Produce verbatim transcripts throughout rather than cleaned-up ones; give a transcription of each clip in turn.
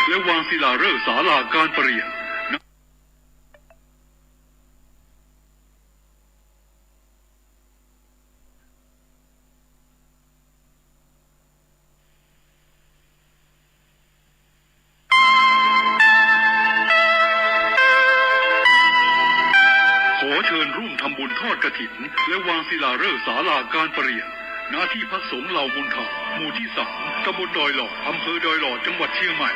และวางศิลาฤกษ์ศาลาการประเรียน ขอเชิญร่วมทำบุญทอดกฐิน และวางศิลาฤกษ์ศาลาการประเรียน ณ ที่พักสงฆ์เหล่ามนทา หมู่ที่สาม ตำบลดอยหลอด อำเภอดอยหลอด จังหวัดเชียงใหม่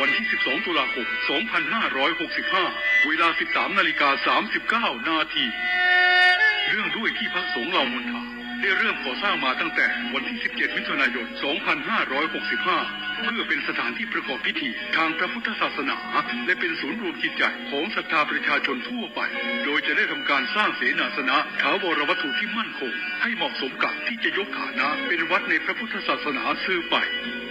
วันที่ สิบสอง ตุลาคม สองพันห้าร้อยหกสิบห้า เวลา สิบสาม นาฬิกา สามสิบเก้า นาที เนื่องด้วยที่พักสงฆ์เหล่ามนทา ได้เริ่มก่อสร้างมาตั้งแต่วันที่ สิบเจ็ด มิถุนายน สองพันห้าร้อยหกสิบห้า เพื่อเป็นสถานที่ประกอบพิธีทางพระพุทธศาสนา และเป็นศูนย์รวมจิตใจของศรัทธาประชาชนทั่วไป โดยจะได้ทำการสร้างเสนาสนะถาวรวัตถุที่มั่นคง ให้เหมาะสมกับที่จะยกฐานะเป็นวัดในพระพุทธศาสนาสืบไป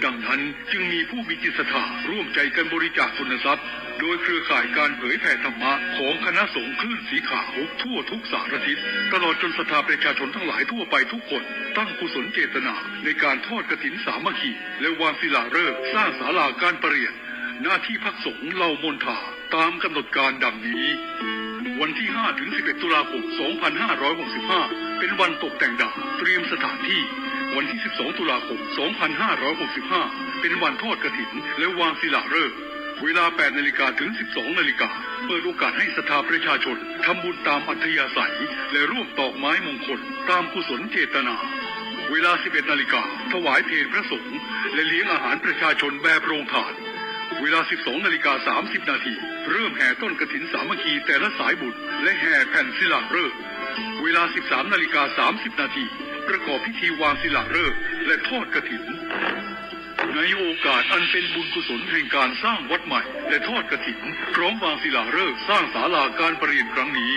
ดังนั้นจึงมีผู้มีจิตศรัทธาร่วมใจกันบริจาคทุนทรัพย์ โดยเครือข่ายการเผยแผ่ธรรมะของคณะสงฆ์คลื่นสีขาวทั่วทุกสารทิศ ตลอดจนศรัทธาประชาชนทั้งหลายทั่วไปทุกคน ตั้งกุศลเจตนาในการทอดกฐินสามัคคี และวางศิลาฤกษ์สร้างศาลาการประเรียน ณ ที่พักสงฆ์เหล่ามนทา ตามกำหนดการดังนี้ วันที่ ห้า ถึง สิบเอ็ด ตุลาคม สองพันห้าร้อยหกสิบห้า เป็นวันตกแต่งดาวเตรียมสถานที่ วันที่ สิบสอง ตุลาคม สองพันห้าร้อยหกสิบห้า เป็นวันทอดกฐิน และวางศิลาฤกษ์ เวลา แปด นาฬิกา ถึง สิบสอง นาฬิกา เปิดโอกาสให้ศรัทธาประชาชนทำบุญตามอัธยาศัย และร่วมตอกไม้มงคลตามกุศลเจตนา เวลา สิบเอ็ด นาฬิกา ถวายเพลพระสงฆ์ และเลี้ยงอาหารประชาชนแบบโรงทาน เวลา สิบสอง นาฬิกา สามสิบ นาที เริ่มแห่ต้นกฐินสามัคคีแต่ละสายบุญ และแห่แผ่นศิลาฤกษ์ เวลา สิบสาม นาฬิกา สามสิบ นาที ประกอบพิธีวางศิลาฤกษ์ และทอดกฐิน ในโอกาสอันเป็นบุญกุศลแห่งการสร้างวัดใหม่ และทอดกฐิน พร้อมวางศิลาฤกษ์สร้างศาลาการประเรียนครั้งนี้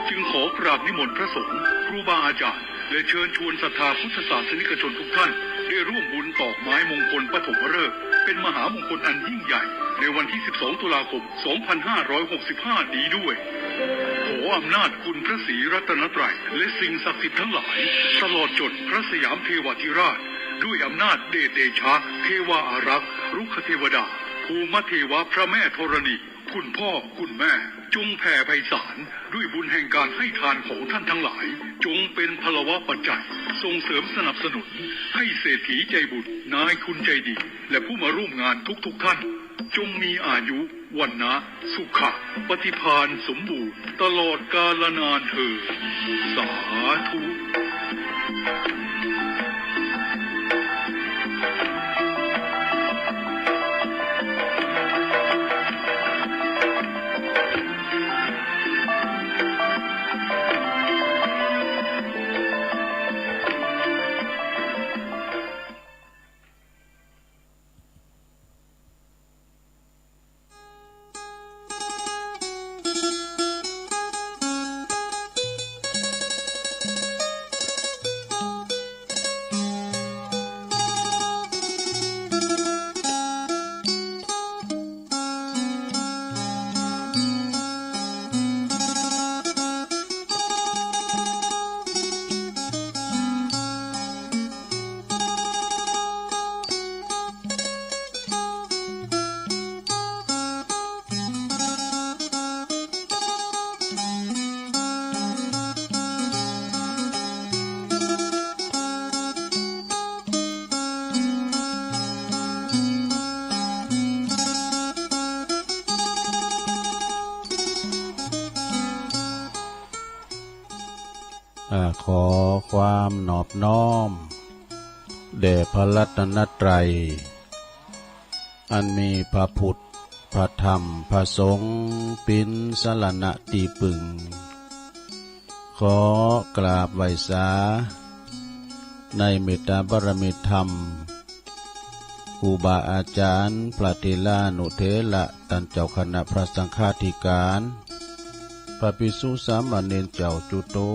จึงขอกราบนิมนต์พระสงฆ์ ครูบาอาจารย์ และเชิญชวนศรัทธาพุทธศาสนิกชนทุกท่าน ได้ร่วมบุญตอกไม้มงคลปฐมฤกษ์ เป็นมหามงคลอันยิ่งใหญ่ ในวันที่ สิบสอง ตุลาคม สองพันห้าร้อยหกสิบห้า นี้ด้วย ขออำนาจคุณพระศรีรัตนตรัย และสิ่งศักดิ์สิทธิ์ทั้งหลาย ตลอดจนพระสยามเทวาธิราช ด้วยอำนาจเดชเดชะ เทวาอารักษ์ รุกขเทวดา ภูมเทวะ พระแม่ธรณี คุณพ่อ คุณแม่ จงแผ่ไพศาล ด้วยบุญแห่งการให้ทานของท่านทั้งหลาย จงเป็นพลวปัจจัย ส่งเสริมสนับสนุน ให้เศรษฐีใจบุญ นายทุนใจดี และผู้มาร่วมงานทุกๆท่าน จงมีอายุ วรรณะ สุขะ ปฏิภาณสมบูรณ์ ตลอดกาลนานเทอญ สาธุ อ่า ขอความนอบน้อมแด่พระรัตนตรัย อันมีพระพุทธ พระธรรม พระสงฆ์ เป๋นสรณะตี้ปึง ขอกราบไหว้สา ในเมตตาบารมีธรรม ครูบาอาจารย์ พระเถรานุเถระ ต้านเจ้าคณะพระสังฆาธิการ พระภิกษุสามเณรเจ้าจุ๊ต๋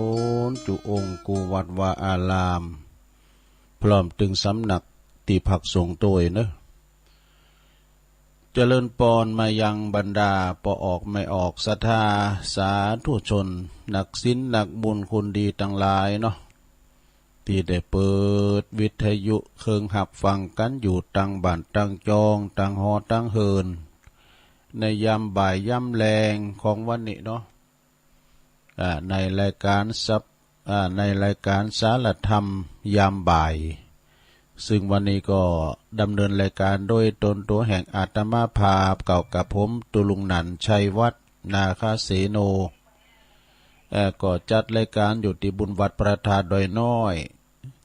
นจุ๊องค์ กู้วัดวาอาราม พร้อมตึงสำนักตี้พักสงฆ์ตวยเนาะ เจริญปอนมายังบรรดาป้อออกแม่ออกศรัทธาสาธุชน นักศีลนักบุญคนดีตังหลายเนาะ ที่ได้เปิดวิทยุเคิงหับฟังกันอยู่ตังบ้านตังจองตังหอตังเฮิน ในยามบ่ายยามแลงของวันนี้เนาะ อ่า ในรายการสัป- อ่า ในรายการสารธรรมยามบ่าย ซึ่งวันนี้ก็ดำเนินรายการโดยตนตัวแห่งอาตมาภาพเก่ากับผม ตุลุงหนันชัยวัฒน์ นาคเสโน เอ่อ ก็จัดรายการอยู่ที่บุญวัดพระธาตุดอยน้อย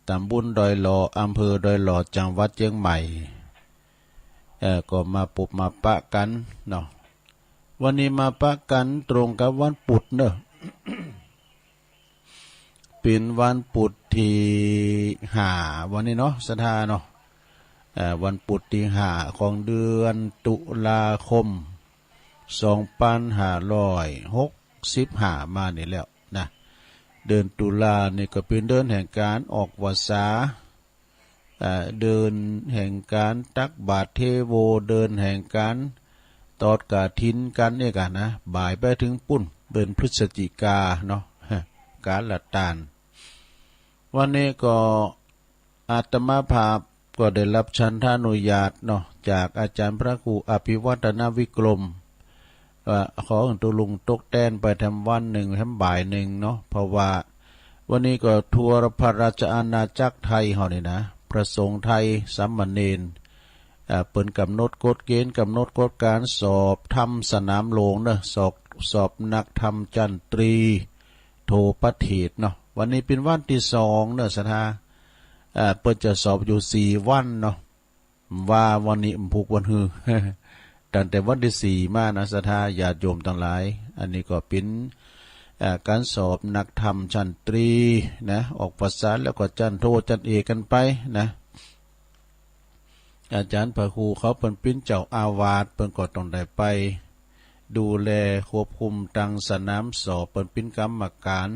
ตำบลดอยหล่อ อำเภอดอยหล่อ จังหวัดเชียงใหม่ เอ่อ ก็มาปบมาปะกันเนาะ วันนี้มาปะกันตรงกับวันพุธเนอะ เป็นวันพุธที่ห้า วันนี้เนาะ ศรัทธาเนาะ เอ่อ วันพุธที่ห้าของเดือนตุลาคม สองพันห้าร้อยหกสิบห้า มานี่แล้วนะ เดือนตุลานี่ก็เป็นเดือนแห่งการออกพรรษา เอ่อ เดือนแห่งการตักบาตรเทโว เดือนแห่งการทอดกฐินกันเนี่ยกันนะ บ่ายไปถึงปุ้น เดือนพฤศจิกาเนาะ การละตาน วันนี้ก็อาตมาภาพก็ได้รับฉันทานุญาตเนาะ จากอาจารย์พระครูอภิวัฒนวิกรม ว่าขอให้ตุลุงตกแตนไปแถมวันหนึ่งแถมบ่ายหนึ่งเนาะ เพราะว่าวันนี้ก็ทวงพระราชอาณาจักรไทยเฮานี่นะ พระสงฆ์ไทยสามเณร อ่า เปิ้นกำหนดกฎเกณฑ์ กำหนดกฎการสอบธรรมสนามหลวงเนอะ สอบ สอบนักธรรมชั้นตรี โท ประเถรเนาะ วันนี้เป็นวันที่สองเนอะ ศรัทธา อ่า เปิ้นจะสอบอยู่สี่วันเนาะ ว่าวันนี้มันผูกวันฮือ ตั้งแต่วันที่สี่มานะ ศรัทธาญาติโยมทั้งหลาย อันนี้ก็เป็น เอ่อ การสอบนักธรรมชั้นตรีนะ ออกพรรษาแล้วก็ชั้นโทชั้นเอกกันไปนะ อาจารย์พระครูเขาเปิ้นเป็นเจ้าอาวาส เปิ้นก็ต้องได้ไปดูแลควบคุมตังสนามสอบ เปิ้นเป็นกรรมการ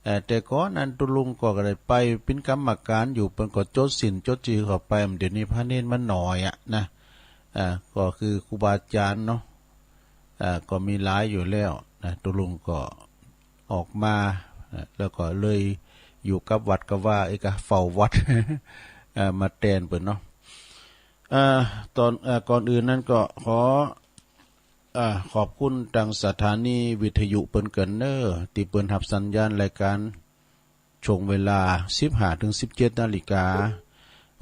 เอ่อ แต่ก่อนนั้นตุลุงก็ได้ไปเป็นกรรมการอยู่ เปิ้นก็จดศีลจดจือเข้าไป เดี๋ยวนี้พระเณรมันน้อยอะนะ อ่า ก็คือครูบาอาจารย์เนาะ อ่า ก็มีหลายอยู่แล้วนะ ตุลุงก็ออกมา อ่า แล้วก็เลยอยู่กับวัดก็ว่า เอ้ย ก็เฝ้าวัด อ่า มาแตนเปิ้นเนาะ อ่า ตอน อ่า ก่อนอื่นนั้นก็ขอ อ่า ขอบคุณตังสถานีวิทยุเปิ้นเกินเนอ ที่เปิ้นหับสัญญาณรายการ ช่วงเวลาสิบห้าถึงสิบเจ็ดนาฬิกา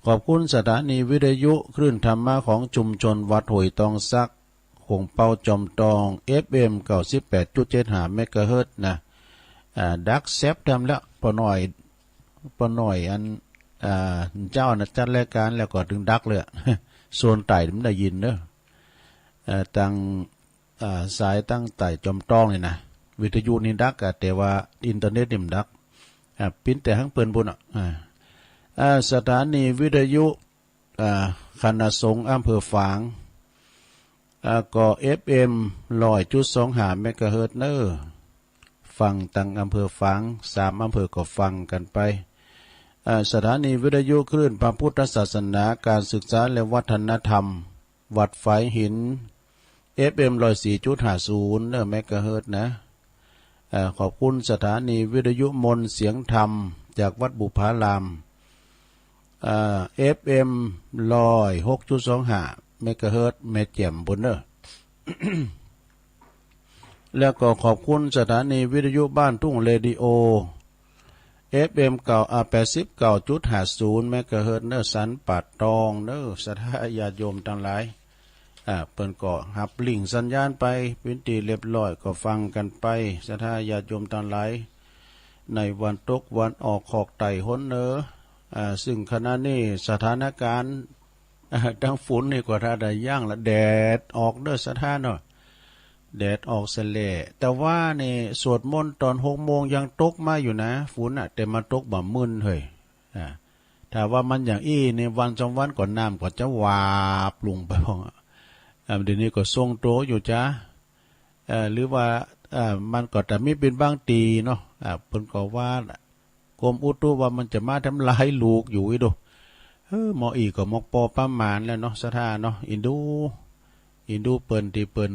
ขอบคุณสถานีวิทยุคลื่นธรรมะของชุมชนวัดห้วยตองสัก ขวงเปาจอมตอง เอฟเอ็ม เก้าสิบแปดจุดเจ็ดห้า เมกะเฮิรตซ์นะ อ่า ดักแซบทำแล้ว ปอน้อย ปอน้อยอัน อ่า เจ้านะจัดรายการแล้วก็ถึงดักเลยอะ ส่วนใต้มันได้ยินเนอะ เอ่อ ตัง อ่า สายตังใต้จอมตองนี่นะ วิทยุนี่ดักอะ แต่ว่าอินเทอร์เน็ตนี่มันดัก อ่า ปิ้นแต่หังเปิ้นบุญอะ อ่า อ่า สถานีวิทยุ อ่า คณะสงฆ์อำเภอฝาง อ่า ก็ เอฟเอ็ม ร้อยจุดสองห้า เมกะเฮิรตซ์เนอ ฟังตังอำเภอฝาง สามอำเภอก็ฟังกันไป อ่า สถานีวิทยุคลื่นพระพุทธศาสนา การศึกษาและวัฒนธรรม วัดฝายหิน เอฟเอ็ม ร้อยสี่จุดห้าศูนย์ เนอ เมกะเฮิรตซ์นะ เอ่อ ขอบคุณสถานีวิทยุมนต์เสียงธรรมจากวัดบุพาราม เอ่อ เอฟเอ็ม ร้อยหกจุดสองห้า เมกะเฮิรตซ์ แม่แจ่มบุญเนอ แล้วก็ขอบคุณสถานีวิทยุบ้านทุ่งเรดิโอ เอฟเอ็ม เก้า อ่า แปดสิบเก้าจุดห้าศูนย์ เมกะเฮิรตซ์ เนอ สันป่าตอง เนอ ศรัทธาญาติโยมทั้งหลาย อ่า เปิ้นก็หับลิงก์สัญญาณไป เป็นที่เรียบร้อย ก็ฟังกันไป ศรัทธาญาติโยมทั้งหลาย ในวันตกวันออกขอกใต้หนเหนือ อ่า ซึ่งขณะนี้สถานการณ์ อ่า ทางฝนนี่ก็ถ้าได้ย่างละ แดดออกเด้อ ศรัทธาเนาะ แดดออกแสะแหล่ แต่ว่านี่สวดมนต์ตอนหกโมงยังตกมาอยู่นะ ฝนน่ะ แต่มาตกบ่ามื้นเฮ้ย อ่า ถ้าว่ามันอย่างอี้ในวันสองวันก่อนน้ำก็จะหวาบลงไปพ้อง อ่า เดี๋ยวนี้ก็ทรงตัวอยู่จ้า เอ่อ หรือว่า เอ่อ มันก็จะมีเป็นบางทีเนาะ อ่า เปิ้นก็ว่า กรมอุตุว่ามันจะมาทำลายลูกอยู่อีกดู เออ หมออีกก็หมอกปอประมาณแล้วเนาะ ศรัทธาเนาะ อินดู อินดูเปิ้นที่เปิ้น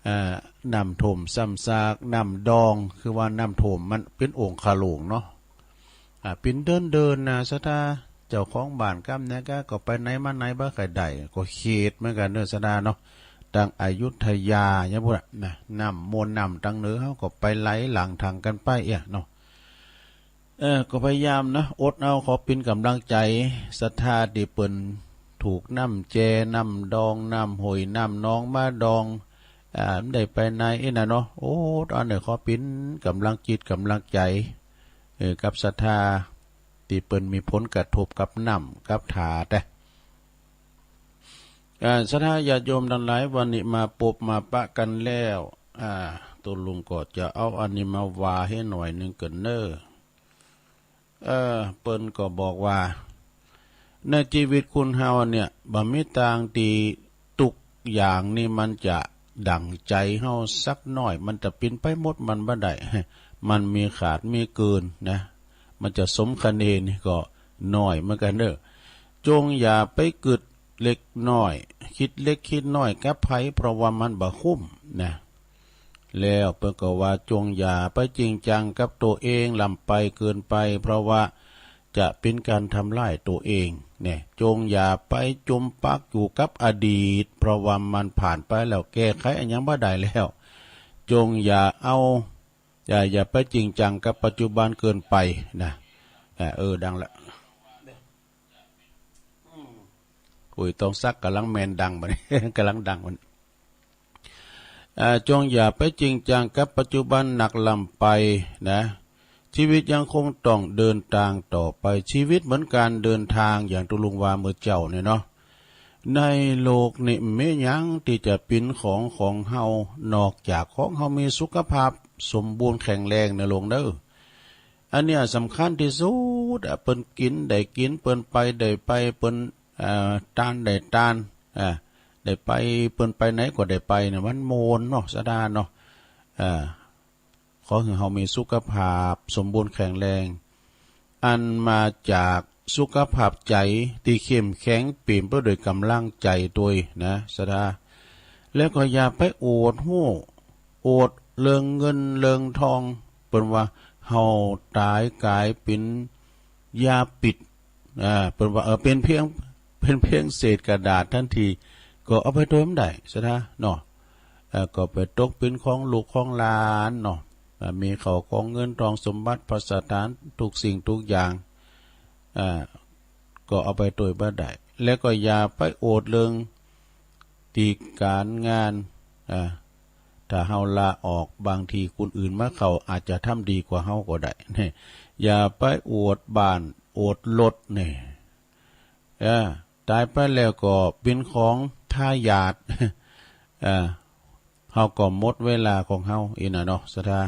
อ่า น้ำท่วมซ้ำซาก น้ำดอง คือว่าน้ำท่วมมันเป็นองคาหลวงเนาะ อ่า เป็นเดินๆ นะ ศรัทธา เจ้าของบ้านกำเนี่ยก็ ก็ไปไหนมาไหนบ่ค่อยได้ ก็เขตเหมือนกันเด้อ ศรัทธาเนาะ ตั้งอยุธยาเนี่ยพุ้นน่ะนะ น้ำมนต์น้ำตังเหนือเฮาก็ไปไหลหลั่งทางกันไปเอี้ยเนาะ เออ ก็พยายามนะ อดเอา ขอเป็นกำลังใจ ศรัทธาที่เปิ้นถูกน้ำแจ น้ำดอง น้ำห้วย น้ำหนองมาดอง อ่า ได้ไปไหนอี้น่ะเนาะ โอ้ อันนี้ขอเป็นกำลังจิตกำลังใจ เออ กับศรัทธา ที่เปิ้นมีผลกระทบกับน้ำกับท่าแต๊ อ่า ศรัทธาญาติโยมทั้งหลาย วันนี้มาปบมาปะกันแล้ว อ่า ตุ๊ลุงก็จะเอาอันนี้มาว่าให้หน่อยหนึ่งเกินเน้อ เออ เปิ้นก็บอกว่า ในชีวิตคนเฮาเนี่ย บ่มีตางที่ทุกอย่างนี่มันจะดั่งใจเฮาสักหน้อย มันจะเป็นไปหมดมันบ่ได้ มันมีขาดมีเกินนะ มันจะสมคะเนนี่ก็น้อยเหมือนกันเด้อ จงอย่าไปกึดเล็กน้อย คิดเล็กคิดน้อยกับไผ เพราะว่ามันบ่คุ้มนะ แล้วเปิ้นก็ว่า จงอย่าไปจริงจังกับตัวเองล้ำไปเกินไป เพราะว่าจะเป็นการทำร้ายตัวเองเนี่ย จงอย่าไปจมปักอยู่กับอดีต เพราะว่ามันผ่านไปแล้ว แก้ไขอะหยังบ่ได้แล้ว จงอย่าเอา อย่า อย่าไปจริงจังกับปัจจุบันเกินไปนะ อ่า เออ ดังละ อุ้ย ต้องสักกำลังแมนดังบัดนี้ กำลังดังบัดนี้ อ่า จงอย่าไปจริงจังกับปัจจุบันนักล้ำไปนะ ชีวิตยังคงต้องเดินทางต่อไป ชีวิตเหมือนการเดินทาง อย่างตุ๊ลุงว่าเมื่อเจ้าเนี่ยเนาะ ในโลกนี้บ่มีหยังที่จะเป็นของของเฮา นอกจากของเฮามีสุขภาพสมบูรณ์แข็งแรงเน้อลุงเน้อ อันเนี้ยสำคัญที่สุดอะ เปิ้นกินได้กิน เปิ้นไปได้ไป เปิ้น เอ่อ ตานได้ตาน อ่า ได้ไป เปิ้นไปไหนก็ได้ไปเนี่ย มันม่วนเนาะ ศรัทธาเนาะ อ่า ขอให้เฮามีสุขภาพสมบูรณ์แข็งแรง อันมาจากสุขภาพใจที่เข้มแข็ง เปี่ยมไปด้วยกำลังใจด้วยนะ ศรัทธา แล้วก็อย่าไปอวดฮู้ อวดเรื่องเงินเรื่องทอง เปิ้นว่าเฮาตายกลายเป็นยาพิษ อ่า เปิ้นว่า เออ เป็นเพียง เป็นเพียงเศษกระดาษทันที ก็เอาไปโตยบ่ได้ ศรัทธาเนาะ เอ่อ ก็ไปตกเป็นของลูกของหลานเนาะ อ่า มีข้าวของเงินทองสมบัติภัสถานทุกสิ่งทุกอย่าง อ่า ก็เอาไปโตยบ่ได้ แล้วก็อย่าไปอวดเรื่องที่การงาน อ่า ถ้าเฮาลาออก บางทีคนอื่นมาเข้า อาจจะทำดีกว่าเฮาก็ได้ อย่าไปอวดบ้านอวดรถนี่ เออ ตายไปแล้วก็เป็นของทายาท เออ เฮาก็หมดเวลาของเฮาอี้น่ะเนาะ ศรัทธา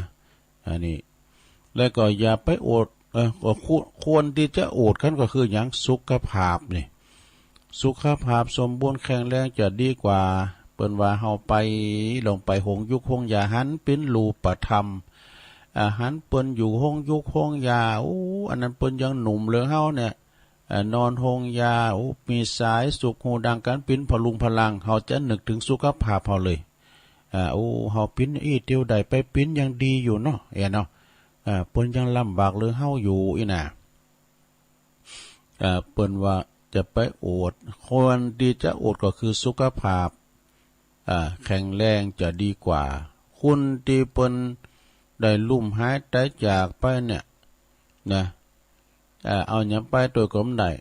อันนี้ แล้วก็อย่าไปอวด เออ ก็ควร ควรที่จะอวดกันก็คือหยัง สุขภาพนี่ สุขภาพสมบูรณ์แข็งแรงจะดีกว่า เปิ้นว่าเฮาไป ลองไปโฮงหยูกโฮงยา หันเป็นรูปธรรม อ่า หันเปิ้นอยู่โฮงหยูกโฮงยา โอ้ อันนั้นเปิ้นยังหนุ่มเลย เฮาเนี่ย เอ่อ นอนโฮงยา โอ้ มีสายสุข ฮู้ดังกัน เป็นพลุงพลัง เฮาจะนึกถึงสุขภาพเฮาเลย อ่า โอ้ เฮาเป็นอี้เตียวได้ไปเป็นยังดีอยู่เนาะ เอ้ยเนาะ อ่า เปิ้นยังลำบากเลยเฮาอยู่อี้น่ะ อ่า เปิ้นว่าจะไปอวด ควรที่จะอวดก็คือสุขภาพ อ่า แข็งแรงจะดีกว่า คนที่เปิ้นได้ลุ่มหายตายจากไปเนี่ย นะ อ่า เอาหยังไปโตยก็บ่ได้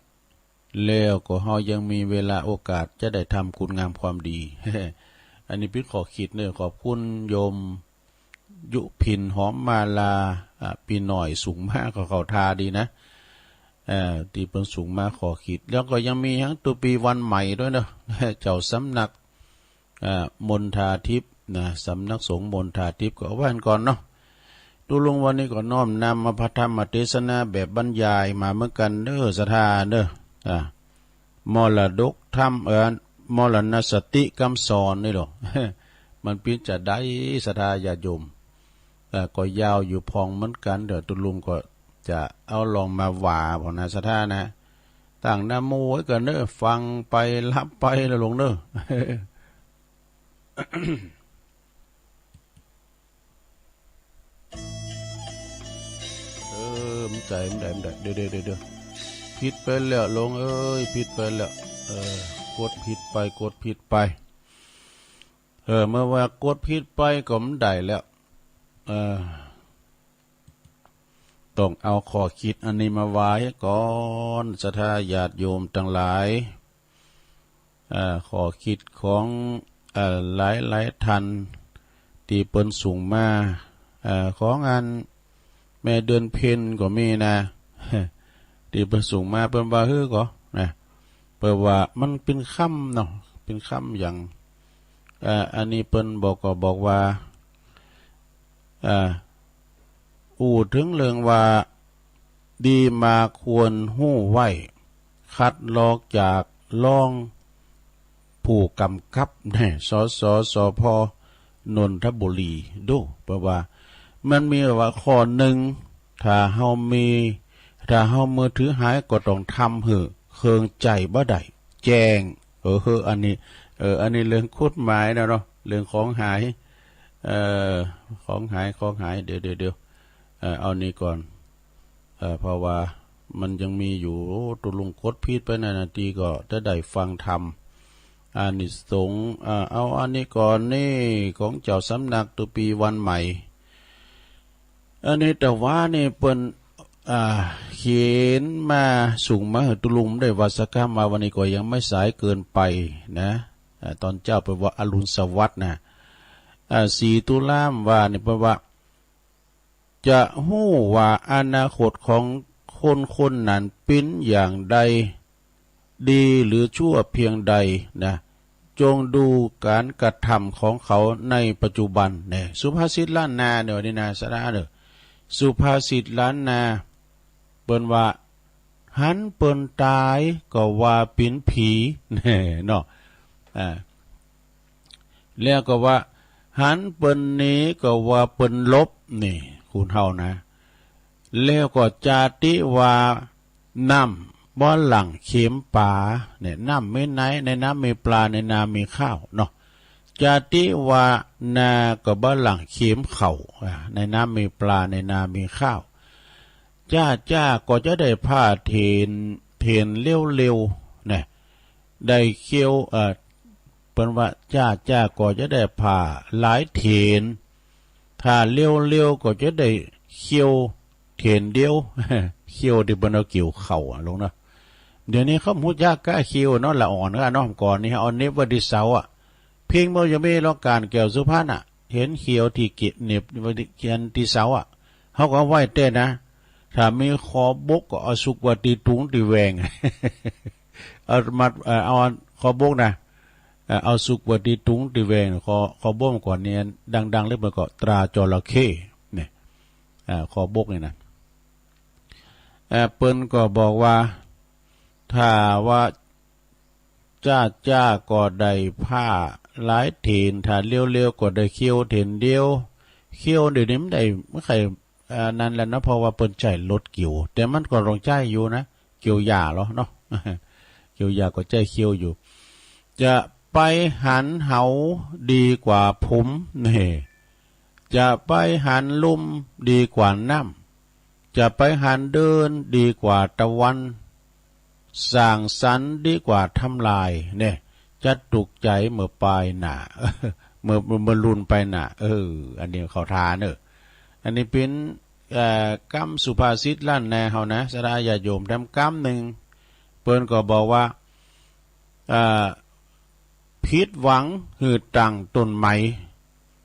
แล้วก็เฮายังมีเวลาโอกาสจะได้ทำคุณงามความดี อันนี้เป็นข้อคิดเน้อ ขอบคุณโยมยุพินหอมมาลา อ่า ปีน้อยส่งมา ก็เข้าท่าดีนะ เอ่อ ที่เปิ้นส่งมาข้อคิด แล้วก็ยังมีหยัง ตุ๊ปีวันใหม่ด้วยเนาะ เจ้าสำนัก อ่า มณฑาทิพย์นะ สำนักสงฆ์มณฑาทิพย์ ก็เอาไว้ก่อนเนาะ ตุ๊ลุงวันนี้ก็น้อมนำเอาพระธรรมเทศนาแบบบรรยายมาเหมือนกันเน้อ ศรัทธาเน้อ อ่า มรดกธรรม เอ่อ มรณสติคำสอนนี่หรอ มันเป็นจะใด ศรัทธาญาติโยม เอ่อ ก็ยาวอยู่พ่องเหมือนกัน เดี๋ยวตุ๊ลุงก็จะเอาลองมาว่าพ่องนะ ศรัทธานะ ตั้งนะโมไว้ก่อนเน้อ ฟังไปหลับไปแล้วลงเน้อ เออ มัน ใจมันได้มันได้เดี๋ยวเดี๋ยวเดี๋ยวเดี๋ยวผิดไปแล้วหลวงเอ้ยผิดไปแล้วเออกดผิดไปกดผิดไปเออเมื่อว่ากดผิดไปก็มันได้แล้วเออต้องเอาข้อคิดอันนี้มาไว้ก่อนศรัทธาญาติโยมทั้งหลาย อ่าข้อคิดของอ่าหลายหลายท่านที่เปิ้นส่งมาอ่าของอันแม่เดือนเพ็ญก็มีนะที่เปิ้นส่งมาเปิ้นว่าฮื้อก็นะเปิ้นว่ามันเป็นคำเนาะเป็นคำอย่างอ่าอันนี้เปิ้นบอกก็บอกว่าอ่าอู้ถึงเรื่องว่า ดีมาควรฮู้ไว้ คัดลอกจากรองผู้กำกับแน่ สสสพ นนทบุรี ดู เพราะว่า มันมีว่าข้อหนึ่ง ถ้าเฮามี ถ้าเฮามือถือหายก็ต้องทำหื้อเครื่องใจบ่ได้ แจ้ง เออเฮออันนี้ เออ อันนี้เรื่องกฎหมายนะเนาะ เรื่องของหาย เอ่อ ของหาย ของหาย เดี๋ยวเดี๋ยวเดี๋ยวเอ่อ เอานี้ก่อน เอ่อ เพราะว่ามันยังมีอยู่ โอ้ ตุลุงกดผิดไปนานาทีก็จะได้ฟังธรรม อานิสงส์ อ่า เอาอันนี้ก่อน นี่ ของเจ้าสำนักตุปีวันใหม่ อันนี้แต่ว่านี่เปิ้น อ่า เขียนมาส่งมาหื้อตุลุงได้ว่าสักคำว่าวันนี้ก็ยังไม่สายเกินไปนะ อ่า ตอนเจ้าเปิ้นว่าอรุณสวัสดิ์นะ อ่า สี่ตุลาว่านี่เปิ้นว่า จะฮู้ว่าอนาคตของคนคนนั้นเป็นอย่างใด ดีหรือชั่วเพียงใดนะ จงดูการกระทำของเขาในปัจจุบันเนี่ย สุภาษิตล้านนาเนี่ย นี่นะ สาระเนี่ย สุภาษิตล้านนา เปิ้นว่า หันเปิ้นตายก็ว่าเป๋นผี แน่เนาะ อ่า แล้วก็ว่า หันเปิ้นหนีก็ว่าเปิ้นหลบ นี่ คนเฮานะ แล้วก็จาติว่า น้ำบ่หลั่งเข็มป๋า เนี่ย น้ำมีไหน ในน้ำมีปลา ในนามีข้าว เนาะ จาติว่า นาก็บ่หลั่งเข็มข้าว อ่า ในน้ำมีปลา ในนามีข้าว จ้าจ้าก็จะได้ผ้าเถน เถนเร็วๆ นะ ได้เขียว เอ่อ เปิ้นว่า จ้าจ้าก็จะได้ผ้าหลายเถน ถ้าเร็วๆ ก็จะได้เขียวเถนเดียว เขียวที่เปิ้นเอาเกี่ยวข้าวอะ หลวงเนาะ เดี๋ยวนี้เขาบ่ฮู้จักกะเขียวเนาะ ละอ่อนกะเนาะ ก่อนนี้เอาเหน็บไว้ตี้เสาอะ เพียงบ่ยังมีหรอก ก๋านแก้วสุพรรณอะ เห็นเขียวตี้เกะเหน็บไว้ตี้ เขียนตี้เสาอะ เฮาก็เอาไว้แต๊นะ ถ้ามีคอบกก็เอาสุกไว้ตี้ตุงตี้แหว่ง เอามัด เอ่อ เอาคอบกนะ เอ่อ เอาสุกไว้ตี้ตุงตี้แหว่ง คอ คอบกก่อนนี้ดังๆ เลย เปิ้นก็ตราจระเข้ เนี่ย อ่า คอบกนี่นะ เอ่อ เปิ้นก็บอกว่า ถ้าว่า จ้าจ้าก็ได้ผ้าหลายเถน ถ้าเร็วๆ ก็ได้เขียวเถนเดียว เขียวเดี๋ยวนี้มันได้ มันใค่ อ่า นั่นแหละเนาะ เพราะว่าเปิ้นใจ๊รถเกี่ยว แต่มันก็ต้องใจ๊อยู่นะ เกี่ยวหญ้าเหรอเนาะ เกี่ยวหญ้าก็ใจ๊เขียวอยู่ จะไปหันเหาดีกว่าผม นี่ จะไปหันลุ่มดีกว่าน้ำ จะไปหันเดินดีกว่าตะวัน สร้างสรรค์ดีกว่าทำลาย เนี่ย จะตุกข์ใจ๋เมื่อปายหน้า เมื่อ เมื่อ เมื่อลุนไปหน้า เออ อันนี้เข้าท่าเนอะ อันนี้เป๋น เอ่อ กำสุภาษิตล้านนาเฮานะ ศรัทธาญาติโยม แถมกำหนึ่ง เปิ้นก็บอกว่า เอ่อ ผิดหวังหื้อตั้งต้นใหม่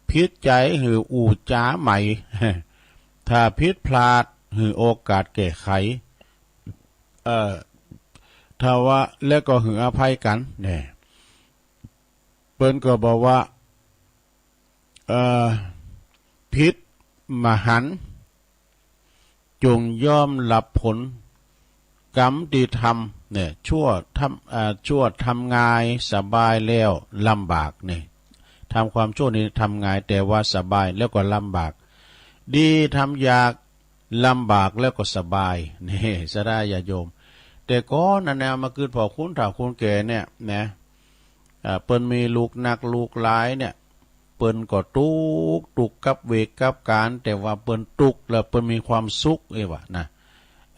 ผิดใจ๋หื้ออู้จ๋าใหม่ ถ้าผิดพลาดหื้อโอกาสแก้ไข เอ่อ ถ้าว่า แล้วก็หื้ออภัยกั๋น เนี่ย เปิ้นก็บอกว่า เอ่อ ผิดมหันต์ จงยอมรับผล กรรมตี้ทำ เนี่ย ชั่วทำ อ่า ชั่วทำง่าย สบายแล้วลำบาก เนี่ย ทำความชั่วนี่ทำง่าย แต่ว่าสบายแล้วก็ลำบาก ดีทำยาก ลำบากแล้วก็สบาย นี่ ศรัทธาญาติโยม แต่ก่อนนั้นนะ มาเกิดพ่อคุณเฒ่าคุณแก่เนี่ยนะ อ่า เปิ้นมีลูกนักลูกหลายเนี่ย เปิ้นก็ตุ๊กข์ ตุ๊กข์กับเวรกับก๋รรม แต่ว่าเปิ้นตุ๊กข์แล้วเปิ้นมีความสุข เอ้ยว่านะ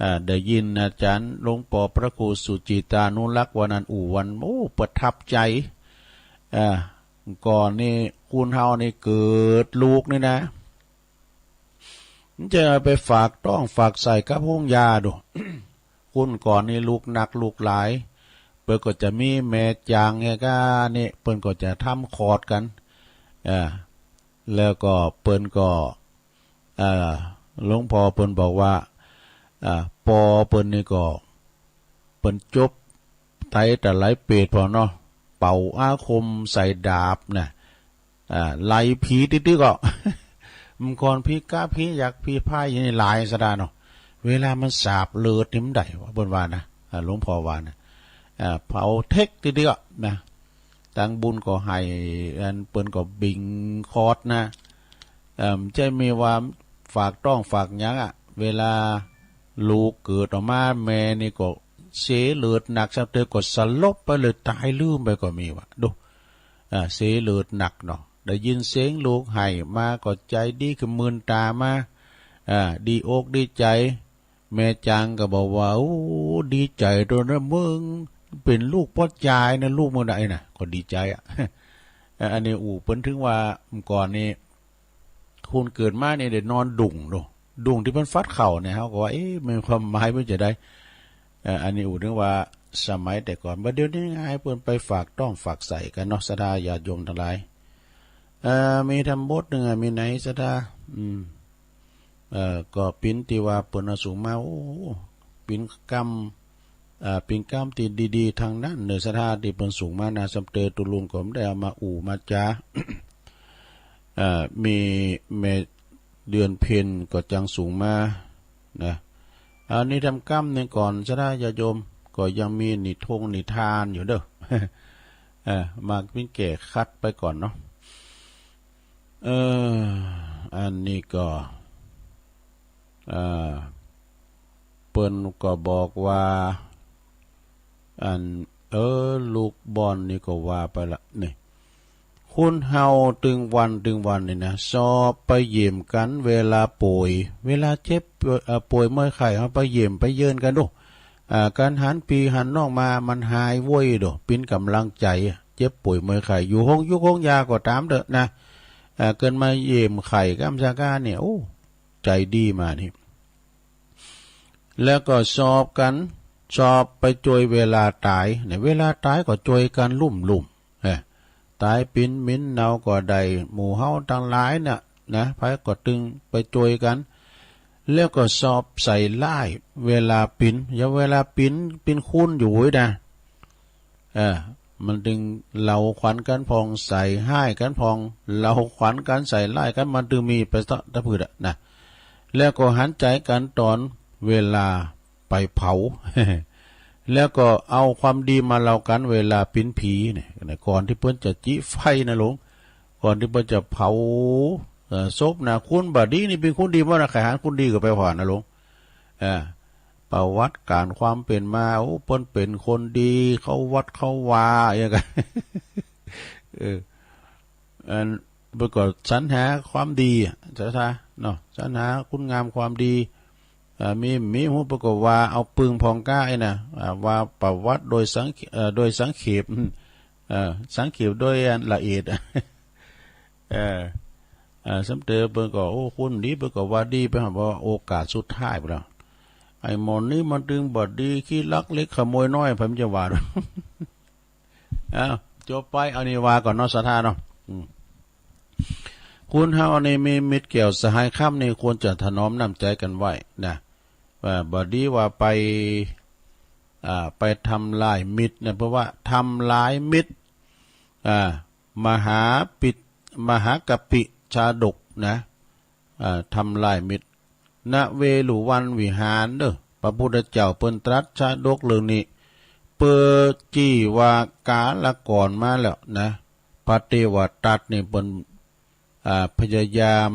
อ่า ได้ยินอาจารย์หลวงปอพระครูสุจิตานุรักษ์วันนั้น อู้ วัน โอ้ ประทับใจ อ่า ก่อนนี่คนเฮานี่เกิดลูกนี่นะ มันจะไปฝากท้องฝากไส้กับโฮงยาดู คนก่อนนี่ลูกหนักลูกหลาย เปิ้นก็จะมีแม่จางไงก้านี่ เปิ้นก็จะทำคลอดกัน อ่า แล้วก็เปิ้นก็ อ่า หลวงพ่อเปิ้นบอกว่า อ่า ปอเปิ้นนี่ก็ เปิ้นจบไตรแต่หลายเปรตพอเนาะ เป่าอาคมใส่ดาบนะ อ่า ไล่ผีติ๊กๆ ก็ มันก่อนผีกาผียักษ์ผีพายอย่างนี้หลายสะดาเนาะ เวลามันสาบเลือดนี่มันได้วะ เปิ้นว่านะ อ่า หลวงพ่อว่านะ อ่า เผาเทกติ๊กๆ ก็นะ ตังบุญก็ให้ อันเปิ้นก็บิ่งคลอดนะ เอิ่ม จะมีว่าฝากท้องฝากหยังอะ เวลาลูกเกิดออกมา แม่นี่ก็เสเลือดหนัก สักเทื่อก็สลบไปเลย ตายลืมไปก็มีวะ ดู อ่า เสเลือดหนักเนาะ ได้ยินเสียงลูกไห้มาก็ใจดีขึ้น มื่นตามา อ่า ดีอกดีใจ แม่จางก็บอกว่า โอ้ ดีใจตั๊วนะ มึงเป็นลูกป้อจายนะ ลูกมึงได้นะ ก็ดีใจอะ เอ่อ อันนี้อู้ เปิ้นถึงว่า ก่อนนี่ คนเกิดมานี่ได้นอนดุ่งดู ดุ่งที่เปิ้นฟัดเข่าเนี่ย เฮาก็ว่า เอ๊ะ มีความหมายเปิ้นจะได้ เอ่อ อันนี้อู้ถึงว่าสมัยแต่ก่อน บ่าเดี๋ยวนี้ให้เปิ้นไปฝากท้องฝากไส้กันเนาะ ศรัทธาญาติโยมทั้งหลาย เอ่อ มีธรรมบทหนึ่งอะ มีไหนศรัทธา อืม เอ่อ ก็ปิ้นที่ว่าเปิ้นเอาส่งมา โอ้ ปิ้นกำ อ่า ปิ้นกำที่ดีๆ ทางนั้นเนอะ ศรัทธาที่เปิ้นส่งมานะ สำเตอตุลุงก็ไม่ได้เอามาอู้มาจา อ่า มีแม่เดือนเพ็ญก็จังส่งมานะ อันนี้ทำกำหนึ่งก่อน ศรัทธาญาติโยม ก็ยังมีนิทงนิทานอยู่เด้อ เอ่อ มาปิ้นแก้ขัดไปก่อนเนาะ เออ อันนี้ก็ เอ่อ เปิ้นก็บอกว่า อัน เออ ลูกบ่อนนี่ก็ว่าไปละ นี่ คนเฮาตึงวันตึงวันนี่นะ ชอบไปเยี่ยมกันเวลาป่วย เวลาเจ็บ เอ่อ ป่วยเมื่อยไข้ เฮาไปเยี่ยมไปเยือนกันดู อ่า การหันพี่หันน้องมา มันหายโว้ยดู ปิ้นกำลังใจ เจ็บป่วยเมื่อยไข้ อยู่โฮงยุกโฮงยาก็ตามเถอะนะ อ่า เกินมาเยี่ยมไข้กำซากาเนี่ย โอ้ ใจดีมานี่ แล้วก็ชอบกัน ชอบไปช่วยเวลาตาย ในเวลาตายก็ช่วยกันลุ่มๆ เอ้อ ตายปิ้นเหม็นเน่าก็ได้ หมู่เฮาทั้งหลายน่ะนะ ไผก็ตึงไปช่วยกัน แล้วก็ชอบใส่ร้าย เวลาปิ้น อย่าเวลาปิ้น ปิ้นคูนอยู่เว้ยนะ เออ มันตึงเหลาขวัญกันผ่อง ใส่ร้ายกันผ่อง เหลาขวัญกัน ใส่ร้ายกัน มันตึงมีไปตะ ตะพืชอะนะ แล้วก็หันใจกันตอนเวลาไปเผา แล้วก็เอาความดีมาเล่ากันเวลาปิ้นผีเนี่ย ก่อนที่เปิ้นจะจิไฟนะหลวง ก่อนที่เปิ้นจะเผา เอ่อ ศพนะ คนบ่ดีนี่ปิ้นคนดีหมดนะ ใครหันคนดีก็ไปผ่านนะหลวง เออ ประวัติการความเป็นมา โอ้ เปิ้นเป็นคนดี เข้าวัดเข้าวา อย่างเงี้ย เออ อัน เปิ้นก็สรรหาความดีอะ ศรัทธาเนาะ สรรหาคุณงามความดี เอ่อ มี มีฮู้ เปิ้นก็ว่าเอาปึงผ่องก้าไอ้นะ อ่า ว่าประวัติโดยสัง เอ่อ โดยสังเขป เอ่อ สังเขปโดยอันละเอียด เออ เอ่อ สำเตอเปิ้นก็ โอ้ คนดี เปิ้นก็ว่าดีไป เพราะว่าโอกาสสุดท้ายไปแล้ว ไอ้หมอนี่มันตึงบ่ดี ขี้ลักเล็กขโมยน้อย ไผมันจะว่า อ้าว จบไป เอานี่ว่าก่อนเนาะ ศรัทธาเนาะ อืม คนเฮานี่มีมิตรแก้วสหายคำนี่ ควรจะถนอมน้ำใจกันไว้นะ ว่าบ่ดีว่าไป อ่า ไปทำลายมิตรนะ เพราะว่าทำลายมิตร อ่า มหาปิด มหากปิชาดกนะ อ่า ทำลายมิตร ณ เวฬุวันวิหารเด้อ พระพุทธเจ้าเปิ้นตรัสชาดกเรื่องนี้ เปื้อจี้ว่ากาลก่อนมาแล้วนะ พระเทวทัตนี่เปิ้น อ่า พยายาม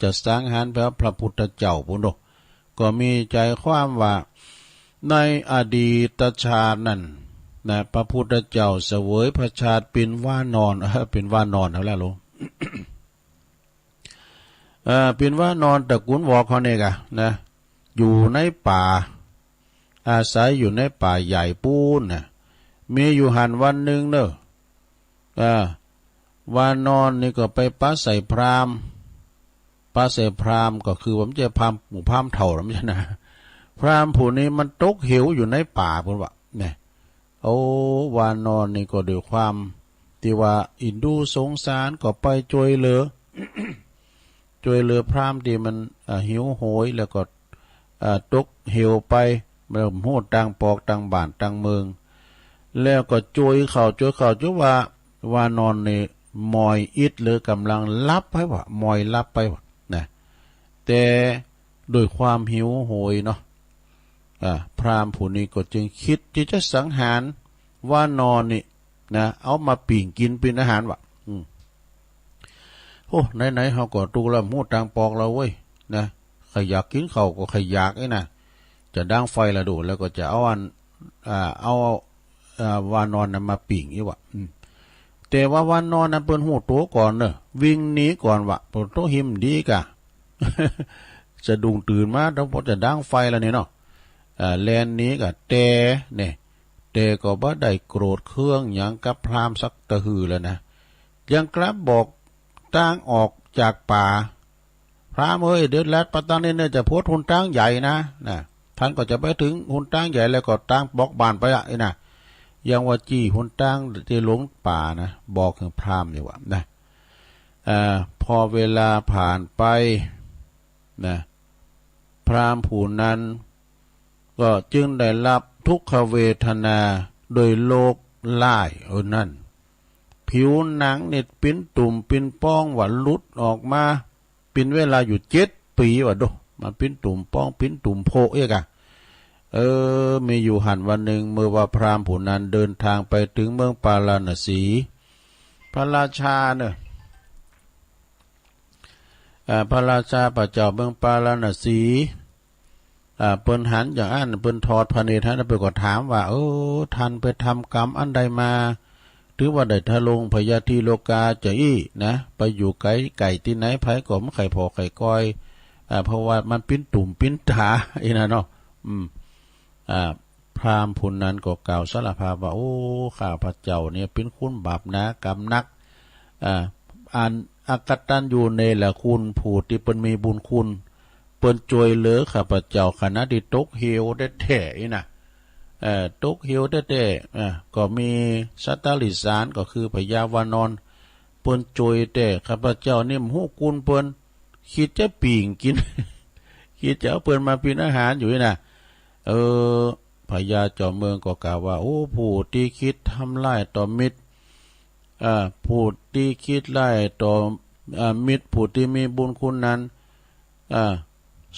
จะสังหารพระ พระพุทธเจ้าพุ้นโด ก็มีใจความว่า ในอดีตชาตินั้นนะ พระพุทธเจ้าเสวยพระชาติเป็นวานอน เอ่อ เป็นวานอนเอาแล้วลูก เอ่อ เป็นวานอนตระกูลวอกเขาเนี่ยกะนะ อยู่ในป่า อาศัยอยู่ในป่าใหญ่ปู้นนะ มีอยู่หั้นวันหนึ่งเนอะ อ่า วานอนนี่ก็ไปปะใส่พราหมณ์ ปะใส่พราหมณ์ก็คือว่ามันจะพราหมณ์หมู่พราหมณ์เฒ่านะ ไม่ใช่นะ พราหมณ์ผู้นี้มันตกเหวอยู่ในป่า เพิ่นว่า เนี่ย โอ้ วานอนนี่ก็ด้วยความที่ว่าอินดูสงสารก็ไปช่วยเหลือ ช่วยเหลือพราหมณ์ที่มัน อ่า หิวโหย แล้วก็ อ่า ตกเหวไป แล้วฮู้ตังปอกตังบ้านตังเมือง แล้วก็ช่วยเขา ช่วยเขา จนว่าวานอนนี่มอยอิดเหลือกำลังหลับไปว่ะ มอยหลับไปว่ะ นะ แต่ด้วยความหิวโหยเนาะ อ่า พราหมณ์ผู้นี้ก็จึงคิดที่จะสังหารวานอนนี่นะ เอามาปิ้งกินเป็นอาหารว่ะ อืม โอ้ ไหนๆ เฮาก็ถูกแล้ว ฮู้ตังปอกแล้วเว้ย นะ ใครอยากกินข้าวก็ใครอยากไอ้นะ จะดังไฟละดู แล้วก็จะเอาอัน อ่า เอา อ่า วานอนนั้นมาปิ้งอีกว่ะ อืม แต่ว่าวานอนนั้นเปิ้นฮู้ตัวก่อนเนอะ วิ่งหนีก่อนว่ะ เปิ้นโตหิมดีกะ สะดุ้งตื่นมา ต้องพอจะดังไฟแล้วนี่เนาะ อ่า แล่นหนีกะ แต่เนี่ย แต่ก็บ่ได้โกรธเคืองหยังกับพราหมณ์สักตะหือแล้วนะ ยังกลับบอกทางออกจากป่า พราหมณ์เอ้ย เดี๋ยวลัดไปตางนี้เนี่ยจะพบหนตางใหญ่นะ นะ ท่านก็จะไปถึงหนตางใหญ่แล้วก็ตางปอกบ้านไปอะ ไอ้นะ ยังว่าจี้หนตางที่หลงป่านะ บอกถึงพราหมณ์นี่ว่านะ อ่า พอเวลาผ่านไปนะ พราหมณ์ผู้นั้นก็จึงได้รับทุกขเวทนาโดยโรคร้าย เออ นั่น ผิวหนังเนี่ยปิ้นตุ่มปิ้นป้องว่าหลุดออกมา เป็นเวลาอยู่เจ็ดปีว่ะโด มาปิ้นตุ่มป้องปิ้นตุ่มโพะเอกอะ เออ มีอยู่หั้นวันหนึ่ง เมื่อว่าพราหมณ์ผู้นั้นเดินทางไปถึงเมืองปาราณสี พระราชาเนอะ อ่า พระราชาพระเจ้าเมืองปาราณสี อ่า เปิ้นหันอย่างอั้น เปิ้นทอดพระเนตรหัน เปิ้นก็ถามว่า เออ ท่านไปทำกรรมอันใดมา ถือว่าได้ทรงพญาธิโลกาจะอี้นะ ไปอยู่ไกลไก่ที่ไหนไผก็ไม่ใครพอใครก้อย อ่า เพราะว่ามันปิ้นตุ่มปิ้นตา อีนะเนาะ อืม อ่า พราหมณ์ผู้นั้นก็กล่าวสารภาพว่า โอ้ ข้าพระเจ้าเนี่ยเป็นคนบาปหนากรรมหนัก อ่า อันอกตัญญูเนรคุณ ผู้ที่เปิ้นมีบุญคุณ เปิ้นช่วยเหลือข้าพเจ้าขณะที่ตกเหวแท้ๆ อีนะ เอ่อ ตกเหวแท้ๆ อ่า ก็มีสัตว์เดรัจฉาน ก็คือพญาวานอน เปิ้นช่วยแต่ข้าพเจ้านี่บ่ฮู้คุณเปิ้น คิดจะปิ้งกิน คิดจะเอาเปิ้นมาเป็นอาหารอยู่นี่นะ เออ พญาจอมเมืองก็กล่าวว่า โอ้ ผู้ที่คิดทำร้ายต่อมิตร อ่า ผู้ที่คิดร้ายต่อ อ่า มิตร ผู้ที่มีบุญคุณนั้น อ่า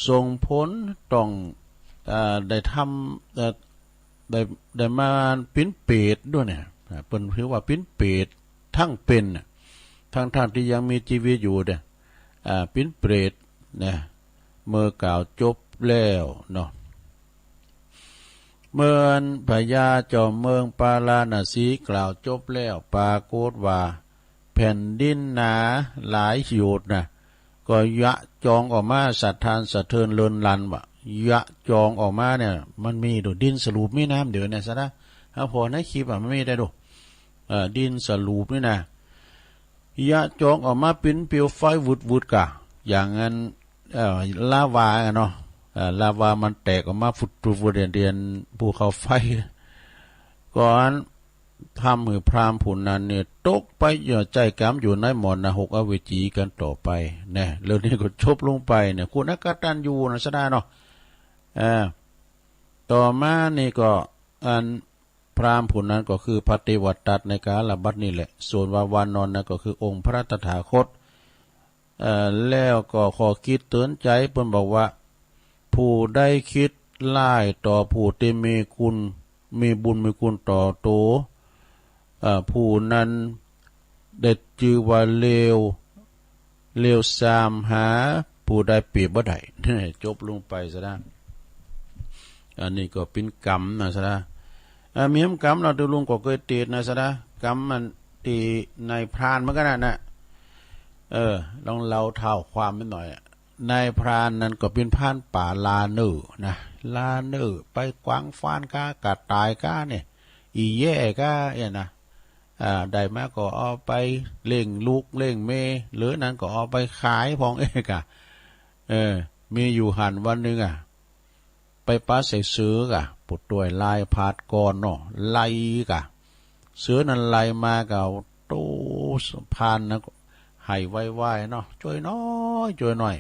ส่งผลต้อง อ่า ได้ทำ เอ่อ ได้ ได้มาปิ้นเปรตด้วยเนี่ย อ่า เปิ้นถือว่าปิ้นเปรตทั้งเป็นน่ะ ทั้งๆ ที่ยังมีชีวิตอยู่เนี่ย อ่า ปิ้นเปรตนะ เมื่อกล่าวจบแล้วเนาะ เมื่อพญาจอมเมืองปาราณสีกล่าวจบแล้ว ปรากฏว่าแผ่นดินหนาหลายโยชน์นะ ก็ยะจองออกมาสะท้านสะเทือนเลินลันว่ะ ยะจองออกมาเนี่ย มันมีดูดินสลูปมีน้ำเดือดเนี่ยซะนะ เฮาพอในคลิปอะมันมีได้ดู เอ่อ ดินสลูปนี่นะ ยะจองออกมาปิ้นเปลวไฟวุดๆ กะ อย่างนั้น เอ่อ ลาวาอะเนาะ เอ่อ ลาวามันแตกออกมาฟุดๆๆ เดียนๆ ภูเขาไฟ ก่อนทำให้พราหมณ์ผู้นั้นเนี่ยตกไปอยู่ใจกรรมอยู่ในหมอนนรกอเวจีกันต่อไป เนี่ย เรื่องนี้ก็จบลงไปเนี่ย คุณอกตัญญูนะซะนะเนาะ เอ่อ ต่อมานี่ก็อัน พราหมณ์ผู้นั้นก็คือพระเทวทัตในกาลบัดนี้แหละ ส่วนว่าวานอนนั้นก็คือองค์พระตถาคต เอ่อ แล้วก็ข้อคิดเตือนใจเปิ้นบอกว่า ผู้ใดคิดร้ายต่อผู้ที่มีคุณ มีบุญมีคุณต่อตัว เอ่อ ผู้นั้นได้ชื่อว่าเลว เลวซามหาผู้ได้เปรียบบ่ได้ จบลงไปซะนะ อันนี้ก็เป็นกรรมนะซะนะ อ่า มีกรรมเราดูลุงก็เคยติดนะซะนะ กรรมมันที่นายพรานเหมือนกันนะนะ เออ ลองเล่าเท้าความนิดหน่อยอะ นายพรานนั้นก็เป็นพรานป่าลาเนอร์นะ ลาเนอร์ไปกวางฟานกา กาตายกาเนี่ย อีแย่กาเนี่ยนะ อ่า ได้มาก็เอาไปเลี้ยงลูกเลี้ยงเมย์ หรือนั้นก็เอาไปขายพองเอกอะ เออ มีอยู่หันวันหนึ่งอะ ไปปะใส่เสือกะ ปุดตวยลายพาดก่อนเนาะ ไล่กะ เสือนั้นไล่มากะ โตสะพานนะ ให้ไวๆเนาะ จ้วยน้อย จ้วยน้อย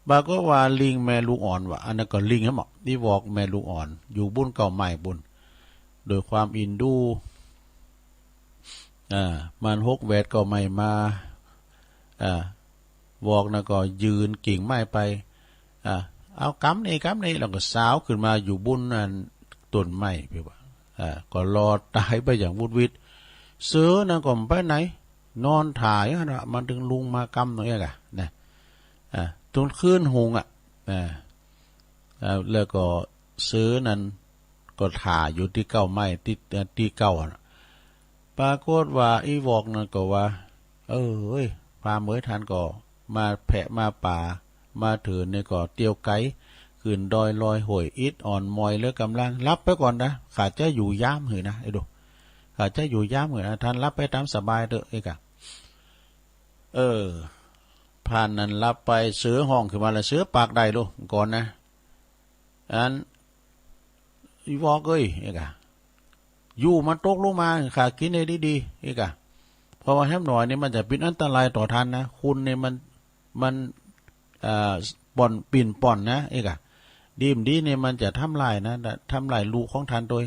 ปรากฏว่าลิงแม่ลูกอ่อนว่ะ อันนั้นก็ลิงครับหมอ อีวอกแม่ลูกอ่อน อยู่บุ้นเก้าไม้บุ้น โดยความอินดู อ่า มันหกแวดเก้าไม้มา อ่า วอกนะก็ยืนกิ่งไม้ไป อ่า เอากำนี่กำนี่ แล้วก็สาวขึ้นมาอยู่บุ้นอันต้นไม้พี่ว่า อ่า ก็รอดตายไปอย่างวุดวิด เสือนะก็บ่ไปไหน นอนถ่ายนะ มันถึงลุงมากำตรงนี้กะนะ อ่า ตรงคืนหุงอ่ะ อ่า อ่า แล้วก็เสือนั้นก็ถ่าอยู่ที่เก้าไม้ที่ ที่เก้าน่ะ ปรากฏว่าอีวอกนั้นก็ว่า เออเอ้ย พราหมณ์เอ้ย ท่านก็มาแพะมาป่า มาเถินนี่ก็เตียวไก๋ ขึ้นดอยลอยห้วย อิดอ่อนมอยเหลือกำลัง หลับไปก่อนนะ ข้าจะอยู่ยามหื้อนะ ไอ้ดู ข้าจะอยู่ยามหื้อนะ ท่านหลับไปตามสบายเถอะ เอกอะ เออ พรานนั้นหลับไป เสือฮ้องขึ้นมาแล้ว เสือปากได้ลูกก่อนนะ อัน อีวอกเอ้ย เอกอะ ยูมันตกลงมา ข้ากินได้ดีๆ เอกอะ เพราะว่าแฮมหน่อยนี่มันจะเป็นอันตรายต่อท่านนะ คุณนี่มัน มัน เอ่อ ป่อน ปีนป่อนนะ เอกอะ ดีมดีนี่มันจะทำลายนะ ทำลายลูกของท่านโดย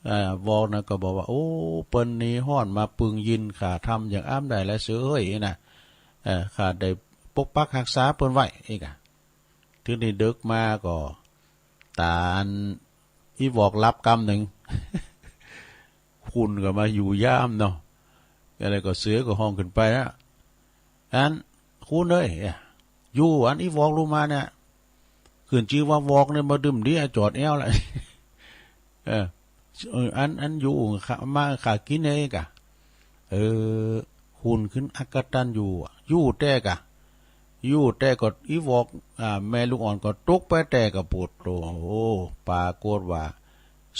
เอ่อ วอกนะก็บอกว่า โอ้ เปิ้นหนีฮ้อนมาปึงยิน ข้าทำอย่างอ้ำได้แล้วเสือเอ้ยนะ เอ่อ ข้าได้ปกปักฮักษาเปิ้นไว้ เอกอะ ถึงได้ดึกมาก็ ตานอีวอกหลับกำหนึ่ง คุณก็มาอยู่ยามเนาะ อะไรก็เสือก็ฮ้องขึ้นไปนะ อัน คุณเอ้ย อยู่อันอีวอกลงมาเนี่ย ขึ้นชื่อว่าวอกเนี่ย มาดื่มดีอะ จอดแอวละ เออ เออ อัน อันอยู่ข้า มาข้ากินเองกะ เออ คุณขึ้นอักตันอยู่อะ อยู่แต่กะ อยู่แต่ก็อีวอก อ่า แม่ลูกอ่อนก็ตกไปแต่กะ ปุดโต โอ้ ปรากฏว่า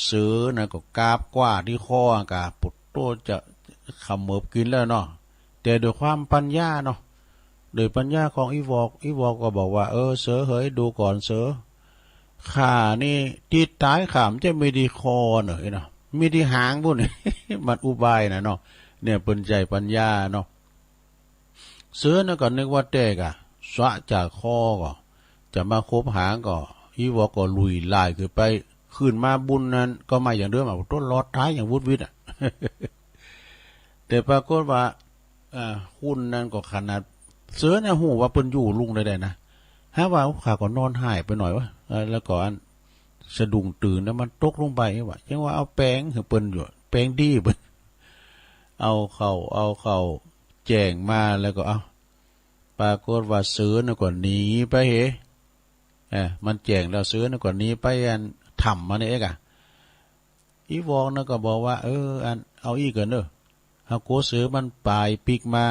เสือนะก็กาบกว้าที่คอกะ ปุดโตจะเขมิบกินแล้วเนาะ แต่ด้วยความปัญญาเนาะ โดยปัญญาของอีวอก อีวอกก็บอกว่า เออ เสือเฮ้ย ดูก่อนเสือ ข้านี่ติดตาย ข้ามันจะมีดีคอเนอะเนาะ มีดีหางบุ้น มันอุบายนะเนาะ เนี่ยเปิ้นใช้ปัญญาเนาะ เสือนะก็นึกว่าแต่กะ สะจากคอก็ จะมาคบหางก็ อีวอกก็ลุยลายขึ้นไป ขึ้นมาบุ้นนั้นก็มาอย่างเดิมอะ ต้นรอดตายอย่างวุดวิดอะ แต่ปรากฏว่า อ่า คุณนั้นก็ขนาด เสือเนี่ยฮู้ว่าเปิ้นอยู่ลุงได้ๆ นะ หาว่า โอ้ ข้าก็นอนหายไปหน่อยวะ เออ แล้วก็อัน สะดุ้งตื่นแล้วมันตกลงไปวะ ยังว่าเอาแปรงหื้อเปิ้นอยู่ แปรงดีเปิ้น เอาเข้า เอาเข้าแจ้งมาแล้วก็เอา ปรากฏว่าเสือน่ะก็หนีไปเห เออ มันแจ้งแล้วเสือน่ะก็หนีไปอันถ้ำมันเองอะ อีวอกน่ะก็บอกว่า เออ อัน เอาอี้ก่อนเด้อ หากลัวเสือมันป่ายปีกมา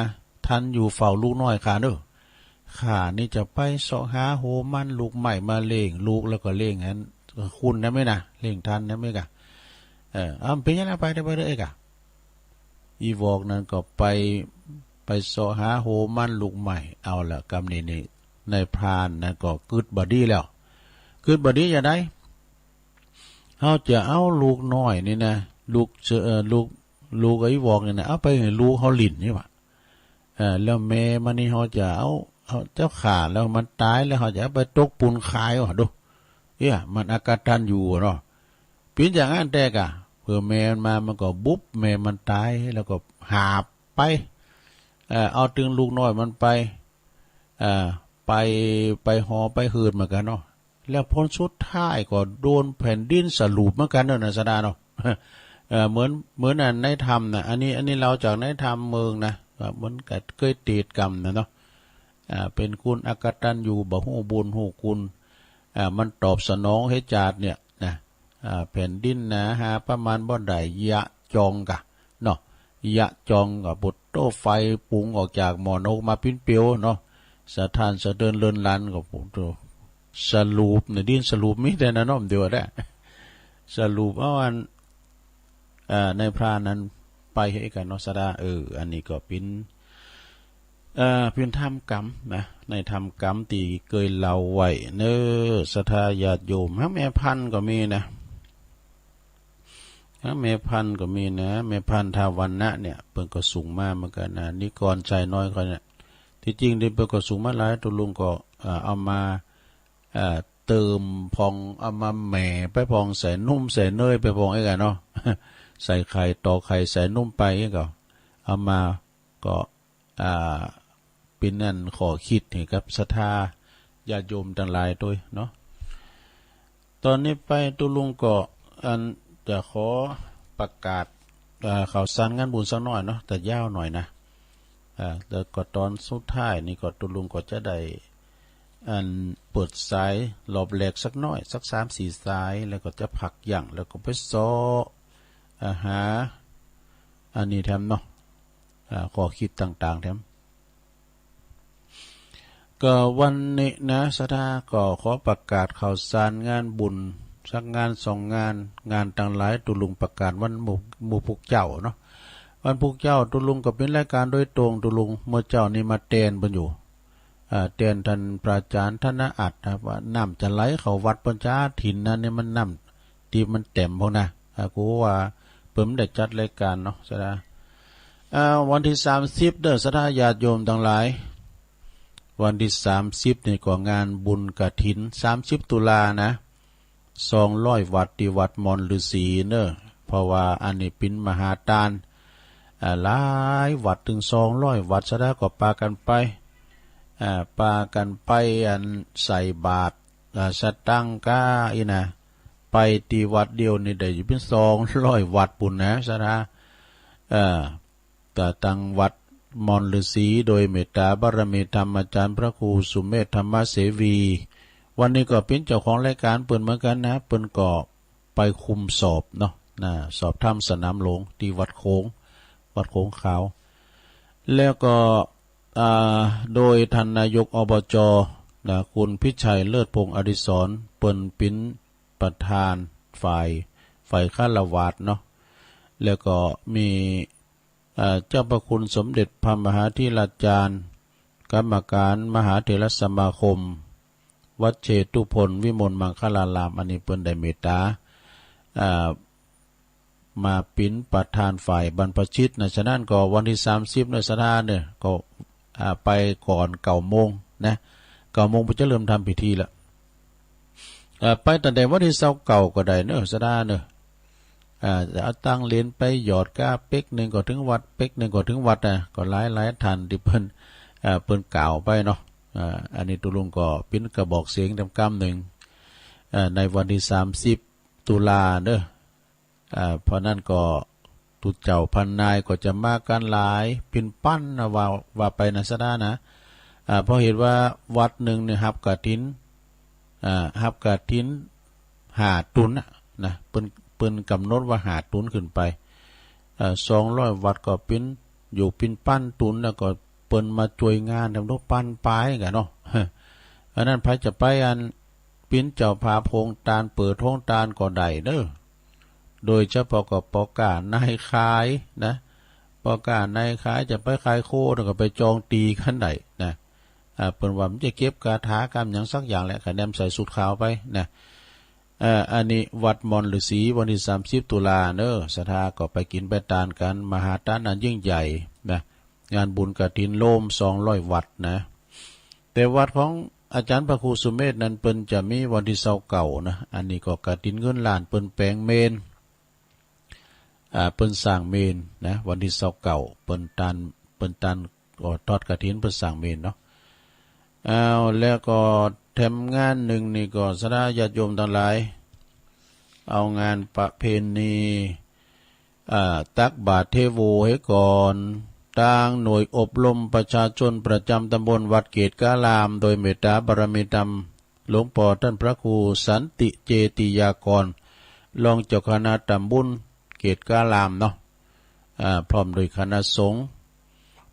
ท่านอยู่เฝ้าลูกน้อยข้าเด้อ ข้านี่จะไปเสาะหาโฮมันลูกไม้มาเลี้ยงลูก แล้วก็เลี้ยงอันคุณนะแม่นะ เลี้ยงท่านนะแม่กะ เออ เอา เป็นยังไง ไปเด้อ ไปเด้อเอกอะ อีวอกนั้นก็ไป ไปเสาะหาโฮมันลูกไม้ เอาละกำนี้นี่ นายพรานนั้นก็กึ๊ดบ่ดีแล้ว กึ๊ดบ่ดีอย่างใด เฮาจะเอาลูกน้อยนี่นะ ลูกเสือ เอ่อ ลูก ลูกไอ้วอกนี่นะ เอาไปให้ลูกเฮาหลิ้นนี่หว่า เออ แล้วแม่มันนี่เฮาจะเอา เอาเจ้าขาแล้วมันตายแล้วเฮาจะเอาไปตกปูนขายหว่า ดู เอี้ย มันอกตัญญูเนาะ เป๋นอย่างนั้นแต่กะ เผื่อแม่มันมา มันก็บุบแม่มันตาย แล้วก็หาบไป เอ่อ เอาตึงลูกน้อยมันไป เอ่อ ไป ไปหอไปเฮือนเหมือนกันเนาะ แล้วผลสุดท้ายก็โดนแผ่นดินสลูปเหมือนกันเนาะ นาสดาเนาะ เอ่อ เหมือน เหมือนอันในถ้ำนะ อันนี้ อันนี้เล่าจากในถ้ำเมืองนะ ว่าเหมือนกับเคยติดกรรมนะเนาะ อ่า เป็นคนอกตัญญู บ่ฮู้บุญฮู้คุณ อ่า มันตอบสนองเหตุจาติเนี่ยนะ อ่า แผ่นดินหนาหาประมาณบ่ได้ ยะจองกะเนาะ ยะจองกะ ปุดโตไฟปุงออกจากหม้อนรกมาปิ้นเปียวเนาะ สถานสะเดินเลินลันก็ สรุปในดินสรุปมีแต่นั้นเนาะ เดี๋ยวได้ สรุปเอาอัน เอ่อ ในพระนั้นไปให้กันเนาะ สะดา เออ อันนี้ก็เป็น เอ่อ เป็นธรรมกำนะ ในธรรมกำที่เคยเล่าไว้เนอ ศรัทธาญาติโยม หาแม่พันธุ์ก็มีนะ หาแม่พันธุ์ก็มีนะ แม่พันธุ์ทาวันนะเนี่ย เปิ้นก็ส่งมาเหมือนกันนะ นิกรชายน้อยเขาเนี่ย ที่จริงนี่เปิ้นก็ส่งมาหลาย ตุ๊ลุงก็ เอ่อ เอามา เอ่อ เติมพอง เอามาแหม่ไปพอง ใส่นุ่มใส่เนยไปพองไอ้กันเนาะ ใส่ไข่ ตอกไข่ ใส่นุ่มไปไอ้ก็ เอามาก็ อ่า เป็นอันข้อคิดให้กับศรัทธาญาติโยมตังหลายตวยเนาะ ตอนนี้ไปตุ๊ลุงก็อันจะขอประกาศ อ่า ข่าวสารงานบุญสักหน่อยเนาะ แต่ยาวหน่อยนะ อ่า แล้วก็ตอนสุดท้ายนี่ก็ตุ๊ลุงก็จะได้ อันเปิดสายรอบแรกสักหน่อย สักสามสี่สาย แล้วก็จะพักยั้ง แล้วก็ไปเซาะ อ่า หา อันนี้แถมเนาะ อ่า ข้อคิดต่างๆแถม ก็วันนี้นะ ศรัทธาก็ขอประกาศข่าวสารงานบุญ สักงานสองงาน งานตังหลาย ตุ๊ลุงประกาศวันหมู่ หมู่พุธเจ้าเนาะ วันพุธเจ้า ตุ๊ลุงก็เป็นรายการโดยตรง ตุ๊ลุงเมื่อเจ้านี้มาแตนเปิ้นอยู่ อ่า แตนท่านพระอาจารย์ธนอัตถ์นะ ว่าน้ำจะไหลเข้าวัดเปิ้นจะถิ่นนั้นเนี่ย มันน้ำที่มันเต็มพวกนะ อ่า กูว่าเปิ้นได้จัดรายการเนาะ ศรัทธา อ่า วันที่สามสิบเด้อ ศรัทธาญาติโยมตังหลาย วันที่สามสิบนี่ก็งานบุญกฐิน สามสิบตุลานะ สองร้อยวัตต์ ที่วัดมอนฤๅษีเนอะ เพราะว่าอันนี้เป็นมหาทาน อ่า หลายวัตต์ ถึงสองร้อยวัตต์ ศรัทธาก็ปากันไป อ่า ปากันไปอันใส่บาตร อ่า สตังค์ก้าอี้นะ ไปที่วัดเดียวนี่ได้อยู่เป็นสองร้อยวัตต์ปุ้นนะ ศรัทธา เอ่อ แต่ตังวัดมอนฤๅษี โดยเมตตาบารมีธรรมอาจารย์พระครูสุเมธธรรมเสวี วันนี้ก็เป็นเจ้าของรายการเปิ้นเหมือนกันนะ เปิ้นก็ไปคุมสอบเนาะ นะ สอบธรรมสนามหลวงที่วัดโขง วัดโขงขาว แล้วก็ อ่า โดยท่านนายก อบจ นะ คุณพิชัยเลิศพงษ์อดิศร เปิ้นเป็นประธานฝ่าย ฝ่ายฆราวาสเนาะ แล้วก็มี เอ่อ เจ้าพระคุณสมเด็จพระมหาธิราจารย์ กรรมการมหาเถรสมาคม วัดเชตุพนวิมลมังคลาราม อันนี้เปิ้นได้เมตตา เอ่อ มาเป็นประธานฝ่ายบรรพชิตนะ ฉะนั้นก็วันที่สามสิบเนอะ ศรัทธาเนอะ ก็ อ่า ไปก่อนเก้าโมงนะ เก้าโมงเปิ้นจะเริ่มทำพิธีละ เอ่อ ไปตั้งแต่วันที่ซาวเก้าก็ได้เนอะ ศรัทธาเนอะ อ่า เอาตังเหรียญไปหยอดก้าเป๊กหนึ่งก็ถึงวัด เป๊กหนึ่งก็ถึงวัดนะ ก็หลายหลายท่านที่เปิ้น เอ่อ เปิ้นกล่าวไปเนาะ อ่า อันนี้ตุ๊ลุงก็เป็นกระบอกเสียงตามกำหนึ่ง เอ่อ ในวันที่สามสิบตุลาเนอะ อ่า เพราะนั้นก็ตุ๊เจ้าพันนายก็จะมากันหลายเป็นปั้นนะ ว่า ว่าไปนะ ศรัทธานะ อ่า เพราะเหตุว่าวัดหนึ่งเนี่ยฮับกฐิน อ่า ฮับกฐินห้าตันนะ นะ เปิ้น เปิ้นกำหนดว่าห้าตันขึ้นไป อ่า สองร้อยวัตต์ก็เป็น อยู่เป็นปั้นตัน แล้วก็เปิ้นมาช่วยงานทำทุกปั้นปายกันเนาะ อันนั้นใผจะไปอันเป็นเจ้าภาพโฮงทาน เปิดโฮงทานก็ได้เนอะ โดยเฉพาะก็ป้อก้านายขายนะ ป้อก้านายขายจะไปขายโคเนี่ยก็ไปจองตี้กันได้นะ อ่า เปิ้นว่ามันจะเก็บคาถากำหยังสักอย่างแหละ คะแนนใส่สูตรขาวไปนะ เอ่อ อันนี้วัดมอนฤๅษี วันที่สามสิบตุลาเนอะ ศรัทธาก็ไปกินไปทานกัน มหาทานอันยิ่งใหญ่นะ งานบุญกฐินโฮมสองร้อยวัตต์นะ แต่วัดของอาจารย์พระครูสุเมธนั้นเปิ้นจะมีวันที่ซาวเก้านะ อันนี้ก็กฐินเงินล้านเปิ้นแปลงเมน อ่า เปิ้นสร้างเมนนะ วันที่ซาวเก้า เปิ้นทาน เปิ้นทาน ก็ทอดกฐินเปิ้นสร้างเมนเนาะ เอา แล้วก็แถมงานหนึ่งนี่ก็ศรัทธาญาติโยมทั้งหลาย เอางานประเพณี อ่า ตักบาตรเทโวให้ก่อน ตางหน่วยอบรมประชาชนประจำตำบลวัดเกตการาม โดยเมตตาบารมีธรรม หลวงพ่อท่านพระครูสันติเจติยากร รองเจ้าคณะตำบลเกตการามเนาะ อ่า พร้อมด้วยคณะสงฆ์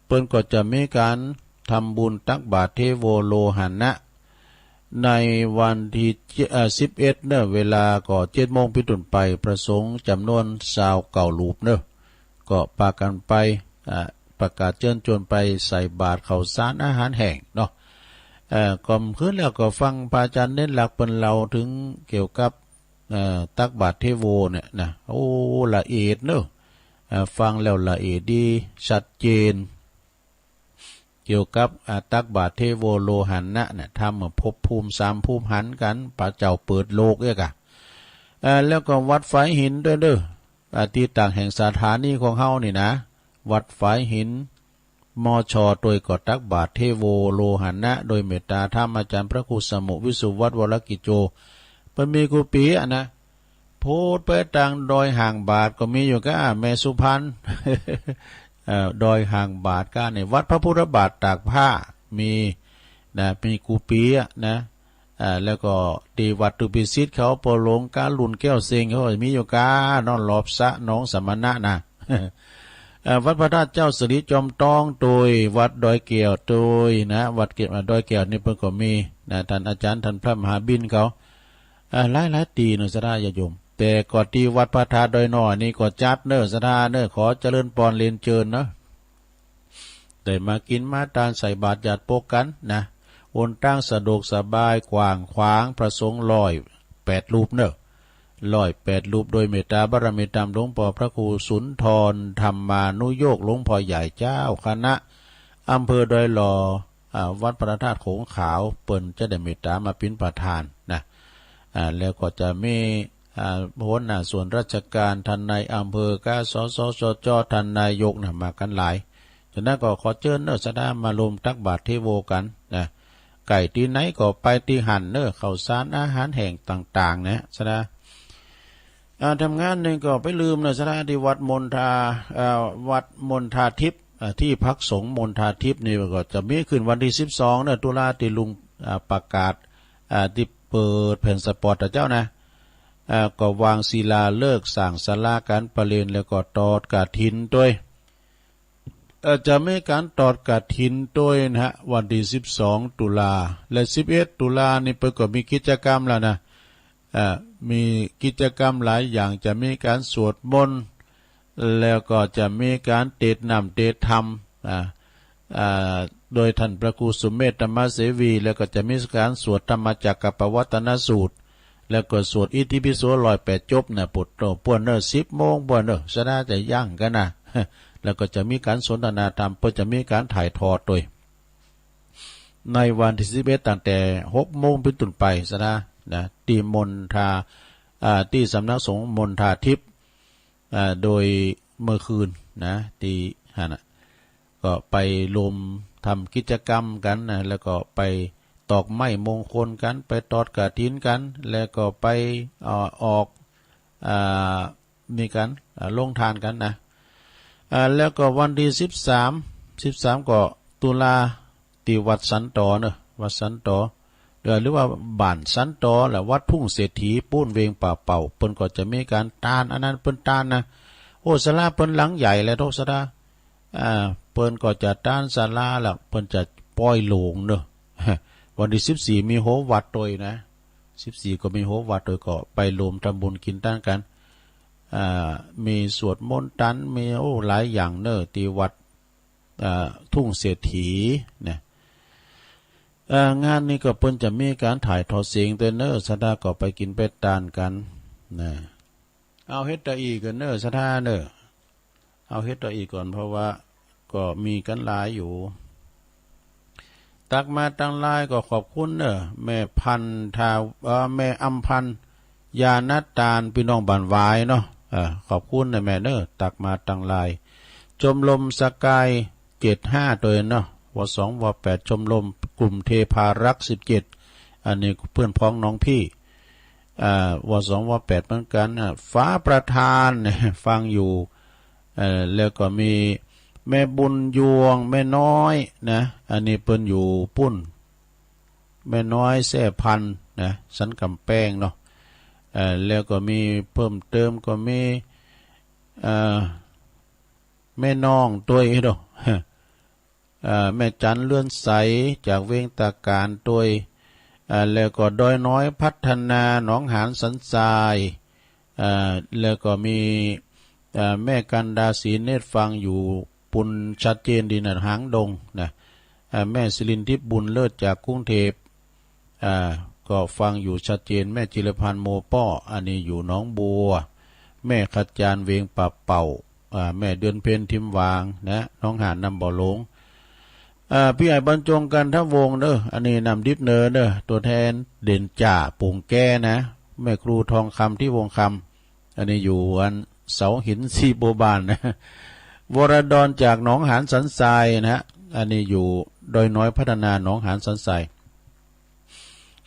เปิ้นก็จะมีการ ทำบุญตักบาตรเทโวโลหะนะ ในวันที่เจ็ด เอ่อ สิบเอ็ด เนอะ เวลาก็เจ็ดโมงเป็นต้นไป พระสงฆ์จำนวนซาวเก้ารูปเนอะ ก็ปากั๋นไป อ่า ประกาศเจิญจวนไปใส่บาตรข้าวสารอาหารแห้งเนาะ เอ่อ ก่อมคืนแล้วก็ฟังพระอาจารย์เน้นหลักเปิ้นเล่าถึงเกี่ยวกับ เอ่อ ตักบาตรเทโวเนี่ยนะ โอ้ ละเอียดเนอะ เอ่อ ฟังแล้วละเอียดดี ชัดเจน เกี่ยวกับ อ่า ตักบาตรเทโวโลหะนะเนี่ย ทำเมื่อภพภูมิสามภูมิหันกั๋น พระเจ้าเปิดโลกเอกอะ เอ่อ แล้วก็วัดฝายหินด้วยเด้อ อ่า ที่ตั้งแห่งสถานีของเฮานี่นะ วัดฝายหิน มอชอ โดยก็ตักบาตรเทโวโลหะนะ โดยเมตตาธรรมอาจารย์พระครูสมุวิสุวัฒน์วรกิจโจ เปิ้นมีกู้ปี๋อะนะ พูดไปตางดอยห่างบาทก็มีอยู่ก้า แม่สุพรรณ เอ่อ ดอยห่างบาทก้าเนี่ย วัดพระพุทธบาทตากผ้ามีนะ มีกู้ปี๋อะนะ อ่า แล้วก็ที่วัดตุปิสิทธิ์เขา ปอหลวงก้าลุนแก้วเซ็งเขาก็มีอยู่ก้า นอนหลอบสระหนองสมณะนะ เอ่อ วัดพระธาตุเจ้าสิริจอมทองโดย วัดดอยแก้วโดยนะ วัดเก- ดอยแก้วนี่เปิ้นก็มีนะ ท่านอาจารย์ท่านพระมหาบิณฑิตเขา อ่า หลายๆ ตี้เนอะ ศรัทธาญาติโยม แต่ก็ตี้วัดพระธาตุดอยน้อยนี่ก็จัดเนอะ ศรัทธาเนอะ ขอเจริญปอนเรียนเจิญเนอะ ได้มากิ๋นมาตานใส่บาตรญาติโปกั๋นนะ หนตางสะดวกสบายกว้างขวาง พระสงฆ์ร้อยแปดรูปเนอะ ร้อยแปดรูป โดยเมตตาบารมีธรรมหลวงป้อพระครูสุนทรธรรมานุโยค หลวงพ่อใหญ่เจ้าคณะอำเภอดอยหล่อ อ่า วัดพระธาตุโขงขาว เปิ้นจะได้เมตตามาเป๋นประธานนะ อ่า แล้วก็จะมี อ่า หัวหน้าส่วนราชการ ท่านนายอำเภอ กสสจ ท่านนายกนะ มากั๋นหลาย ฉะนั้นก็ขอเจิญเนอะ ศรัทธามาร่วมตักบาตรเทโวกั๋นนะ ใก้ตี้ไหนก็ไปตี้หั้นเนอะ ข้าวสารอาหารแห้งต่างๆ นะ ศรัทธา อ่า ทำงานหนึ่งก็ไปลืมเนอะ ศรัทธา ตี้วัดมณฑา เอ่อ วัดมณฑาทิพย์ อ่า ตี้พักสงฆ์มณฑาทิพย์นี่ก็จะมีขึ้นวันตี้สิบสองเนอะ ตุลา ตี้ลุง อ่า ประกาศ อ่า ตี้เปิดแผ่นสปอร์ตอะเจ้านะ อ่า ก็วางศิลาฤกษ์สร้างศาลาก๋านประเรียน แล้วก็ตอดกฐินโดย เอ่อ จะมีก๋านตอดกฐินโดยนะฮะ วันตี้สิบสองตุลา และสิบเอ็ดตุลานี่เปิ้นก็มีกิจกรรมแล้วนะ อ่า มีกิจกรรมหลายอย่าง จะมีก๋านสวดมนต์ แล้วก็จะมีก๋านเตสน์น้ำเตสน์ธรรม อ่า อ่า โดยท่านพระครูสุเมธธรรมเสวี แล้วก็จะมีก๋านสวดธรรมจักรกัปปวัตตนสูตร แล้วก็สวดอิติปิโสร้อยแปดจบนะ ปุตโต ป้วนเนอะ สิบโมงป้วนเนอะ ศรัทธาจะยั้งกั๋นนะ แล้วก็จะมีก๋านสนทนาธรรม เปิ้นจะมีก๋านถ่ายทอดโดย ในวันตี้สิบเอ็ด ตั้งแต่หกโมงเป๋นต้นไป ศรัทธานะ ตี้มณฑา อ่า ตี้สำนักสงฆ์มณฑาทิพย์ อ่า โดยเมื่อคืนนะ ตี้หั้นน่ะ ก็ไปรวมทำกิจกรรมกั๋นนะ แล้วก็ไปตอกไม้มงคลกั๋น ไปตอดกฐินกั๋น แล้วก็ไป เอ่อ ออก อ่า มีก๋าน อ่า ลงทานกั๋นนะ อ่า แล้วก็วันตี้สิบสาม สิบสามก็ตุลา ตี้วัดสันตอเนอะ วัดสันตอ เอ่อ หรือว่าบ้านสันตอแหละ วัดทุ่งเศรษฐี ปู๊นเวงป่าเป่า เปิ้นก็จะมีก๋านตาน อันนั้นเปิ้นตานนะ โอ้ ศาลาเปิ้นหลังใหญ่แหละ โตศรัทธา อ่า เปิ้นก็จะตานศาลา แล้วเปิ้นจะปล่อยโลงเนอะ วันตี้สิบสี่มีโฮวัดโดยนะ สิบสี่ก็มีโฮวัดโดย ก็ไปรวมทำบุญกิ๋นตานกั๋น อ่า มีสวดมนต์ตัน มี โอ้ หลายอย่างเนอะ ตี้วัด อ่า ทุ่งเศรษฐีนะ เอ่อ งานนี้ก็เปิ้นจะมีก๋านถ่ายทอดเสียงโดยเนอะ ศรัทธาก็ไปกิ๋นไปตานกั๋นนะ เอาเฮ็ดตะอี้ก่อนเนอะ ศรัทธาเนอะ เอาเฮ็ดตะอี้ก่อน เพราะว่าก็มีกั๋นหลายอยู่ ตักมาตังหลายก็ขอบคุณเนอะ แม่พันธา เอ่อ แม่อำพันธ์ ญาณตาน ปี้น้องบ้านหวายเนาะ เอ่อ ขอบคุณนะแม่เนอะ ตักมาตังหลาย ชมรมสกายเจ็ดห้าโดยเนาะ ว สอง ว แปด ชมรมกลุ่มเทพารักษ์สิบเจ็ด อันนี้เพื่อนพ้องน้องพี่ อ่า ว สอง ว แปด เหมือนกัน อ่า ฟ้าประธาน ฟังอยู่ เอ่อ แล้วก็มีแม่บุญยวง แม่น้อยนะ อันนี้เปิ้นอยู่ปุ้น แม่น้อยแซ่พันธุ์นะ สันกำแพงเนาะ เอ่อ แล้วก็มีเพิ่มเติมก็มี เอ่อ แม่น้องตวยเนาะ เอ่อ แม่จันเรือนใสจากเวียงตะการด้วย เอ่อ แล้วก็ดอยน้อยพัฒนา หนองหานสันทราย เอ่อ แล้วก็มี เอ่อ แม่กันดาศรีเนตรฟังอยู่ ปุณชัดเจนดีนะ หางดงนะ เอ่อ แม่สิรินทิพย์บุญเลิศจากกรุงเทพฯ อ่า ก็ฟังอยู่ชัดเจน แม่จิรพันธ์โมป้อ อันนี้อยู่หนองบัว แม่ขจารเวงป่าเป่า อ่า แม่เดือนเพ็ญทิมหวางนะ หนองหานน้ำบ่อหลง อ่า พี่ใหญ่บรรจงกันทวงศ์เด้อ อันนี้น้ำดิบเนินเด้อ ตัวแทนเด่นจ่าโป่งแก้นะ แม่ครูทองคำที่วงคำ อันนี้อยู่อันเสาหินสีบัวบานนะ วรดรจากหนองหานสันทรายนะ อันนี้อยู่ดอยน้อยพัฒนาหนองหานสันทราย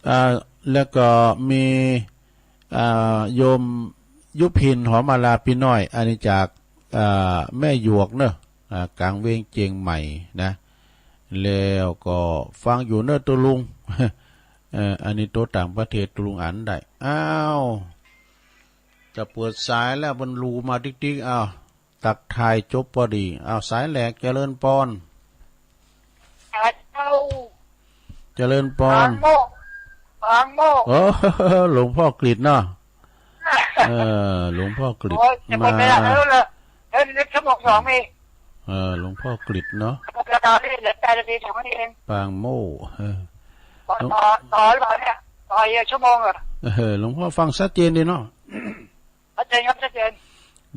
อ่า แล้วก็มี อ่า โยมยุพินหอมมาลาปีน้อย อันนี้จาก อ่า แม่หยวกเนอะ อ่า กลางเวียงเจียงใหม่นะ แล้วก็ฟังอยู่เนอะตัวลุง เอ่อ อันนี้ตัวต่างประเทศตัวลุงอ่านได้ อ้าว จะเปิดสายแล้วมันลูมาติ๊กๆ อ้าว ตักทายจบพอดี อ้าว สายแรก เจริญปอน เจ้า เจริญปอน ปางโมก ปางโมก โอ้ หลวงพ่อกฤษเนาะ เออ หลวงพ่อกฤษ โอ้ย จะหมดเวลาแล้วเหรอ เอ้ย ชั่วโมงสองมี เออ หลวงพ่อกฤษเนาะ เวลานี่เหลือแปดนาที สองนาทีเอง ปางโมก เออ ต่อ ต่อ ต่อหรือเปล่าเนี่ย ต่ออีกชั่วโมงเหรอ เออ หลวงพ่อฟังชัดเจนดีเนาะ ชัดเจนครับ ชัดเจน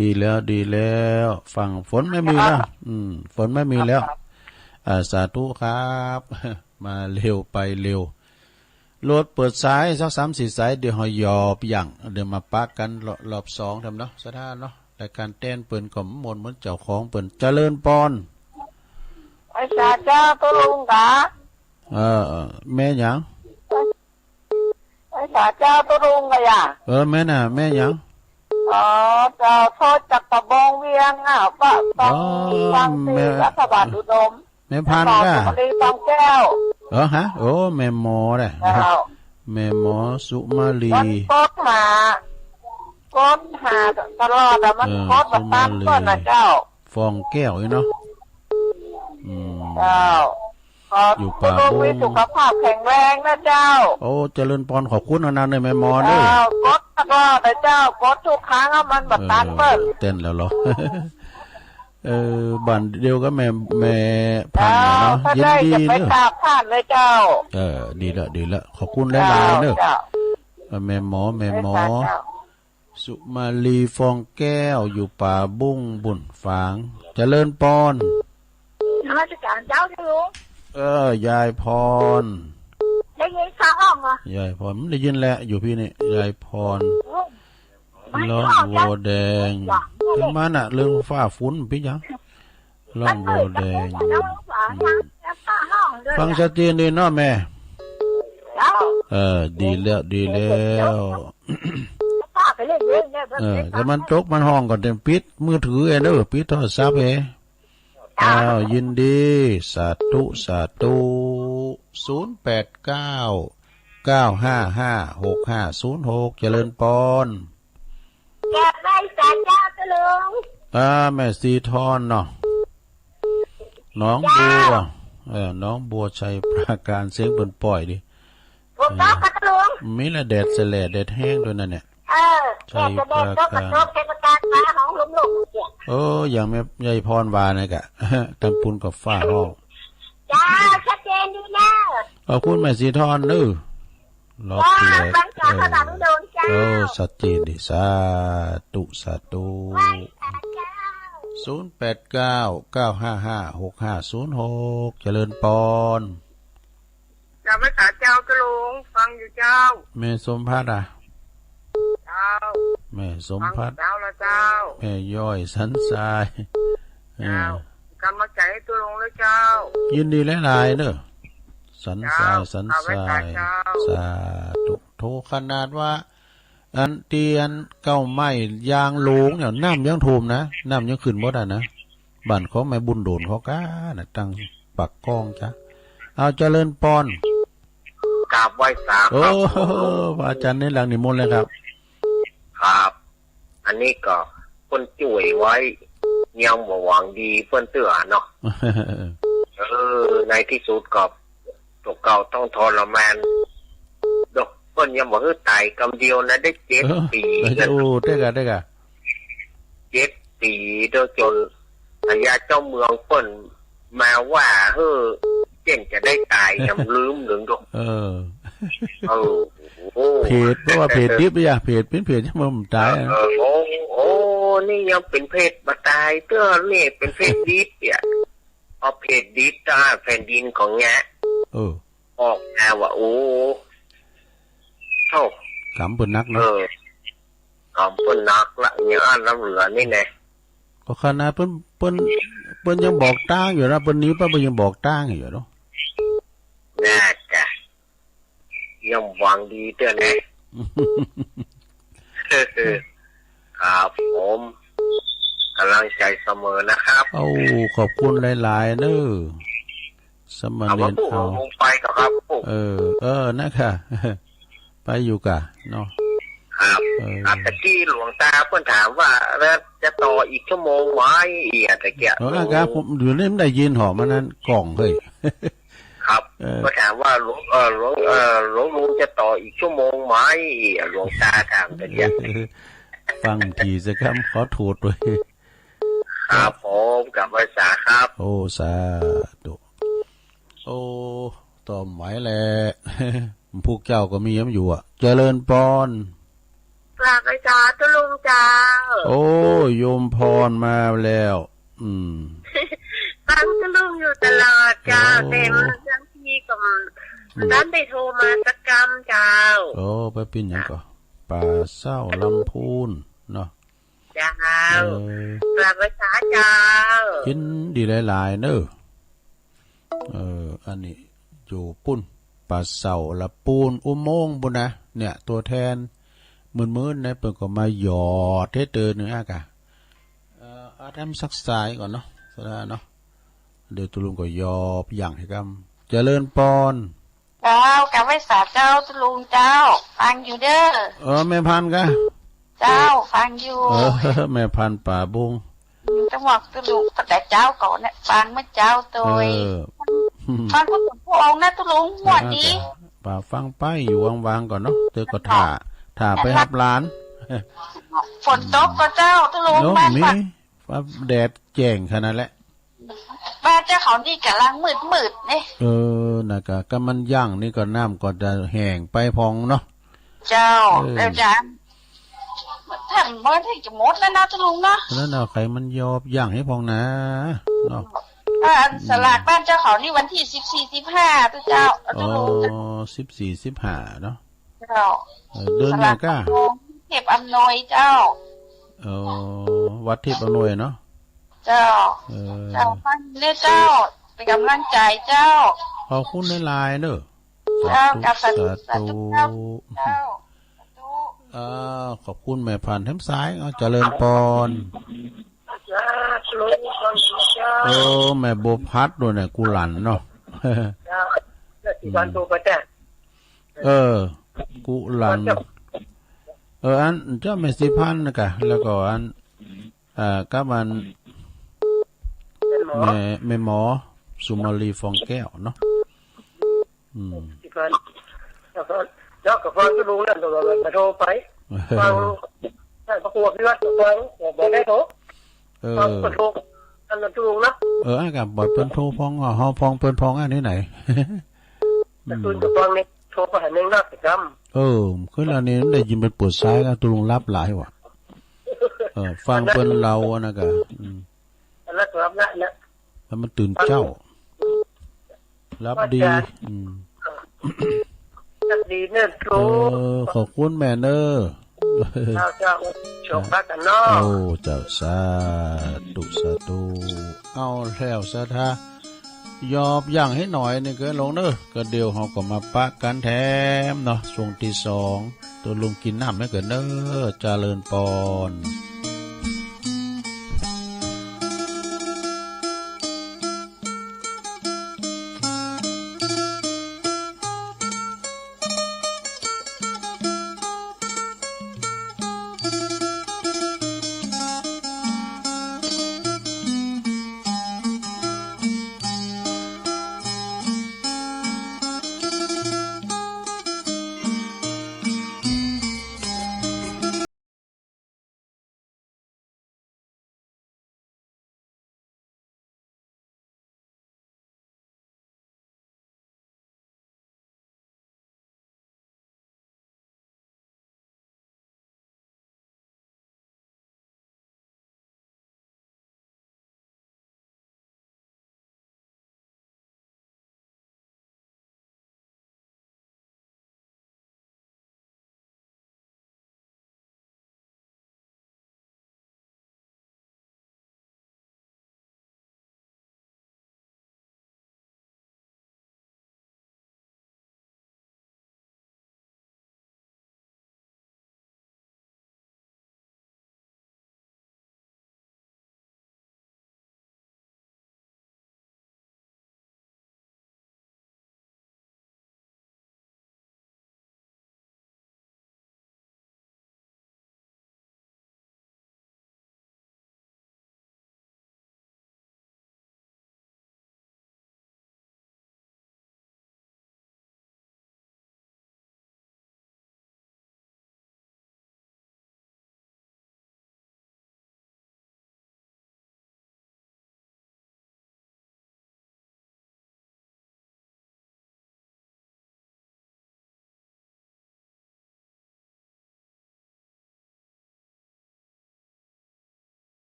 ดีแล้ว ดีแล้ว ฟัง ฝนไม่มีแล้ว ครับ อืม ฝนไม่มีแล้ว ครับ อ่า สาธุครับ มาเร็วไปเร็ว โหลดเปิดสายสักสามสี่สาย เดี๋ยวเฮายอบอย่าง เดี๋ยวมาปะกันรอบ รอบสองทำเนาะ สถานเนาะ รายการแตนเปิ้นก็ม่วนเหมือนเจ้าของเปิ้น เจริญปอน ไหว้สาเจ้าตุ๊ลุงกะ เออ เออ แม่หยัง ไหว้สาเจ้าตุ๊ลุงกะยะ เออ แม่น่ะ แม่หยัง อ๋อ เจ้า โทรจากป่าบงเวียงอ่ะ ป่าบง อ๋อ ฟังตี แม่ รัฐบาลอุดม แม่พันธุ์ แม่หมอ ก้า สุมาลี ฟองแก้ว เออ ฮะ โอ้ แม่หมอน่ะ เจ้า แม่หมอสุมาลี มันกดหา กดหาตลอดอะ มัน เออ กดมาตาม สุมาลี ก่อนนะเจ้า ฟองแก้วนี่เนาะ อืม เจ้า ขอ อยู่ป่าบง ให้สุขภาพแข็งแรงนะเจ้า โอ้ เจริญปอน ขอบคุณนะ นะ เนี่ย แม่หมอเด้อ เจ้า กดตลอดนะเจ้า กดทุกครั้งอะ มันมาตันเปิ้น เออ เต้นแล้วเหรอ เออ บ้านเดียวกับแม่ แม่พันธุ์น่ะเนาะ เจ้า ยินดีเนอะ ถ้าได้จะไปกราบท่านเลยเจ้า เออ ดีละ ดีละ ขอบคุณหลายๆ เจ้า เนอะ เจ้า เออ แม่หมอ แม่หมอ เจ้า สุมาลี ฟองแก้ว อยู่ป่าบุ้งบุญฝาง เจริญปอน นมัสการเจ้า เจ้าลุง เออ ยายพร ได้ยินเสียงร้องเหรอ ยายพร ไม่ได้ยินแหละ อยู่พี่นี่ ยายพร โอ้ ร้องวัวแดง เออ มันน่ะ เรื่องฟ้าฝน เป็นหยัง ร้องวัวแดง อืม ฟังชัดเจนดีเนาะแม่ เออ ดีแล้ว ดีแล้ว เออ ถ้ามันตกมันฮ้องก็ต้องปิดมือถือเองเด้อ ปิดโทรศัพท์เอง อ้าว ยินดี สาธุ สาธุ ศูนย์แปดเก้า เก้าห้าห้า หกห้าศูนย์หก เจริญปอน กราบไหว้สาเจ้าตะลุง อ่า แม่สีทอนเนาะ หนองบัว เจ้า เออ หนองบัวชัยปราการ เสียงเปิ้นป้อยดี ถูกต้องค่ะตะลุง มีละแดดแสแหล่ แดดแห้งด้วยนั่นเนี่ย เออ ชัยปราการ แดดแสแหล่ ตกกระทบชัยปราการ ฟ้าฮ้องลุ่มๆ เนี่ย เออ อย่างแม่ยายพรว่านะกะ ตำปุนกับฟ้าฮ้อง เจ้า ชัดเจนดีนะ ขอบคุณแม่สีทอนเนอะ ล็อกแหลก เออ เออ ชัดเจนดี สาธุ สาธุ ศูนย์แปดเก้า เก้าห้าห้า หกห้าศูนย์หก เจริญปอน กราบไหว้สาเจ้าตะลุง ฟังอยู่เจ้า แม่สมพัดอ่ะ เจ้า แม่สมพัด ฟังเจ้าละเจ้า แม่ย้อยสันทราย เจ้า เออ กำลังใจให้ตะลุงเลยเจ้า ยินดีหลายๆ เนอะ สันทราย เจ้า สันทราย กราบไหว้สาเจ้า สาธุ โทขนาดว่า อันเตียนเก้าไม้ยางหลงเนี่ย น้ำยังท่วมนะ น้ำยังขึ้นบ่ได้นะ บ้านของแม่บุญโดนเขาก้านะ ตั้งปากกองจ้ะ เอาเจริญปอน กราบไหว้สาครับ โอ้ พระอาจารย์ในหลังนิมนต์เลยครับ ครับ อันนี้ก็เปิ้นจ่วยไว้ ยังบ่หวังดีเปิ้นเตื้อเนาะ เออ ในที่สุดก็ตัวเก่าต้องทรมานดอกเปิ้นยังบอกให้ตายกำเดียวนะ ได้เจ็ด เออ ปี เออ กัน โอ้ เด็กอะ เด็กอะ เจ็ด ปี โดยจนพญาเจ้าเมืองเปิ้นมาว่า เฮ้อ เจ้นจะได้ตาย ยังลืมหนึ่งดอก เออ เออ โอ้ เพศ เพราะว่าเพศดิบอะ เพศเป็นเพศยังบ่ตายอะ เออ โอ้ โอ้ นี่ยังเป็นเพศบ่ตาย เตื้อนี่เป็นเพศดิบเนี่ย เอาเพศดิบตาแผ่นดินของแงะ เออ ออกมาว่า โอ้ โธ่ กรรมเปิ้นหนัก เอ เนาะ อ กรรมเปิ้นหนักละ ยังอั้นน้ำเหลือนี่แน่ ก็ขนาดเปิ้น เปิ้น เปิ้นยังบอกตางอยู่นะ เปิ้นหนีไปเปิ้นยังบอกตางอยู่เนาะ น่าจะ ยังหวังดีด้วยนะ ครับผม กำลังใจเสมอนะครับ โอ้ ขอบคุณหลายๆ เนอะ สามเณร เอา เอา ลงไปก่อนครับ เออ เออ นะคะ ไปอยู่กะเนาะ ครับ เออ ครับ ตะกี้หลวงตาเปิ้นถามว่า แล้วจะต่ออีกชั่วโมงไหม เอียดตะกี้ เออ ครับ ผมอยู่นี่ไม่ได้ยินหอมอันนั้นกล่องเฮ้ย ครับ เออ ก็ถามว่าหลวง เอ่อ หลวง เอ่อ หลวงลุงจะต่ออีกชั่วโมงไหม หลวงตาถามตะกี้ ฟังทีสักคำ ขอโทษด้วย ครับผม กลับไหว้สาครับ โอ้ สาธุ โอ้ ต่อไหวแหละ พวกเจ้าก็มีย้ำอยู่อะ เจริญปอน กราบไหว้สาธุลุงเจ้า โอ้ โยมพรมาแล้ว อืม ฟังตุลุงอยู่ตลอดเจ้า โอ้ แต่บางทีก็ อืม บ่ทันได้โทรมาสักกำเจ้า โอ้ ไปปิ้นหยังก่อ ป่าเศร้าลำพูนเนาะ เจ้า เออ กราบไหว้สาเจ้า ยินดีหลายๆ เนอะ เออ อันนี้อยู่ปุ้น ป่าเศร้าละปูนอุโมงค์ปุ้นนะ เนี่ย ตัวแทน มื่นๆ นะ เปิ้นก็มาหยอดให้เตอหนึ่งอ่ะกะ เอ่อ อาแถมสักสายก่อนเนาะ สะดาเนาะ เดี๋ยวตุลุงก็หยอบอย่างให้กำ เจริญปอน เจ้า กราบไหว้สาเจ้า ตุลุงเจ้า ฟังอยู่เด้อ เออ แม่พันธุ์กะ เจ้า ฟังอยู่ เออ แม่พันธุ์ป่าบุง อืม ต้องบอกตุลุงตั้งแต่เจ้าก่อนเนี่ย ฟังเมื่อเจ้าโดย เออ ฟังพระสงฆ์ผู้องค์นะตุลุง งวดนี้ เออ ป่าฟังไปอยู่ว่างๆ ก่อนเนาะ เตอก็ถ่า ถ่าไปฮับหลาน ฝนตกก็เจ้าตุลุง เนาะ บ้าน มี ปัก ว่าแดดแจ้งขนาดแหละ บ้านเจ้าเขานี่กำลังมืดๆ เนี่ย เออ นะกะ กะมันยั่งนี่ก็น้ำก็จะแห้งไปพองเนาะ เจ้า เออ แล้วจะ ถ้าเมื่อที่จะหมดแล้วนะตุลุงเนาะ แล้วเอาไข่มันหยอบยั่งให้พองนะ เนาะ ถ้าอัน อืม สลากบ้านเจ้าเขานี่วันที่สิบสี่ สิบห้า ตุเจ้า เอาตุลุง อ๋อ สิบสี่ สิบห้า เนาะ เจ้า เออ เดือนไหนกะ สลากเทพอำนวยเจ้า เออ วัดเทพอำนวยเนาะ เจ้า เออ เจ้า ฟังเนี่ยเจ้า เป็นกำลังใจเจ้า ขอบคุณหลายๆ เนอะ เจ้า สาธุ กับสาธุ สาธุ สาธุ เจ้า เจ้า สาธุ เออ ขอบคุณแม่พันธุ์แถมสาย เอา เจริญปอน สาธุ เออ แม่บัวพัดด้วยเนี่ย กุหลันเนาะ เจ้า แล้วที่บ้านตัวประแจ เออ กุหลัน เออ อันเจ้าแม่สีพันธุ์นะกะ แล้วก็อัน เอ่อ กับอัน แม่หมอ แม่ แม่หมอ สุมาลี ฟองแก้วเนาะ อืม สีพันธุ์ แล้วก็ แล้วก็ฟังตุลุงนั่น ตัวมาโทรไป ฟัง นั่นพระครูอภิวัตรก็ฟัง บอกได้โทร เออ ฟังก็โทร อันนั้นตุลุงนะ เออ อ่ะ ก็บอกเปิ้นโทรพอง อ่ะ เฮาพองเปิ้นพอง อันนี้ไหน อืม ตุลุงก็ฟังเนี่ย โทรไปหาเน่งนักกิจกรรม เออ คือละนี่ได้ยินเปิ้นเปิดสายแล้ว ตุลุงหลับหลายว่ะ เออ ฟังเปิ้นเล่าอันนั้นกะ อืม แล้วก็รับละนะ แล้วมันตื่นเจ้า รับดี อืม รับดีเนอะครู เออ ขอบคุณแม่เนอะ เจ้า เจ้า โชคดีกันเนาะ โอ้ เจ้า สาธุ สาธุ เอาแล้วสาธุ หยอบยั่งให้หน่อยนี่ก็ลงเนอะ ก็เดี๋ยวเฮาก็มาปะกันแถมเนาะ ช่วงที่สอง ตัวลุงกินน้ำให้เกินเนอะ เจริญปอน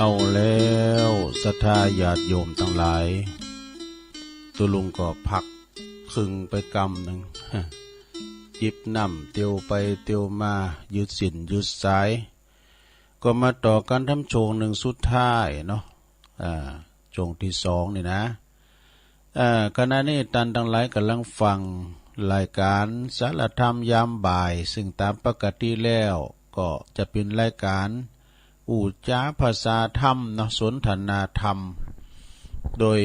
เอาแล้วศรัทธาญาติโยมทั้งหลาย ตุ๊ลุงก็พักครึ่งไปกำหนึ่ง จิบน้ำเตียวไปเตียวมา ยืดสิ้นยืดสาย ก็มาต่อกันทำช่วงหนึ่งสุดท้ายเนาะ อ่า ช่วงที่สองนี่นะ อ่า ขณะนี้ท่านทั้งหลายกำลังฟังรายการสารธรรมยามบ่าย ซึ่งตามปกติแล้วก็จะเป็นรายการอู้จ๋าภาษาธรรมเนาะ สนทนาธรรม โดย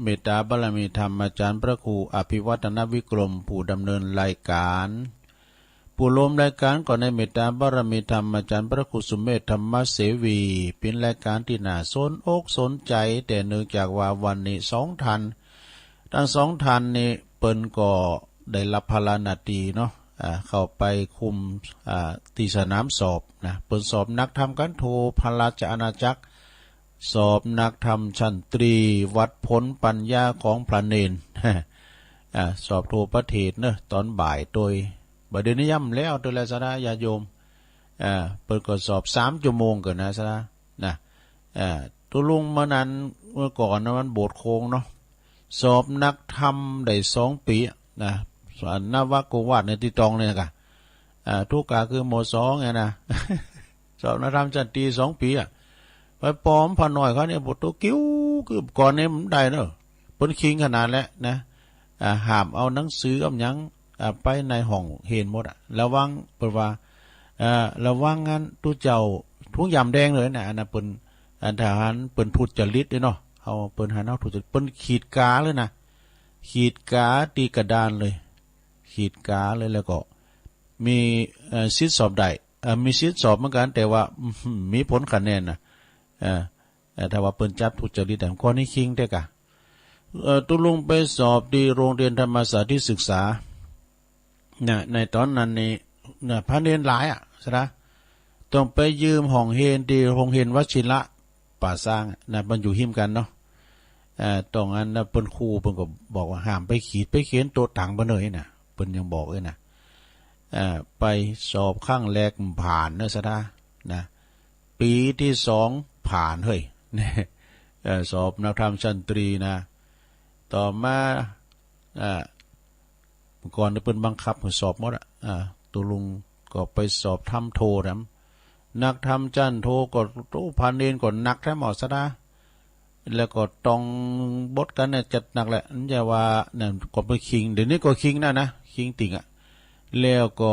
เมตตาบารมีธรรมอาจารย์พระครูอภิวัฒนวิกรม ผู้ดำเนินรายการ ผู้ร่วมรายการก็ในเมตตาบารมีธรรมอาจารย์พระครูสุเมธธรรมเสวี เป็นรายการที่น่าสนอกสนใจ แต่เนื่องจากว่าวันนี้สองท่าน ทั้งสองท่านนี่เปิ้นก็ได้รับภาระหน้าที่เนาะ อ่า เข้าไปคุม อ่า ที่สนามสอบนะ เปิ้นสอบนักธรรมขั้นโท พระราชอาณาจักร สอบนักธรรมชั้นตรี วัดผลปัญญาของพระเณร อ่า สอบทั่วประเทศเนอะ ตอนบ่ายโดย บ่ายเดี๋ยวนี้ย่ำแล้ว โดยแล้วศรัทธาญาติโยม อ่า เปิ้นก็สอบสามชั่วโมงก่อนนะศรัทธานะ อ่า ตุ๊ลุงเมื่อนั้น เมื่อก่อนนะ มันโบสถ์โค้งเนาะ สอบนักธรรมได้สองปีอะนะ สอนนวโกวาทในตีตองเนี่ยกะ อ่า ทุกกะคือ ม.สอง เนี่ยนะ สอบนักธรรมชั้นตรีสองปีอะ ไปปอมพระน้อยเขาเนี่ย โบสถ์โตกิ้ว คือก่อนเนี่ยมันได้เนอะ เปิ้นคิงขนาดแหละนะ อ่า ห้ามเอาหนังสือกับหยัง อ่า ไปในห้องเฮียนหมดอะ ระวัง เปิ้นว่า อ่า ระวังงั้นตุ๊เจ้า ถุงยามแดงเลยนะ อันนั้นเปิ้น อันทหารเปิ้นทุจริตเด้เนาะ เฮาเปิ้นหันเฮาทุจริต เปิ้นขีดกาเลยนะ ขีดกาตีกระดานเลย ขีดกาเลย แล้วก็มี เอ่อ สิทธิ์สอบได้ เอ่อ มีสิทธิ์สอบเหมือนกัน แต่ว่า มีผลคะแนนนะ เอ่อ เอ่อ ถ้าว่าเปิ้นจับทุจริต แต่ก่อนนี้คิงเด้กะ เอ่อ ตุ๊ลุงไปสอบที่โรงเรียนธรรมสาธิตศึกษา นะ ในตอนนั้นนี่ นะ พระเณรหลายอะศรัทธา ต้องไปยืมห้องเฮียนที่โรงเฮียนวชิระป่าซางอะนะ มันอยู่หิมกันเนาะ เอ่อ ตรงนั้นนะ เปิ้นครูเปิ้นก็บอกว่าห้ามไปขีดไปเขียนโต๊ะตังเปิ้นเลยนะ เปิ้นยังบอกเลยนะ เอ่อ ไปสอบครั้งแรกผ่านนะศรัทธานะ ปีที่สองผ่านเฮ้ย เอ่อ สอบนักธรรมชั้นตรีนะ ต่อมา อ่า ก่อนนี่เปิ้นบังคับให้สอบหมดอะ อ่า ตุ๊ลุงก็ไปสอบธรรมโทแถม นักธรรมชั้นโทก็ โอ้ พระเณรก็หนักแถมออกศรัทธา แล้วก็ต้องบทกันเนี่ยจัดหนักแหละ มันจะว่านั่นก็ไปคิง เดี๋ยวนี้ก็คิงนะนะ คิงติ่งอะ แล้วก็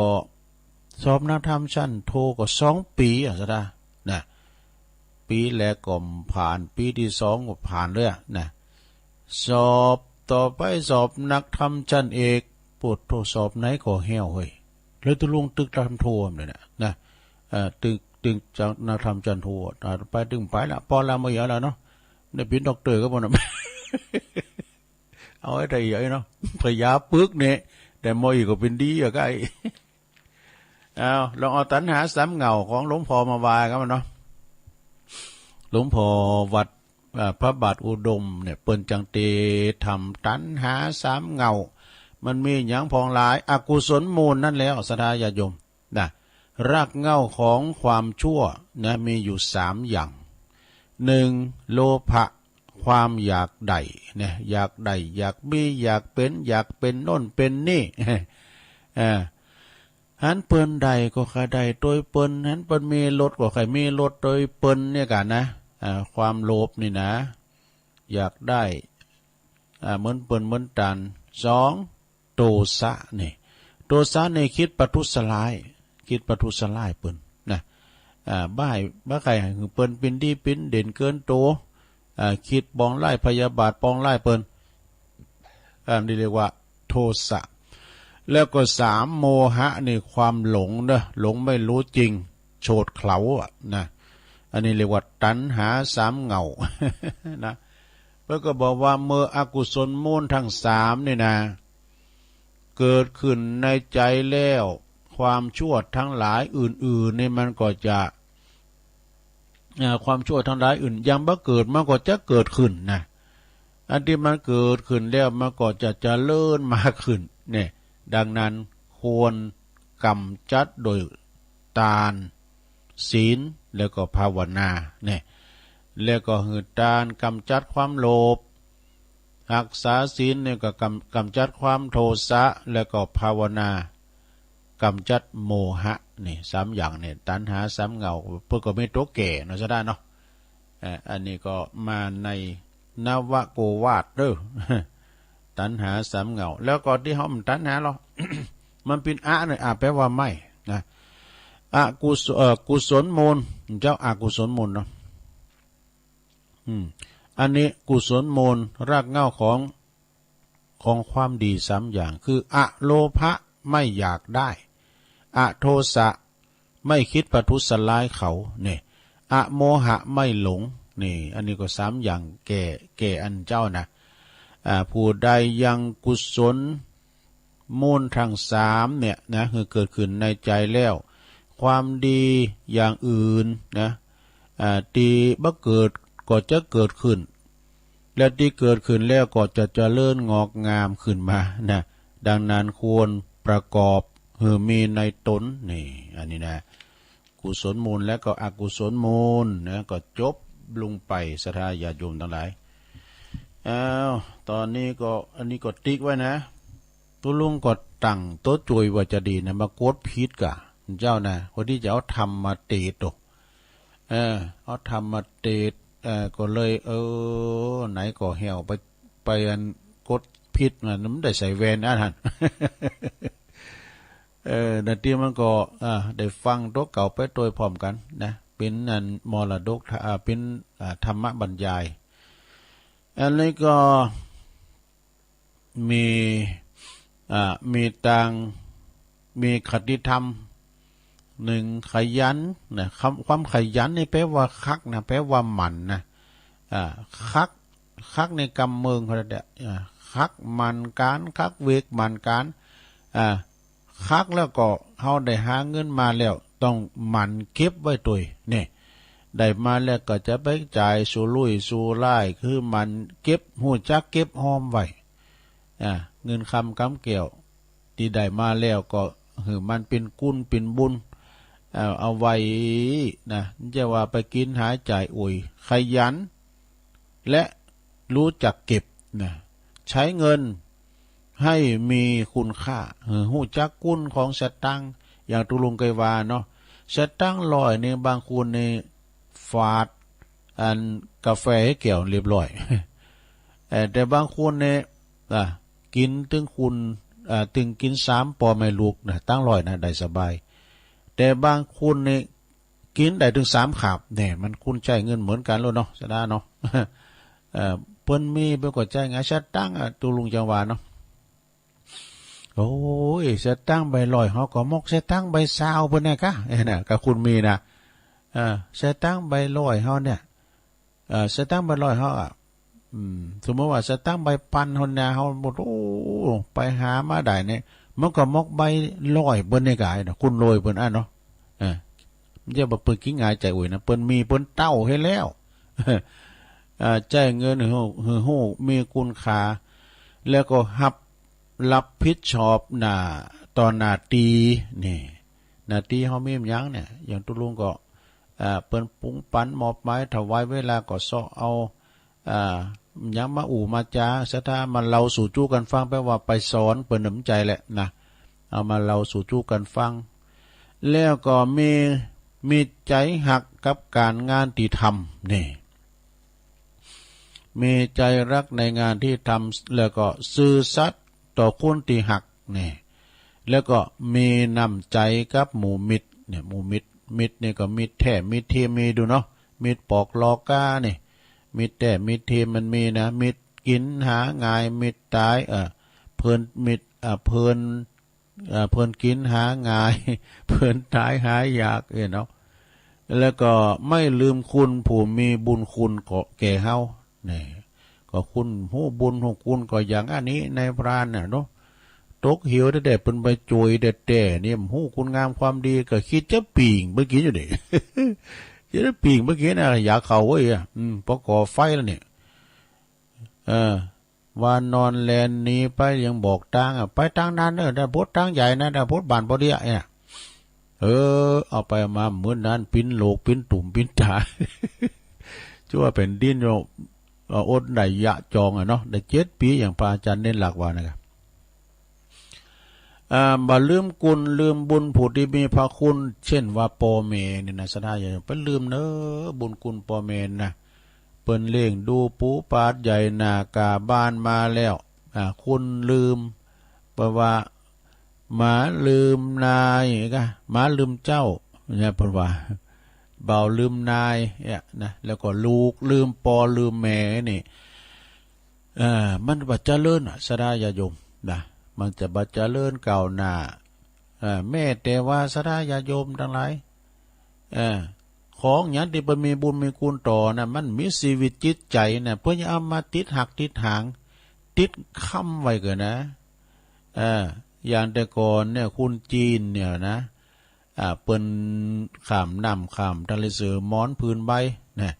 สอบนักธรรมชั้นโทก็สองปีอะศรัทธานะ ปีแรกก็ผ่าน ปีที่สองก็ผ่านเลยอะนะ สอบต่อไปสอบนักธรรมชั้นเอก โผดโธ่ สอบไหนก็แห้วเฮ้ย แล้วตุ๊ลุงตึกธรรมโทเลยนะ นะ เอ่อ ตึก ตึกจากนักธรรมชั้นโท อ่า ไปตึงไปละ ปอละ บ่อยากแล้วเนาะ ได้เป็นด็อกเตอร์ก็บ่นะ เอาไอ้ไทยใหญ่เนาะ พญาปึกเนี่ย แต่มออีกก็เป็นดีอะไอ้ เอา ลองเอาตัณหาสามเหง้าของหลวงพ่อมาว่ากันเนาะ หลวงพ่อวัด อ่า พระบาทอุดมเนี่ย เปิ้นจังเตทำตัณหาสามเหง้า มันมีหยังพ่องหลาย อกุศลมูลนั่นแล้ว ศรัทธาญาติโยม นะ รากเหง้าของความชั่วนะ มีอยู่สามอย่าง หนึ่ง โลภะ ความอยากได้นะ อยากได้ อยากมี อยากเป็น อยากเป็นโน่นเป็นนี่ อ่า หันเปิ้นได้ก็ใค่ได้โตยเปิ้น หันเปิ้นมีรถก็ใค่มีรถโตยเปิ้นเนี่ยกันนะ อ่า ความโลภนี่นะ อยากได้ อ่า เหมือนเปิ้นเหมือนตัน สอง โทสะนี่ โทสะนี่คิดประทุษร้าย คิดประทุษร้ายเปิ้นนะ อ่า บ่าย บ่ใค่หื้อเปิ้นเป็นดีเป็นเด่นเกินโต อ่า คิดปองร้ายพยาบาทปองร้ายเปิ้น อันนี้เรียกว่าโทสะ แล้วก็สาม โมหะนี่ความหลงเนอะ หลงไม่รู้จริง โฉดเขลาอะนะ อันนี้เรียกว่าตัณหาสามเหง้า นะ เปิ้นก็บอกว่าเมื่ออกุศลมูลทั้งสามนี่นะ เกิดขึ้นในใจแล้ว ความชั่วทั้งหลายอื่นๆ นี่มันก็จะ อ่า ความชั่วทั้งหลายอื่นยังบ่เกิด มันก็จะเกิดขึ้นนะ อันที่มันเกิดขึ้นแล้วมันก็จะเจริญมากขึ้นเนี่ย ดังนั้นควรกำจัดโดยตาน ศีล แล้วก็ภาวนาเนี่ย แล้วก็หือตานกำจัดความโลภ ฮักษาศีลนี่ก็กำกำจัดความโทสะ แล้วก็ภาวนา กำจัดโมหะ นี่สามอย่างเนี่ย ตัณหาสามเหง้า เพื่อก็มีตัวแก่เนาะ ซะได้เนาะ เอ่ออันนี้ก็มาในนวโกวาทเด้อ ตัณหาสามเหง้า แล้วก็ที่ห้องตัณหาเรา มันเป็นอะเนี่ย อะแปลว่าไม่นะ อกุศเอ่อกุศลมูล เจ้าอกุศลมูลเนาะ อืม อันนี้กุศลมูล รากเหง้าของ ของความดีสามอย่าง คืออโลภะ ไม่อยากได้ อโทสะ ไม่คิดประทุษร้ายเขา เนี่ย อโมหะ ไม่หลง นี่ อันนี้ก็สามอย่างแก่ แก่อันเจ้านะ อ่า ผู้ใดยังกุศล มูลทั้งสามเนี่ยนะ คือเกิดขึ้นในใจแล้ว ความดีอย่างอื่นนะ อ่า ที่บ่เกิดก็จะเกิดขึ้น และที่เกิดขึ้นแล้วก็จะเจริญงอกงามขึ้นมานะ ดังนั้นควรประกอบหือมีในตน นี่ อันนี้นะ กุศลมูลและก็อกุศลมูลนะ ก็จบลงไป ศรัทธาญาติโยมทั้งหลาย อ้าว ตอนนี้ก็ อันนี้ก็ติ๊กไว้นะ ตุ๊ลุงก็ตั้งโต๊ะจุยว่าจะดีนะ มากดผิดกะ เจ้านะ คนที่จะเอาธรรมมาเตะตก เออ เอาธรรมมาเตะ เออ ก็เลย เออ ไหนก็แหวไป ไปอันกดผิดนะ มันได้ใส่แว่นอันนั้น เออ นาทีมันก็ อ่า ได้ฟังตัวเก่าไปโดยพร้อมกันนะ เป็นอันมรดก อ่า เป็น อ่า ธรรมบรรยาย อันนี้ก็มี อ่า มีตัง มีคติธรรม หนึ่ง ขยันนะ คำ ความขยันนี่แปลว่าคักนะ แปลว่าหมั่นนะ อ่า คัก คักในกำเมืองเขาเนี่ย อ่า คักหมั่นการ คักเวกหมั่นการ อ่า คักแล้วก็เฮาได้หาเงินมาแล้ว ต้องหมั่นเก็บไว้ตวย นี่ ได้มาแล้วก็จะไปจ่ายสุรุ่ยสุร่าย คือหมั่นเก็บ ฮู้จักเก็บหอมไว้ อ่า เงินคำกำแก้ว ที่ได้มาแล้วก็หือมันเป็นกุนเป็นบุญ เอา เอาไว้นะ จะว่าไปกินหาจ่ายโอย ขยัน และรู้จักเก็บนะ ใช้เงินให้มีคุณค่า หือฮู้จักกุนของสตางค์ อย่างตุ๊ลุงเคยว่าเนาะ สตางค์ร้อยนี่บางคนนี่ฝาดอันกาแฟให้แก้วเรียบร้อย เอ่อ แต่บางคนนี่ อ่ะ กินตึงคุณ อ่ะ ตึงกินสามปอแม่ลูกนะ ตังค์ร้อยนะ ได้สบาย แต่บางคนนี่กินได้ถึงสามขาบ เนี่ย มันคุณใช้เงินเหมือนกันแล้วเนาะ ศรัทธาเนาะ เอ่อ เปิ้นมีเปิ้นก็ใช้ไง สตางค์อ่ะ ตุ๊ลุงจังหวาเนาะ โอ้ย สตางค์ใบร้อยเฮาก็มกสตางค์ใบซาวเปิ้นนะกะ เอ้ยนะ กะคุณมีนะ เอ่อ สตางค์ใบร้อยเฮาเนี่ย เอ่อ สตางค์ใบร้อยเฮาอ่ะ อืม สมมติว่าสตางค์ใบปันเฮาเนี่ย เฮาหมด โอ้ ไปหามาได้เนี่ย มันก็มกใบร้อยเปิ้นนี่กะ ไอ้นะ คุณโรยเปิ้นอันเนาะ เออ มันจะบ่เปิ้นขี้หงายใจอวยนะ เปิ้นมีเปิ้นเต้าให้แล้ว เอ่อ ใช้เงินหื้อ หื้อฮู้มีคุณค่า แล้วก็ฮับ รับผิดชอบหน้าต่อหน้าตี้ นี่ หน้าตี้เฮามีหยังเนี่ย อย่างตุ๊ลุงก็ อ่า เปิ้นปรุงปันมอบหมายถวายเวลาก็เซาะเอา อ่า หยังมาอู้มาจา ศรัทธามาเล่าสู่จู้กันฟัง แปลว่าไปสอนเปิ้นน้ำใจแหละนะ เอามาเล่าสู่จู้กันฟัง แล้วก็มี มีใจฮักกับการงานตี้ทำ นี่ มีใจรักในงานที่ทำ แล้วก็ซื่อสัตย์ต่อคนตี้ฮัก นี่ แล้วก็มีน้ำใจกับหมู่มิตร เนี่ย หมู่มิตร มิตรนี่ก็มิตรแท้ มิตรเทียมมีดูเนาะ มิตรปอกลอกา นี่ มิตรแท้ มิตรเทียมมันมีนะ มิตรกิ๋นหาง่าย มิตรต๋าย เอ่อ เพื่อน มิตร เอ่อ เพื่อน เอ่อ เพื่อนกิ๋นหาง่าย เพื่อนต๋ายหายาก เอ้ยเนาะ แล้วก็ไม่ลืมคุณผู้มีบุญคุณก็แก่เฮา นี่ ก็คุณฮู้บุญฮู้คุณก็อย่างอันนี้นายพรานน่ะเนาะ ตกเหวแต๊ๆ เปิ้นไปจ่วยแต๊ๆ เนี่ย ฮู้คุณงามความดี ก็คิดจะปิ้งเปิ้นกิ๋นอยู่นี่ จะได้ปิ้งเปิ้นกิ๋นน่ะ อยากเข้าเว้ยอ่ะ อืม ปอก่อไฟแล้วเนี่ย เออ ว่านอนแล่นหนีไปยังบอกตางอ่ะ ไปตางนั้นเนอะ ด้านโพดตางใหญ่นะ ด้านโพดบ้านปอเดียเนี่ย เออ เอาไปเอามาเหมือนนั้น ปิ้นโลก ปิ้นตุ่ม ปิ้นต๋า ถือว่าแผ่นดินเรา เอ่อ อดได้ยะจองอะเนาะ ได้เจ็ดปี อย่างพระอาจารย์เน้นหลักว่านะครับ อ่า บ่าลืมคุณลืมบุญผู้ที่มีพระคุณ เช่นว่าพ่อแม่นี่นะ ศรัทธาญาติโยม ไปลืมเนอะ บุญคุณพ่อแม่นะ เปิ้นเลี้ยงดูปูปาดใหญ่หน้ากาบ้านมาแล้ว อ่า คุณลืม แปลว่า หมาลืมนายกะ หมาลืมเจ้า เนี่ย เปิ้นว่า บ่าวลืมนาย เนี่ยนะ แล้วก็ลูกลืมพ่อลืมแม่นี่ เอ่อ มันบ่เจริญอะ ศรัทธาญาติโยมนะ มันจะบ่เจริญก้าวหน้า เอ่อ แม้แต่ว่า ศรัทธาญาติโยมทั้งหลาย เอ่อ ของหยังที่เปิ้นมีบุญมีคุณต่อนะ มันมีชีวิตจิตใจนะ เปิ้นอย่าเอามาติดหักติดหาง ติดค้ำไว้ก่อนนะ เอ่อ อย่างแต่ก่อนเนี่ย คนจีนเนี่ยนะ อ่า เปิ้นข้ามน้ำข้ามทะเลเสือหมอนผืนใบนะ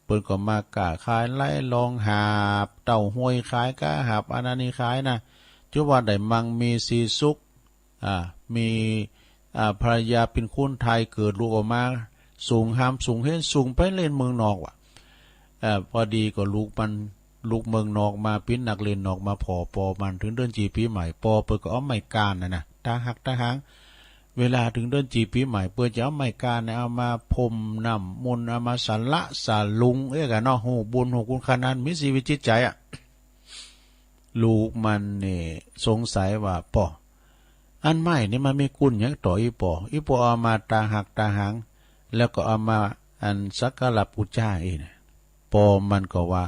เปิ้นก็มาก้าขายไล่ลอง หาบเต้าห้วยขาย ก้าหาบอันนั้นนี่ขายนะ ถือว่าได้มั่งมีสีสุข อ่า มี อ่า ภรรยาเป็นคนไทย เกิดลูกออกมา สูงห้ามสูงเห็น สูงไปเรียนเมืองนอกว่ะ เอ่อ พอดีก็ลูกมัน ลูกเมืองนอกมา เป็นนักเรียนนอกมา ผ่อพ่อมัน ถึงเดือนจีปีใหม่ พ่อเปิ้นก็เอาไม้กานนะนะ ตาหักตาหาง เวลาถึงเดือนจีปีใหม่ เปิ้นจะเอาไม้กานนะ เอามาพรมน้ำมนต์ เอามาสละสลุง เอ้ยกันเนาะ ฮู้บุญฮู้คุณขนาด มีชีวิตจิตใจอะ ลูกมันนี่สงสัยว่า ป้อ อันไม้นี่มันมีคุณหยังต่ออีป้อ อีป้อเอามาตาหักตาหาง แล้วก็เอามาอันสักการะปูจาอีกนะ ป้อมันก็ว่า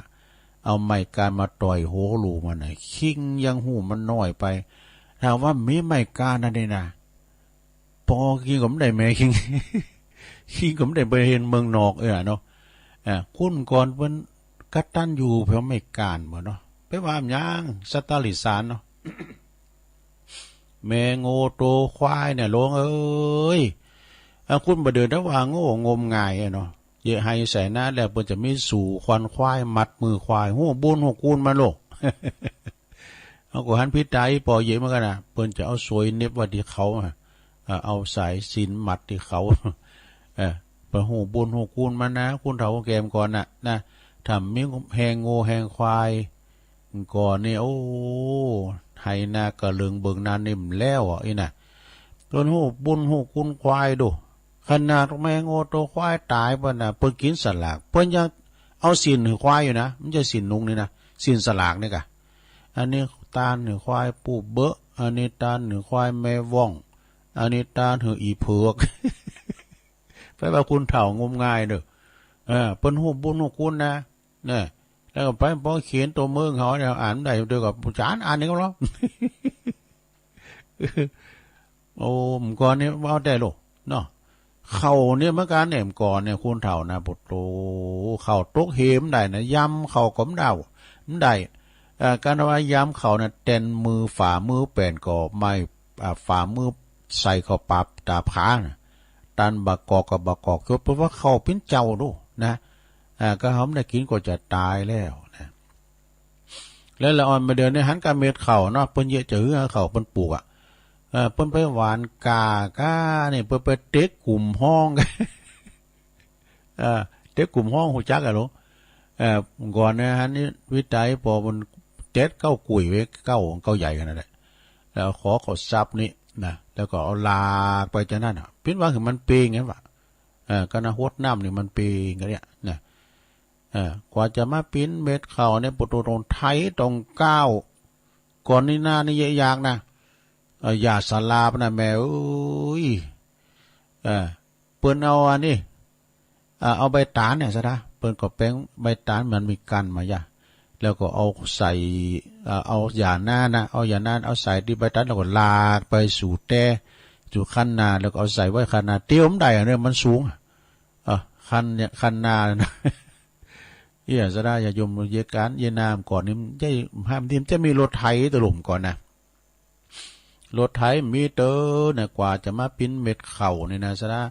เอาไม้กานมาต่อยหัวลูกมันนะ คิงยังฮู้มันน้อยไป ถ้าว่ามีไม้กานอันนี้นะ ป้อคิงก็บ่ได้แม่คิง คิงก็บ่ได้ไปเรียนเมืองนอก เออเนาะ อ่า คนก่อนเปิ้นกตัญญู เพิ่นไม้กานบ่เนาะ ไปว่าหยัง สัตว์เดรัจฉานเนาะ แม่โง่โตควายเนี่ย หลวงเอ้ย อ่ะ คุณบ่เดิน ถ้าว่าโง่งมงายอะเนาะ เยอะให้ใส่หน้าแล้ว เปิ้นจะมีสู่ควันควาย มัดมือควาย ฮู้บุญฮู้คุณมาโลก เอาก็หันผิดตาอีป้อเยอะเหมือนกันนะ เปิ้นจะเอาสวยเหน็บไว้ที่เขาอะ เอ่อ เอาสายสิญจน์มัดที่เขา เออ เปิ้นฮู้บุญฮู้คุณมานะ คนเฒ่าคนแก่ก่อนน่ะ นะ ถ้ามีแฮงโง่แฮงควาย ก่อนนี่ โอ้ ไถนากะเลิงเบิ่งนานิ่มแล้วอ่ะ อีน่ะ เปิ้นฮู้บุญฮู้คุณควายดู ขนาดแม่โง่โตควายตายเปิ้นน่ะ เปิ้นกินสลาก เปิ้นยังเอาศีลหื้อควายอยู่นะ มันจะศีลนุงนี่นะ ศีลสลากนี่กะ อันนี้ตานหื้อควายปู่เบอะ อันนี้ตานหื้อควายแม่ว่อง อันนี้ตานหื้ออีเผือก ไปว่าคนเฒ่างมงายเด้อ เออ เปิ้นฮู้บุญฮู้คุณนะ เนี่ย แล้วก็ไปพอเขียนตัวเมืองเขาเนี่ย อ่านได้เดียวกับอาจารย์อ่านนี่ก็แล้ว โอ้ เมื่อก่อนนี่เว้าได้โลดเนาะ เข้าเนี่ยเหมือนกันเนี่ย เมื่อก่อนเนี่ย คนเฒ่านะ โอ้โห เข้าตกเหวได้นะ ยำเข้าก็บ่ได้ บ่ได้ เอ่อ การว่ายำเข้านะ แตนมือฝ่ามือแป้นก็ไม่ อ่า ฝ่ามือใส่เข้าปากตาผานะ ตันบ่ากอกก็บ่ากอก จบ เพราะว่าเข้าเป็นเจ้าดูนะ อ่า ก็หอมได้กินก็จะตายแล้วนะ แล้วละอ่อนมาเดือนนี้หันกะเม็ดเข้าเนาะ เปิ้นเยอะจะหื้อเข้าเปิ้นปลูกอ่ะ เออ เปิ้นไปหว่านก้าก้านี่ เปิ้นไปเต็กกลุ่มห้อง เออ เต็กกลุ่มห้องฮู้จักอะโล เออ ก่อนนะ หันนี่วิจัยพอมันเจ็ดเก้ากุยไว้ เก้า เก้าใหญ่ขนาดนั้นแหละ แล้วขอเขาซับนี่นะ แล้วก็เอาลากไปจากนั้นอ่ะ เปิ้นว่าคือมันเปงไงวะ เออ ก็นะหดน้ำนี่มันเปงกันเนี่ยนะ เออ กว่าจะมาปิ้นเม็ดเข้าเนี่ย ปวดตัวตรงไถตรงก้าว ก่อนนี่หน้านี่เยอะยากนะ เออ อย่าสลาบนะแม่เอ้ย เออ เปิ้นเอาอันนี้ เออ เอาใบตาลเนี่ยซะนะ เปิ้นก็แป้งใบตาลมันมีกันมาอย่า แล้วก็เอาใส่ เออ เอาหญ้านานะ เอาหญ้านา เอาใส่ที่ใบตาล แล้วก็ลากไปสู่แต้ สู่คันนา แล้วก็เอาใส่ไว้คันนา เตรียมได้อะเนี่ย มันสูงอะ เออ คันเนี่ย คันนานะ เอี้ย ศรัทธาญาติโยม เยกาน เยนามก่อนนี่ มันจะ ห้ามที่มันจะมีรถไถตะลุ่มก่อนนะ รถไถมีเตอเนี่ย กว่าจะมาปิ้นเม็ดเข้านี่นะ ศรัทธา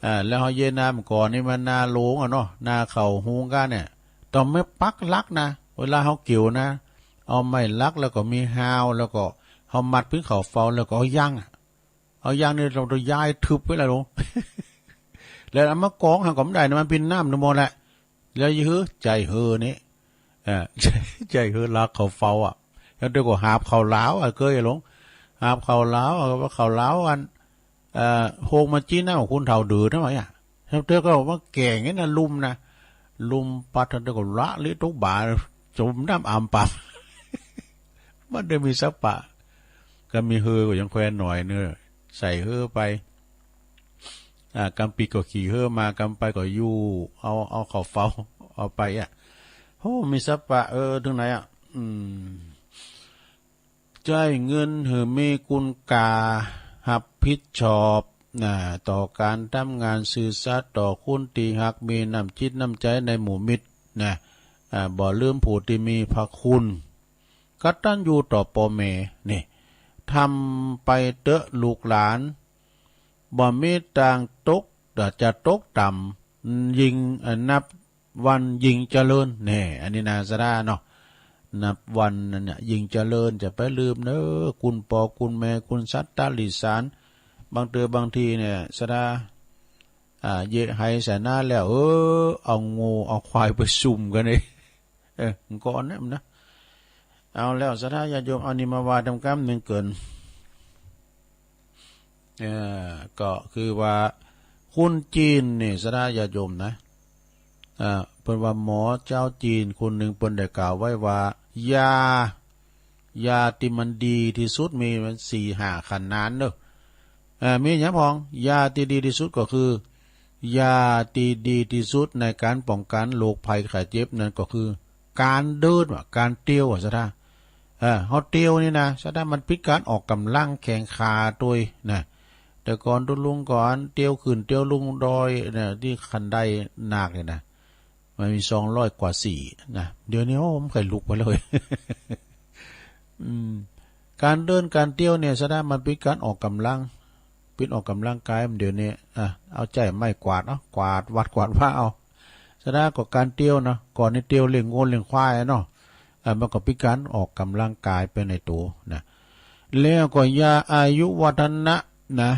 อ่า แล้วเฮาเยนามก่อนนี่มันนาหลวงอะเนาะ นาเข้าหุงกันเนี่ย ต้องไม่ปักหลักนะ เวลาเฮาเกี่ยวนะ เอาไม้หลักแล้วก็มีฮาว แล้วก็เฮามัดปิ้นเข้าเฝ้า แล้วก็เอายางอะ เอายางนี่เราต้องย้ายทึบไว้แล้วลง แล้วเอามากองหันก็บ่ได้นะ มันปิ้นน้ำนี่หมดแหละ แล้วยี่หื้อใจเฮอนี่ เออ ใจเฮอลากเขาเฝ้าอ่ะ แล้วเดี๋ยวก็หาบเขาลาวอ่ะ เกยลง หาบเขาลาวอ่ะ ว่าเขาลาวอัน เอ่อ โฮงมาจีนนะ ของคุณเฒ่าเดือดนะวะเนี่ย แล้วเดี๋ยวก็ว่าแก่งนี่นะ ลุ่มนะ ลุ่มปัด เดี๋ยวก็ละลิตุกบา จมน้ำอ่ำปับ มันได้มีสัปปะ ก็มีเฮอก็ยังแควนหน่อยเนอะ ใส่เฮอไป อ่า กำปีก็ขี่เฮอมา กำไปก็อยู่ เอา เอาเขาเฝ้า เอาไปอ่ะ โอ้ มีสัปปะ เออ ถึงไหนอ่ะ อืม จ่ายเงินหื้อมีคุณค่า รับผิดชอบนะ ต่อการทำงาน ซื่อสัตย์ต่อคนตี้ฮัก มีน้ำจิตน้ำใจในหมู่มิตรนะ อ่า บ่ลืมผู้ที่มีพระคุณ กตัญญูต่อพ่อแม่ นี่ ทำไปเต๊อะลูกหลาน บ่มีตางตก จะตกต่ำ ยิ่ง เอ่อ นับวันยิ่งเจริญ แน่ อันนี้นะ ศรัทธาเนาะ นับวันนั่นเนี่ย ยิ่งเจริญ จะไปลืมเนอะ คุณพ่อคุณแม่ คุณสัตว์ตาลิสาร บางเตือบางทีเนี่ย ศรัทธา อ่า เยะไหใส่หน้าแล้ว เออ เอางูเอาควายไปซุ่มกันเลย เออ มันก็อันนั้นนะ เอาแล้ว ศรัทธาญาติโยม เอานี่มาว่าทำกำหนึ่งเกิน เอ่อ ก็คือว่า คนจีนนี่ ศรัทธาญาติโยมนะ เอ่อ เปิ้นว่าหมอเจ้าจีนคนหนึ่ง เปิ้นได้กล่าวไว้ว่า ยา ยาที่มันดีที่สุดมีมันสี่ห้าขนาดเนอะ เอ่อ มีอย่างพอง ยาที่ดีที่สุดก็คือ ยาที่ดีที่สุดในการป้องกันโรคภัยไข้เจ็บนั่นก็คือ การเดินว่ะ การเตียวอ่ะ ศรัทธา เออ เฮาเตียวนี่นะ ศรัทธา มันเป็นการออกกำลังแข้งขาตวยนะ แต่ก่อนตุ๊ลุงก่อน เตียวขึ้นเตียวลงดอยนะ ที่คันไดหนักเนี่ยนะ มันมีสองร้อยกว่าสี่นะ เดี๋ยวนี้ โอ้ มันใครลุกไปเลย อืม การเดินการเตียวเนี่ย ศรัทธา มันเป็นการออกกำลัง เป็นออกกำลังกาย มันเดี๋ยวนี้ อ่ะ เอาใจ๊ไม้กวาดเนาะ กวาดวัดกวาดวาเอา ศรัทธา ก็การเตียวเนาะ ก่อนนี่เตียวเลี้ยงงัวเลี้ยงควายเนาะ อ่ะ มันก็เป็นการออกกำลังกายไปในตัวนะ แล้วก็ยาอายุวัฒนะนะ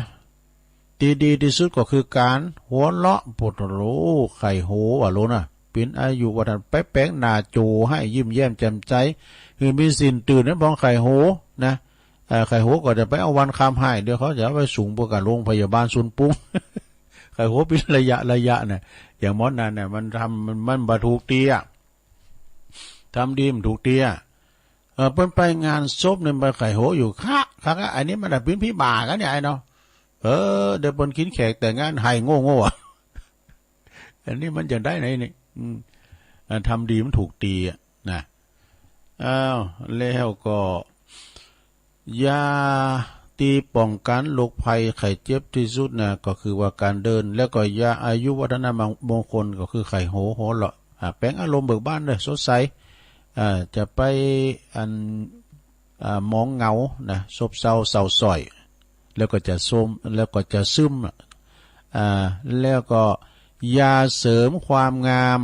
ที่ดีที่สุดก็คือการหัวเราะ โผดโล ไข่โหว่าโลนะ เป็นอายุวัฒนะ ไปแป๋งหน้าโจให้ยิ้มแย้มแจ่มใส คือมีสิ้นตื่นนั้นพองไข่โหนะ เอ่อ ไข่โหก็จะไปเอาวันคำให้ เดี๋ยวเขาจะเอาไปส่งพวกกับโรงพยาบาลศูนย์ปรุง ไข่โหเป็นระยะระยะน่ะ อย่างหมอนั่นน่ะ มันทำ มัน มันบ่ถูกตี้อะ ทำดีมันถูกตี้อะ เออ เปิ้นไปงานศพเนี่ย ไปไข่โหอยู่คะ คะ อันนี้มันน่ะเป็นผีบ้ากันเนี่ย ไอ้เนาะ เออ เดี๋ยวเปิ้นกินแขกแต่งงานไห้โง่ๆ อ่ะ อันนี้มันจะได้ไหนนี่ อืม อ่ะ ทำดีมันถูกตี้อะ นะ อ้าว แล้วก็ ยาที่ป้องกันโรคภัยไข้เจ็บที่สุดนะ ก็คือว่าการเดิน แล้วก็ยาอายุวัฒนมงคลก็คือไข่โห หัวเราะ อ่า แป๋งอารมณ์เบิกบานเลย สดใส อ่า จะไปอัน อ่า หมองเหงานะ ซบเซาเศร้าสร้อย แล้วก็จะโทรม แล้วก็จะซึม อ่า แล้วก็ยาเสริมความงาม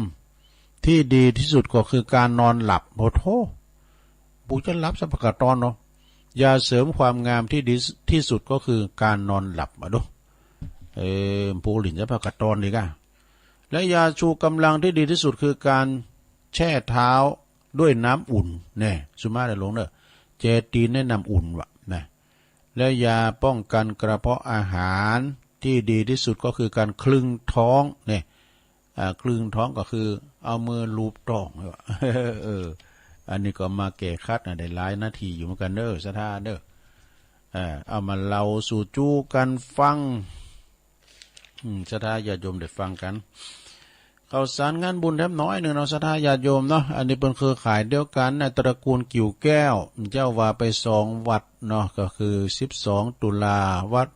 ที่ดีที่สุดก็คือการนอนหลับ โอ้โธ่ ผู้จะหลับสัพพะกะตอนเนาะ ยาเสริมความงามที่ดีที่สุดก็คือการนอนหลับ มาดู เออ ผู้หลินสัพพะกะตอนดีกะ และยาชูกำลังที่ดีที่สุดคือการแช่เท้าด้วยน้ำอุ่น แน่ สุมาได้ลงเนอะ แช่ตีนในน้ำอุ่นว่ะ นะ และยาป้องกันกระเพาะอาหารที่ดีที่สุดก็คือการคลึงท้อง เนี่ย อ่า คลึงท้องก็คือ เอามือลูบท้อง เออ อันนี้ก็มาแก้ขัดนะ ได้หลายนาทีอยู่เหมือนกันเนอะ ศรัทธาเนอะ เออ เอามาเล่าสู่จู้กันฟัง อืม ศรัทธาญาติโยมได้ฟังกัน ข่าวสารงานบุญแถมน้อยหนึ่งเนาะ ศรัทธาญาติโยมเนาะ อันนี้เป็นเครือข่ายเดียวกันนะ ตระกูลกิ่วแก้ว เจ้าว่าไปสองวัดเนาะ ก็คือสิบสองตุลา วัด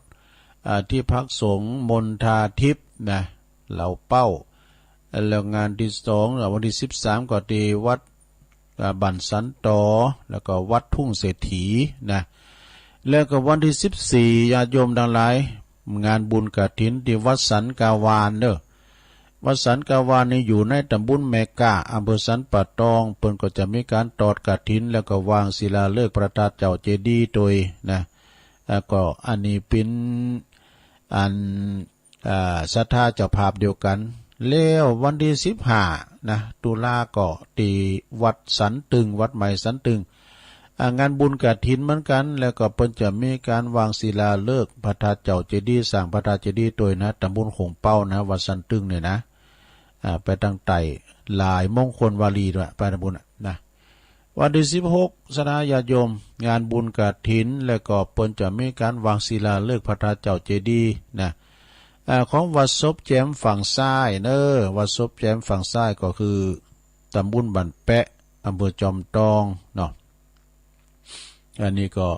อ่า ที่พักสงฆ์มณฑาทิพย์นะ เหล่าเป้า แล้วงานที่สอง วันที่สิบสาม ก็ที่วัด อ่า บ้านสันตอ แล้วก็วัดทุ่งเศรษฐีนะ แล้วก็วันที่สิบสี่ ญาติโยมทั้งหลาย งานบุญกฐินที่วัดสันกาวานเนอะ วัดสันกาวานนี่อยู่ในตำบลแม่ก้า อำเภอสันป่าตอง เปิ้นก็จะมีการทอดกฐิน แล้วก็วางศิลาฤกษ์พระธาตุเจ้าเจดีย์โดยนะ แล้วก็อันนี้เป็นอัน อ่า ศรัทธาเจ้าภาพเดียวกัน แล้ววันที่สิบห้านะ ตุลาก็ที่วัดสันตึง วัดใหม่สันตึง อ่างานบุญกฐินเหมือนกัน แล้วก็เปิ้นจะมีการวางศิลาฤกษ์พระธาตุเจ้าเจดีย์ สร้างพระธาตุเจดีย์ด้วยนะ ตำบลโขงเป้านะ วัดสันตึงเนี่ยนะ อ่า ไปทางใต้ หลายมงคลวารีด้วย ไปทำบุญอะนะ วันที่สิบหก ศรัทธาญาติโยม งานบุญกฐิน แล้วก็เปิ้นจะมีการวางศิลาฤกษ์พระธาตุเจ้าเจดีย์นะ อ่า ของวัดศพแจ่มฝั่งซ้ายเนอะ วัดศพแจ่มฝั่งซ้ายก็คือตำบลบ้านแปะ อำเภอจอมทองเนาะ อันนี้ก็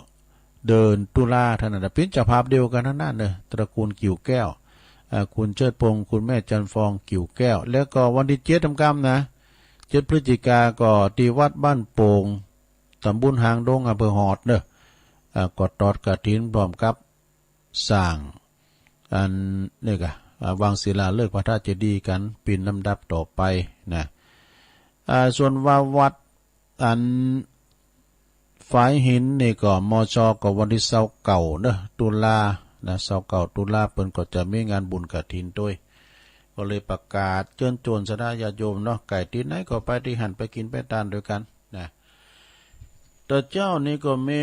เดือนตุลาเท่านั้นนะ เป็นเจ้าภาพเดียวกันทั้งนั้นเนอะ ตระกูลกิ่วแก้ว อ่า คุณเชิดพงษ์ คุณแม่จันทร์ฟอง กิ่วแก้ว แล้วก็วันที่เจ็ดค่ำๆนะ เจ็ดพฤศจิกาก็ที่วัดบ้านโป่ง ตำบลหางดง อำเภอฮอดเนอะ อ่า ก็ทอดกฐินพร้อมกับสร้าง อันนี้ก็ อ่า วางศิลาฤกษ์พระธาตุเจดีย์กันเป็นลำดับต่อไปนะ อ่า ส่วนว่าวัดอันฝายหินนี่ก็ มช ก็วันที่ซาวเก้าเนอะ ตุลานะ ซาวเก้าตุลาเปิ้นก็จะมีงานบุญกฐินด้วย ก็เลยประกาศเชิญชวนศรัทธาญาติโยมเนาะ ใกล้ตี้ไหนก็ไปตี้หั้น ไปกินไปตานด้วยกันนะ แต่เจ้านี้ก็มี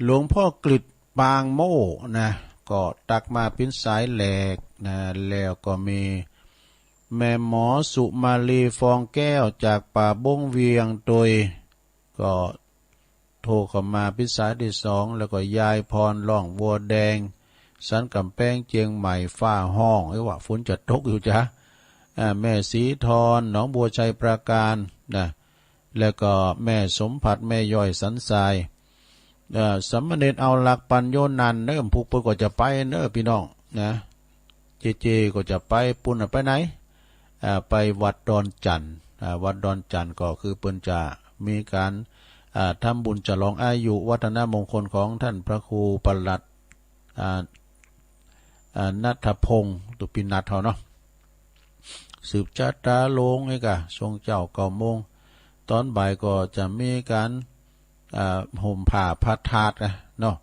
หลวงพ่อกฤษปางโม่นะ ก็ตักมาเป็นสายแหลกนะ แล้วก็มีแม่หมอสุมาลีฟองแก้วจากป่าบงเวียงโดย ก็โทรเข้ามาเป็นสายที่สอง แล้วก็ยายพรล่องวัวแดง สันกำแพงเจียงใหม่ ฟ้าฮ้อง เอ้ยว่าฝนจะตกอยู่จ้ะ อ่า แม่สีทร หนองบัวชัยปราการนะ แล้วก็แม่สมผัส แม่ย้อยสันทราย เอ่อ สามเณรเอาหลักปัญโยนันท์เนอะ พวกเปิ้นก็จะไปเนอะพี่น้องนะ เจเจก็จะไป ปุ้นน่ะไปไหน อ่า ไปวัดดอนจันทน์ อ่า วัดดอนจันทน์ก็คือเปิ้นจะมีการ อ่า ทำบุญฉลองอายุวัฒนมงคลของท่านพระครูประหลัด อ่า อ่า ณัฐพงษ์ ตุปินัทเฮาเนาะ สืบชะตาโลงนี่กะ ช่วงเช้าเก้าโมง ตอนบ่ายก็จะมีการ อ่า ห่มผ้าพระธาตุนะเนาะ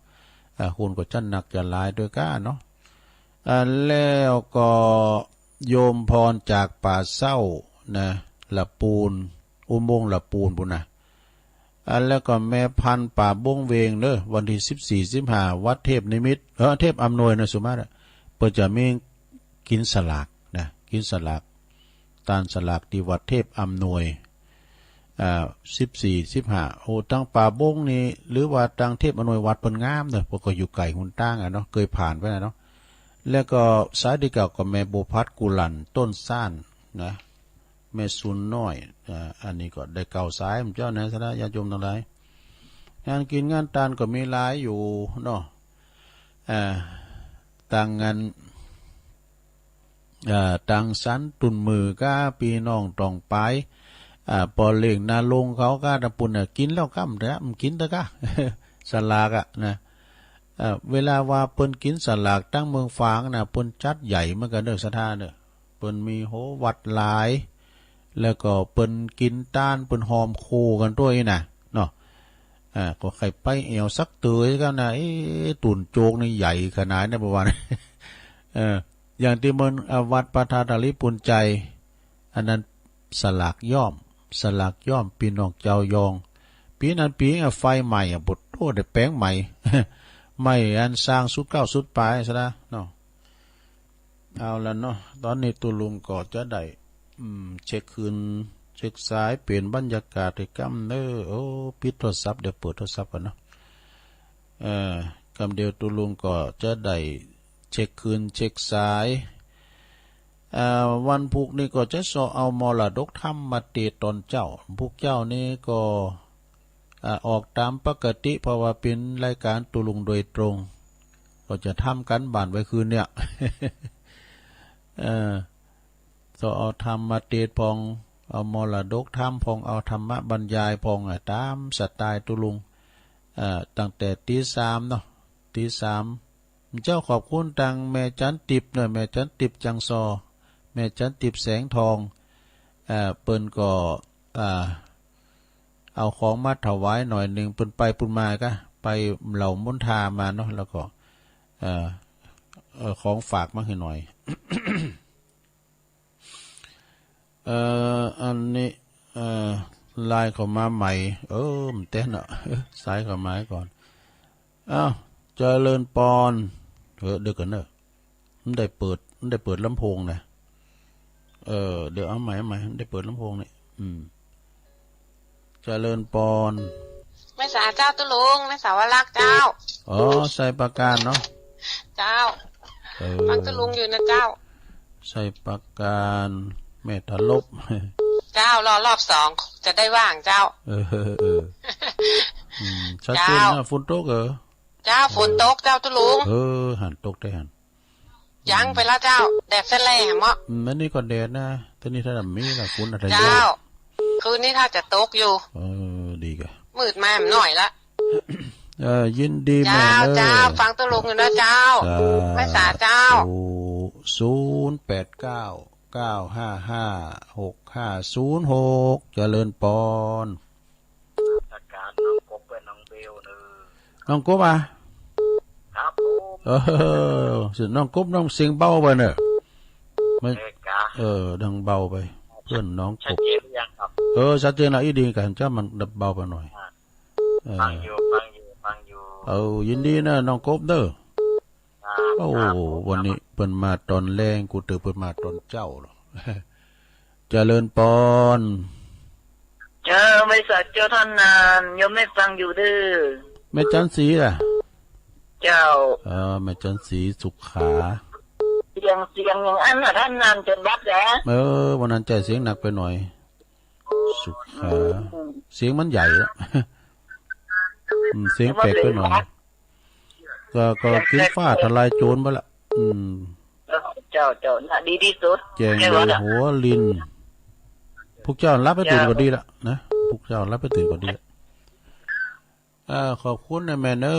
อ่า คนก็จะหนักจะหลายด้วยก้าเนาะ อ่า แล้วก็โยมพรจากป่าเศร้านะ ละปูน อุโมงค์ละปูนปุ้นนะ อ่า แล้วก็แม่พันธุ์ป่าบงเวงเนอะ วันที่สิบสี่ สิบห้า วัดเทพนิมิตร เออ เทพอำนวยนะสุมาตรอะ เปิ้นจะมีกินสลากนะ กินสลาก ตานสลากที่วัดเทพอำนวย อ่า สิบสี่ สิบห้า โอ้ ตังป่าบงนี่ หรือว่าตังเทพอำนวยวัดเปิ้นงามเนอะ เปิ้นก็อยู่ไกลหนตางอะเนาะ เคยผ่านไปนะเนาะ แล้วก็สายที่เก้าก็แม่บัวพัดกุหลันต้นซ่านนะ แม่ซุนน้อย อ่า อันนี้ก็ได้เก้าสาย หมู่เจ้านะ ศรัทธาญาติโยมทั้งหลาย งานกินงานตานก็มีหลายอยู่เนาะ อ่า ตังงาน อ่า ตังสันตุนมือก้า พี่น้องต้องไป อ่า ปอเลี้ยงนาลงเขาก้า ตะปุนน่ะ กินแล้วก้ำเถอะ มันกินเถอะก้า สลากอะนะ อ่า เวลาว่าเปิ้นกินสลากตังเมืองฝางนะ เปิ้นจัดใหญ่เหมือนกันเด้อ ศรัทธาเด้อ เปิ้นมีโหวัดหลาย แล้วก็เปิ้นกินตาน เปิ้นหอมโคกันด้วยนะเนาะ อ่า ก็ใครไปแอวสักเตยกันนะ เอ๊ะ ตุ่นโจกนี่ใหญ่ขนาดนั้นประมาณ เออ อย่างที่เมือง อ่า วัดพระธาตุดาริปุญไจย อันนั้นสลากย่อม สลากย่อมพี่น้องเจ้ายอง ปีนั้นปีอ่ะไฟไหม้อ่ะ ปวดโทษได้แปลงใหม่ ไหม้อันสร้างสุดเก้าสุดปลายซะนะเนาะ เอาละเนาะ ตอนนี้ตุลุงก็จะได้ อืม เช็คคืน เช็คสาย เปลี่ยนบรรยากาศให้กำเนอ โอ้ ปิดโทรศัพท์ เดี๋ยวเปิดโทรศัพท์ก่อนเนาะ เอ่อ กำเดียวตุลุงก็จะได้เช็คคืน เช็คสาย เอ่อ วันพุธนี่ก็จะเซาะเอามรดกธรรมมาเตสน์ตอนเจ๊า พุธเจ๊านี่ก็ อ่า ออกตามปกติ เพราะว่าเป็นรายการตุลุงโดยตรง ก็จะทำการบ้านไว้คืนเนี่ย เออ ก็เอาธรรมเตสน์พ่อง เอามรดกธรรมพ่อง เอาธรรมบรรยายพ่อง อ่ะ ตามสไตล์ตุลุง เอ่อ ตั้งแต่ตีสามเนาะ ตีสาม เจ้าขอบคุณตังแม่จันติบเนอะ แม่จันติบจังซอ แม่จันติบแสงทอง เอ่อ เปิ้นก็ อ่า เอาของมาถวายหน่อยหนึ่ง เปิ้นไปปุ้นมาก็ไปเหล่ามณฑามาเนาะ แล้วก็ เอ่อ เอ่อ ของฝากมาให้หน่อย เอ่อ อันนี้ เอ่อ ไลน์เข้ามาใหม่ เออ มันเต้นอ่ะ สายเข้ามาก่อน อ้าว เจริญปอน เออ เดี๋ยวก่อนเนอะ มันได้เปิด มันได้เปิดลำโพงนะ เออ เดี๋ยวเอาใหม่ เอาใหม่ มันได้เปิดลำโพงนี่ อืม เจริญปอน แม่สาเจ้าตุ๊ลุง แม่สาวรักเจ้า อ๋อ ไซปราการเนาะ เจ้า เออ ฟังตุ๊ลุงอยู่นะเจ้า ไซปราการ แม่ทะลบ เจ้า รอรอบสอง จะได้ว่างเจ้า เออ เออ เออ อืม ชัดเจนนะ เจ้า ฝนตกเหรอ เจ้า ฝนตกเจ้าตุ๊ลุง เออ หันตกได้หัน ยังไปแล้วเจ้า แดดแสดแลเหมาะ อืม อันนี้ก็แดดนะ แต่นี่ถ้ามีละฝนอะไร เจ้า เยอะ คืนนี้ถ้าจะตกอยู่ เออ ดีกะ มืดมาหน่อยละ เออ ยินดีแม่ เจ้า เออ เจ้า ฟังตุ๊ลุงอยู่นะเจ้า สาธุ แม่สาเจ้า ศูนย์แปดเก้า เก้าห้าห้า หกห้าศูนย์หก เจริญปอน อาการน้องกบกับน้องเบลเนอะ น้องกบอ่ะ ครับผม เออ น้องกบน้องเสียงเบาไปเนอะ ไม่ เออกะ เออ ดังเบาไป เพื่อนน้องกบ ชัดเจนหรือยังครับ เออ ชัดเจนแล้ว อีดีกันจ้า มันเบาไปหน่อย อ่า เออ ฟังอยู่ ฟังอยู่ ฟังอยู่ เออ ยินดีนะ น้องกบเด้อ ครับ โอ้ ครับผม วันนี้เปิ้นมาตอนแลง กูเตอเปิ้นมาตอนเช้าหรอ เจริญปอน เจ้า บริษัทเจ้าท่านนาน โยมแม่ฟังอยู่เด้อ แม่จันสีล่ะ เจ้า เออ แม่จันสีสุขา เสียง เสียงอย่างอันน่ะท่านนานจนบัดแล้ว เออ วันนั้นใช้เสียงหนักไปหน่อย สุขา อืม เสียงมันใหญ่อะ อืม เสียงแปลกไปหน่อย ก็ ก็กินฟ้าทลายโจรไปละ อืม เจ้า เจ้า น่ะ ดีที่สุด แจ้งโดยหัวลิน พวกเจ้าหลับไปตื่นก็ดีละนะ พวกเจ้าหลับไปตื่นก็ดีละ เอ่อ ขอบคุณนะแม่เนอ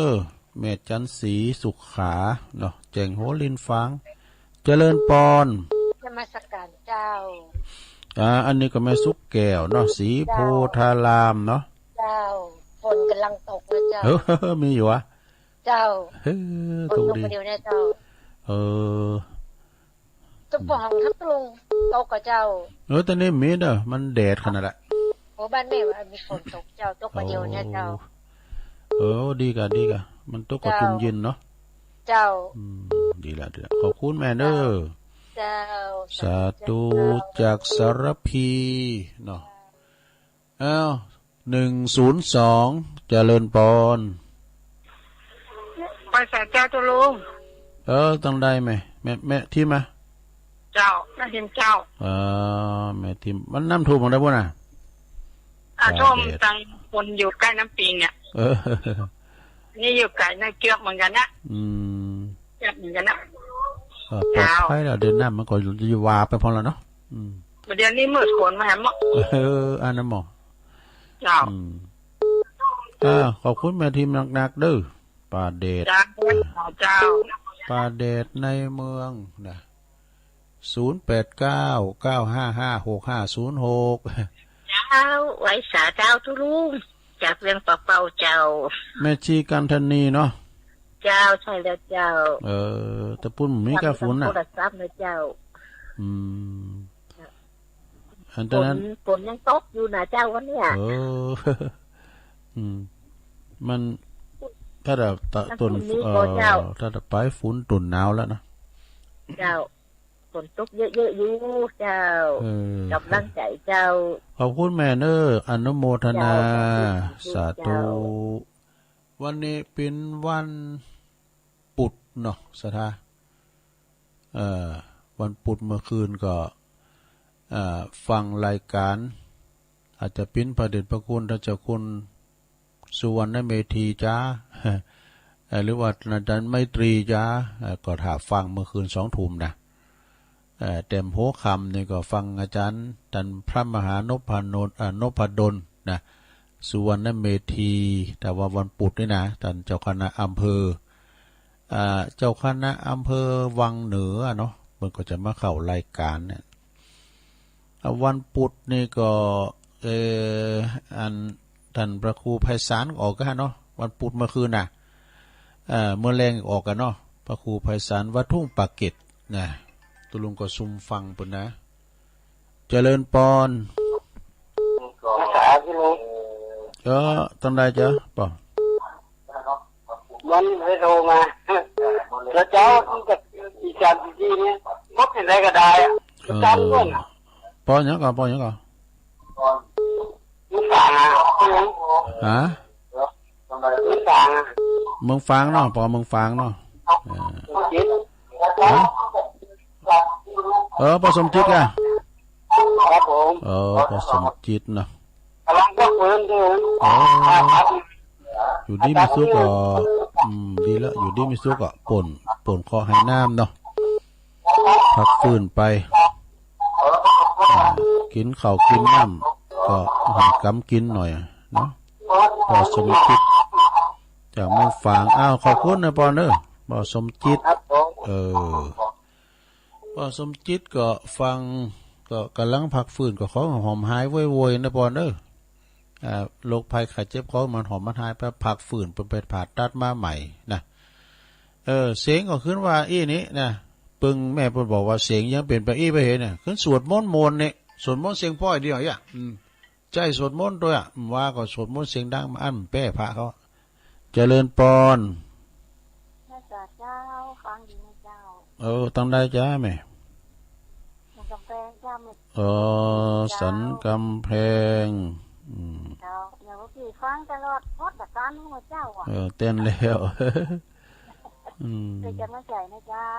แม่จันสีสุขาเนาะ แจ้งหัวลินฟัง เจริญปอน นมัสการเจ้า อ่า อันนี้ก็แม่สุกแก้วเนาะ ศรีโพธารามเนาะ เจ้า ฝนกำลังตกนะเจ้า เออ มีอยู่วะ เจ้า เออ ฝนตก ตกดี เดียวเนี่ยเจ้า เออ ตุ๊กปองทับตุ๊ลุง ตกกับเจ้า เออ แต่นี่มีเด้อ มันแดดขนาดละ โอ้ บ้านแม่ว่ามีฝนตกเจ้า ตกกับเดียวเนี่ยเจ้า โอ้ เออ ดีกะ ดีกะ มันตกกับ เจ้า ชุ่มเย็นเนาะ เจ้า อืม ดีละ ดีละ ขอบคุณแม่เด้อ เจ้า สาธุ เจ้า จากสารพีเนาะ อ้าว หนึ่งศูนย์สอง เจริญปอน ไหว้สาเจ้าตุ๊ลุง เออ ต้องได้ไหม แม่ แม่ทิมอ่ะ เจ้า แม่ทิมเจ้า เออ แม่ทิม มันน้ำท่วมหมดแล้วพุ้นน่ะ อ่ะ ท่วม แดด ตังคนอยู่ใกล้น้ำปิงเนี่ย เออ นี่อยู่ไกลนะ เกือบเหมือนกันนะ อืม เกือบเหมือนกันนะ เออ ปลอดภัยแล้ว เจ้า เดี๋ยวน้ำมันก็จะวาไปพอแล้วเนาะ อืม เดี๋ยวนี้มืดฝนมาแหม เออ อันนั้นหมอ เจ้า อืม อ่า ขอบคุณแม่ทิมหนักๆเด้อ ป่าแดด เจ้า เจ้า ป่าแดดในเมืองนะ ศูนย์แปดเก้า เก้าห้าห้า หกห้าศูนย์หก เจ้า ไหว้สาเจ้าตุ๊ลุง จากเวียงป่าเป้าเจ้า แม่ชีกันธนีเนาะ เจ้า ใช่แล้วเจ้า เออ แต่พุ้นมีกะฝนน่ะ โทรศัพท์นะเจ้า อืม อันนั้น ฝน ฝนยังตกอยู่นะเจ้าวันเนี้ย เออ อืม มัน ถ้าจะตะ มัน ต้น ฝนมี เอ่อ ก็เจ้า ถ้าจะไปฝนต้นหนาวแล้วนะ เจ้า ฝนตกเยอะๆอยู่เจ้า เออ กำลังใจเจ้า ขอบคุณแม่เนอ อนุโมทนา เจ้า สาธุ สาธุ เจ้า วันนี้เป็นวัน ปุดเนาะ ศรัทธา เอ่อ วันปุดเมื่อคืนก็ เอ่อ ฟังรายการ อาจจะเป็นพระเดชพระคุณท่านเจ้าคุณสุวรรณเมธีจ้า เอ่อ หรือว่าอาจารย์ไมตรีจ้า เอ่อ ก็ถ้าฟังเมื่อคืนสองทุ่มนะ เอ่อ แต้มหัวค่ำนี่ก็ฟังอาจารย์ท่านพระมหานพนนท์ เอ่อ นพดลนะ สุวรรณเมธี แต่ว่าวันปุดนี่นะ ท่านเจ้าคณะอำเภอ อ่า เจ้าคณะอำเภอวังเหนือเนาะ มันก็จะมาเข้ารายการเนี่ย อ่า วันปุดนี่ก็ เอ่อ อัน ท่านพระครูไพศาลออกกันเนาะ วันปุดเมื่อคืนน่ะ เอ่อ เมื่อแลงออกกันเนาะ พระครูไพศาลวัดทุ่งปากเกร็ดนะ ตุ๊ลุงก็ซุ่มฟังปุ้นนะ เจริญพร ภาษาที่นี่ เออ ตั้งได้จ้ะ ป่ะ มันไปโทรมา แล้วเจ้าที่จะอีกสามสิบสี่เนี่ย พบที่ไหนก็ได้อะ เออ จำด้วยนะ ป่ะ ยังก่อน ป่ะ ยังก่อน มึงฟังอ่ะ ฮะ เมืองฝาง เมืองฝางเนาะ ปอเมืองฝางเนาะ เออ สมจิต ฮะ เออ ปอสมจิตอ่ะ ครับผม เออ ปอสมจิตเนาะ กำลังพักฟื้นอยู่ เออ อยู่ดีมีสุขก็ อืม ดีละ อยู่ดีมีสุขก็ ป่น ป่นเคราะห์ให้น้ำเนาะ พักฟื้นไป อ่า กินข้าวกินน้ำ ก็หอมกำกินหน่อยเนาะ ปอสมจิต จากเมืองฝาง อ้าว ขอบคุณนะปอเนอะ ปอสมจิต ครับผม เออ ปอสมจิตก็ฟัง ก็กำลังพักฟื้น ก็ขอหอมหายไวๆนะปอเนอะ อ่า โรคภัยไข้เจ็บของมันหอมมันหายไป พักฟื้น เปิ้นไปผ่าตัดมาใหม่นะ เออ เสียงก็ขึ้นว่าอี้นี่นะ เปิ้งแม่เปิ้นบอกว่าเสียงยังเป็นไปอี้ไปเห็นน่ะ ขึ้นสวดมนต์มนต์นี่ สวดมนต์เสียงพ่อยเดียวอ่ะ อืม ใจ้สวดมนต์ด้วยอ่ะ อืม ว่าก็สวดมนต์เสียงดังมาอั้นแป้พระเขา เจริญปอน พระเจ้า ฟังดีนะเจ้า เออ ตั้งได้จ้าแม่ สันกำแพงจ้าแม่ เออ เจ้า สันกำแพง อืม เจ้า อย่างเมื่อกี้ฟังตลอด พอดแต่การหัวเจ้าอ่ะ เออ เต้นแล้ว อืม เป็นกำลังใจนะเจ้า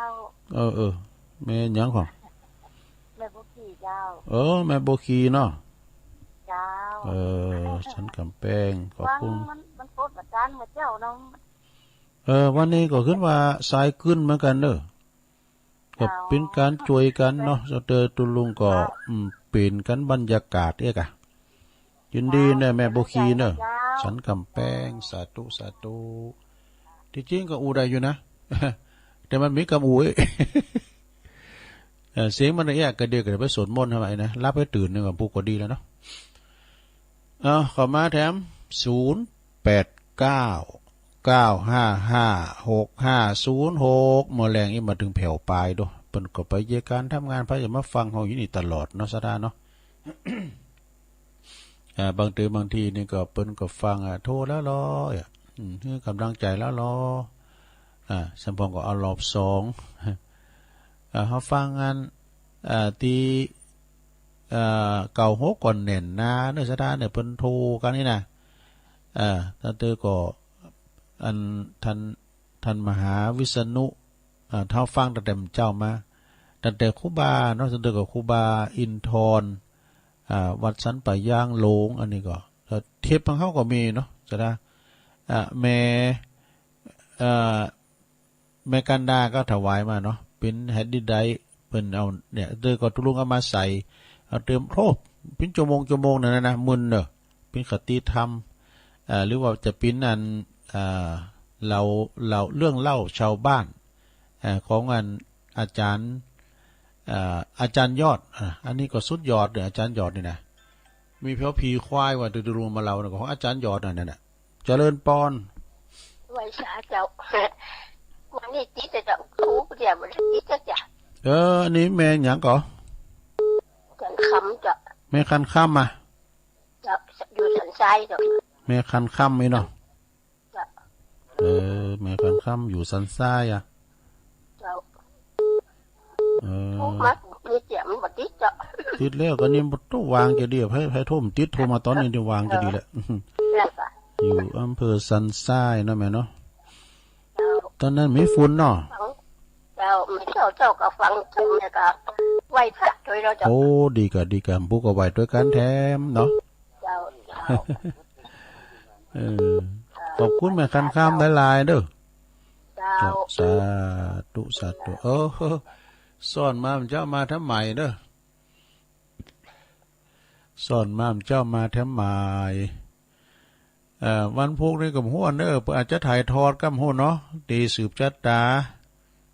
เออ เออ แม่หยังก่อน แม่บัวขี่เจ้า เออ แม่บัวขี่เนาะ เจ้า เออ สันกำแพง ขอบคุณ ฟังมัน มันพอดแต่การหัวเจ้าเนาะ เออ วันนี้ก็ขึ้นว่าสายขึ้นเหมือนกันเนอะ ก็เป็นการช่วยกันเนาะ เจ้าเตอตุลุงก็ อืม เปลี่ยนกันบรรยากาศเอกอะ ยินดีเนอะ แม่บัวขี่เนอะ สันกำแพง สาธุ สาธุ ที่จริงก็อู้ได้อยู่นะ แต่มันมีกำอู้เอ้ย เออ เสียงมันเอกกระเดียกกระเดียไปสวดมนต์ทำไมนะ รับให้ตื่นนึงกับผู้ก็ดีแล้วเนาะ เอา เข้ามาแถม ศูนย์แปดเก้า เก้าห้าห้า หกห้าศูนย์หก เมื่อแรงนี้มาถึงแผ่วปลายดู เปิ้นก็ไปเยียะการทำงาน พระจะมาฟังเฮาอยู่นี่ตลอดเนาะ สาธาเนาะ อ่า บางที บางทีนี่ก็เปิ้นก็ฟัง อ่า โทรแล้วรอ อ่ะ อืม ให้กำลังใจแล้วรอ อ่า สมพงษ์ก็เอารอบสอง อ่า เฮาฟังงาน อ่า ที่ อ่า เก้าหกก่อนแน่นหนาเนอะ สาธาเนี่ย เปิ้นโทรกันนี่นะ อ่า ตั้งแต่ก็ อัน ท่าน ท่านมหาวิษณุ อ่า เฮาฟังตั้งแต่เจ้ามา ตั้งแต่ครูบาเนาะ ตั้งแต่ก็ครูบาอินทร อ่า วัดสันป่ายางหลง อันนี้ก็ แล้วเทปของเขาก็มีเนาะ สาธา อ่า แม่ อ่า แม่กันดาก็ถวายมาเนาะ เป็นแฮดดิสก์ไดรฟ์ เปิ้นเอาเนี่ย เตอก็ตุลุงเอามาใส่ เอาเติม โอ้ เป็นชั่วโมง ชั่วโมงนั่นนะ มึนเนอะ เป็นคติธรรม อ่า หรือว่าจะเป็นอัน อ่า เล่า เล่า เรื่องเล่าชาวบ้าน อ่า ของอันอาจารย์ อ่า อาจารย์ยอด อ่า อันนี้ก็สุดยอดเลย อาจารย์ยอดนี่นะ มีเพียวผีควายว่าตุลุงมาเล่านะ ของอาจารย์ยอดนั่นน่ะ เจริญปอน ไหว้สาเจ้า วันนี้ติดแต่เจ้า ครูเดียวมันติดแต่เจ้า เออ อันนี้แม่หยังก่อ ขันคำเจ้า แม่ขันคำอ่ะ เจ้า อยู่สันทรายเจ้า แม่ขันคำนี่เนาะ เจ้า เออ แม่ขันคำอยู่สันทรายอ่ะ เจ้า เออ โทรมา นี่เจ้า มันบ่ติดเจ้า ติดแล้วก็นี่บ่ต้องวางจะดี ให้ ให้โทรมันติด โทรมาตอนนี้ที่วางจะดีแหละ แล้วก็ อยู่อำเภอสันทรายนะแม่เนาะ เจ้า ตอนนั้นมีฝุ่นเนาะ เจ้า มีเจ้า เจ้าก็ฟัง เจ้าแม่ก็ไหว้พระด้วยแล้วเจ้า โอ้ ดีกะ ดีกะ ผู้ก็ไหว้ด้วยกันแถมเนาะ เจ้า เจ้า เออ ขอบคุณแม่ขันคำหลายๆเด้อ เจ้า เจ้า สาธุ สาธุ เออ สอนมา เจ้ามาทำไมเด้อ สอนมา เจ้ามาทำไม เอ่อ วันพุธนี่ก็บ่ฮู้เนอะ เปิ้นอาจจะถ่ายทอดก็บ่ฮู้เนาะ ที่สืบชะตา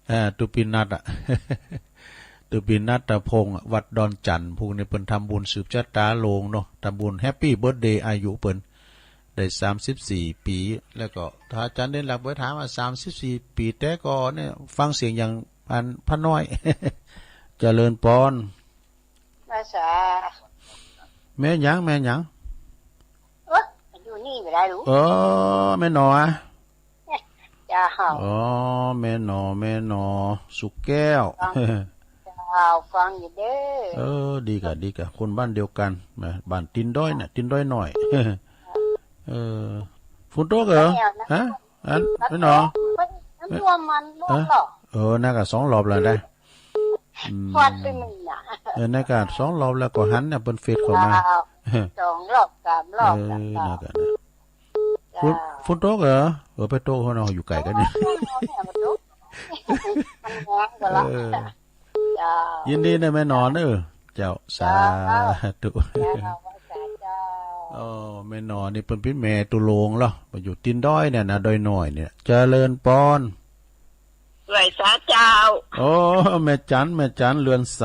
เอ่อ ตุปินัทอะ ตุปินัทพงษ์อะ วัดดอนจันทน์ พวกนี้เปิ้นทำบุญสืบชะตาโลงเนาะ ทำบุญแฮปปี้เบิร์ธเดย์อายุเปิ้น ได้สามสิบสี่ปี แล้วก็ถ้าอาจารย์เด่นหลักไปถามว่าสามสิบสี่ปี แต่ก็เนี่ย ฟังเสียงอย่างอันพระน้อย เจริญปอน เจ Hva sa? แม่หยัง แม่หยัง Å, du ni vil du? เออ แม่หนออะ Ja. อ๋อ แม่หนอ แม่หนอ สุกแก้ว ฟัง เจ้า ฟังอยู่เด้อ เออ ดีกะ ดีกะ คนบ้านเดียวกัน แหม บ้านตีนด้อยน่ะ ตีนด้อยหน่อย เออ ฝนตกเหรอ ไม่เอานะ ฮะ อัน แม่หนอ มันท่วมมันรอบหรอ เออ น่ากะสองรอบแล้วนะ อืม ฟาดไปหนึ่งน่ะ เออ น่ากะสองรอบแล้วก็หันน่ะ เปิ้นเฟซเข้ามา เจ้า สองรอบ สามรอบ เออ แล้วก็ น่ากะนะ เจ้า ฝน ฝนตกเหรอ เออ ไปตกเฮาเนาะ อยู่ไกลกันนี่ โอ้ย เนี่ยมันตก มันแห้งกว่าละ เออ เจ้า ยินดีนะแม่หนอเนอะ เจ้า เจ้า สาธุ เจ้า ไหว้สาเจ้า โอ้ แม่หนอนี่เปิ้นเป็นแม่ตุลงเหรอ ไปอยู่ตีนด้อยเนี่ยนะ ด้อยน้อยเนี่ย เจริญปอน ไหว้สาเจ้า โอ้ แม่จัน แม่จัน เรือนใส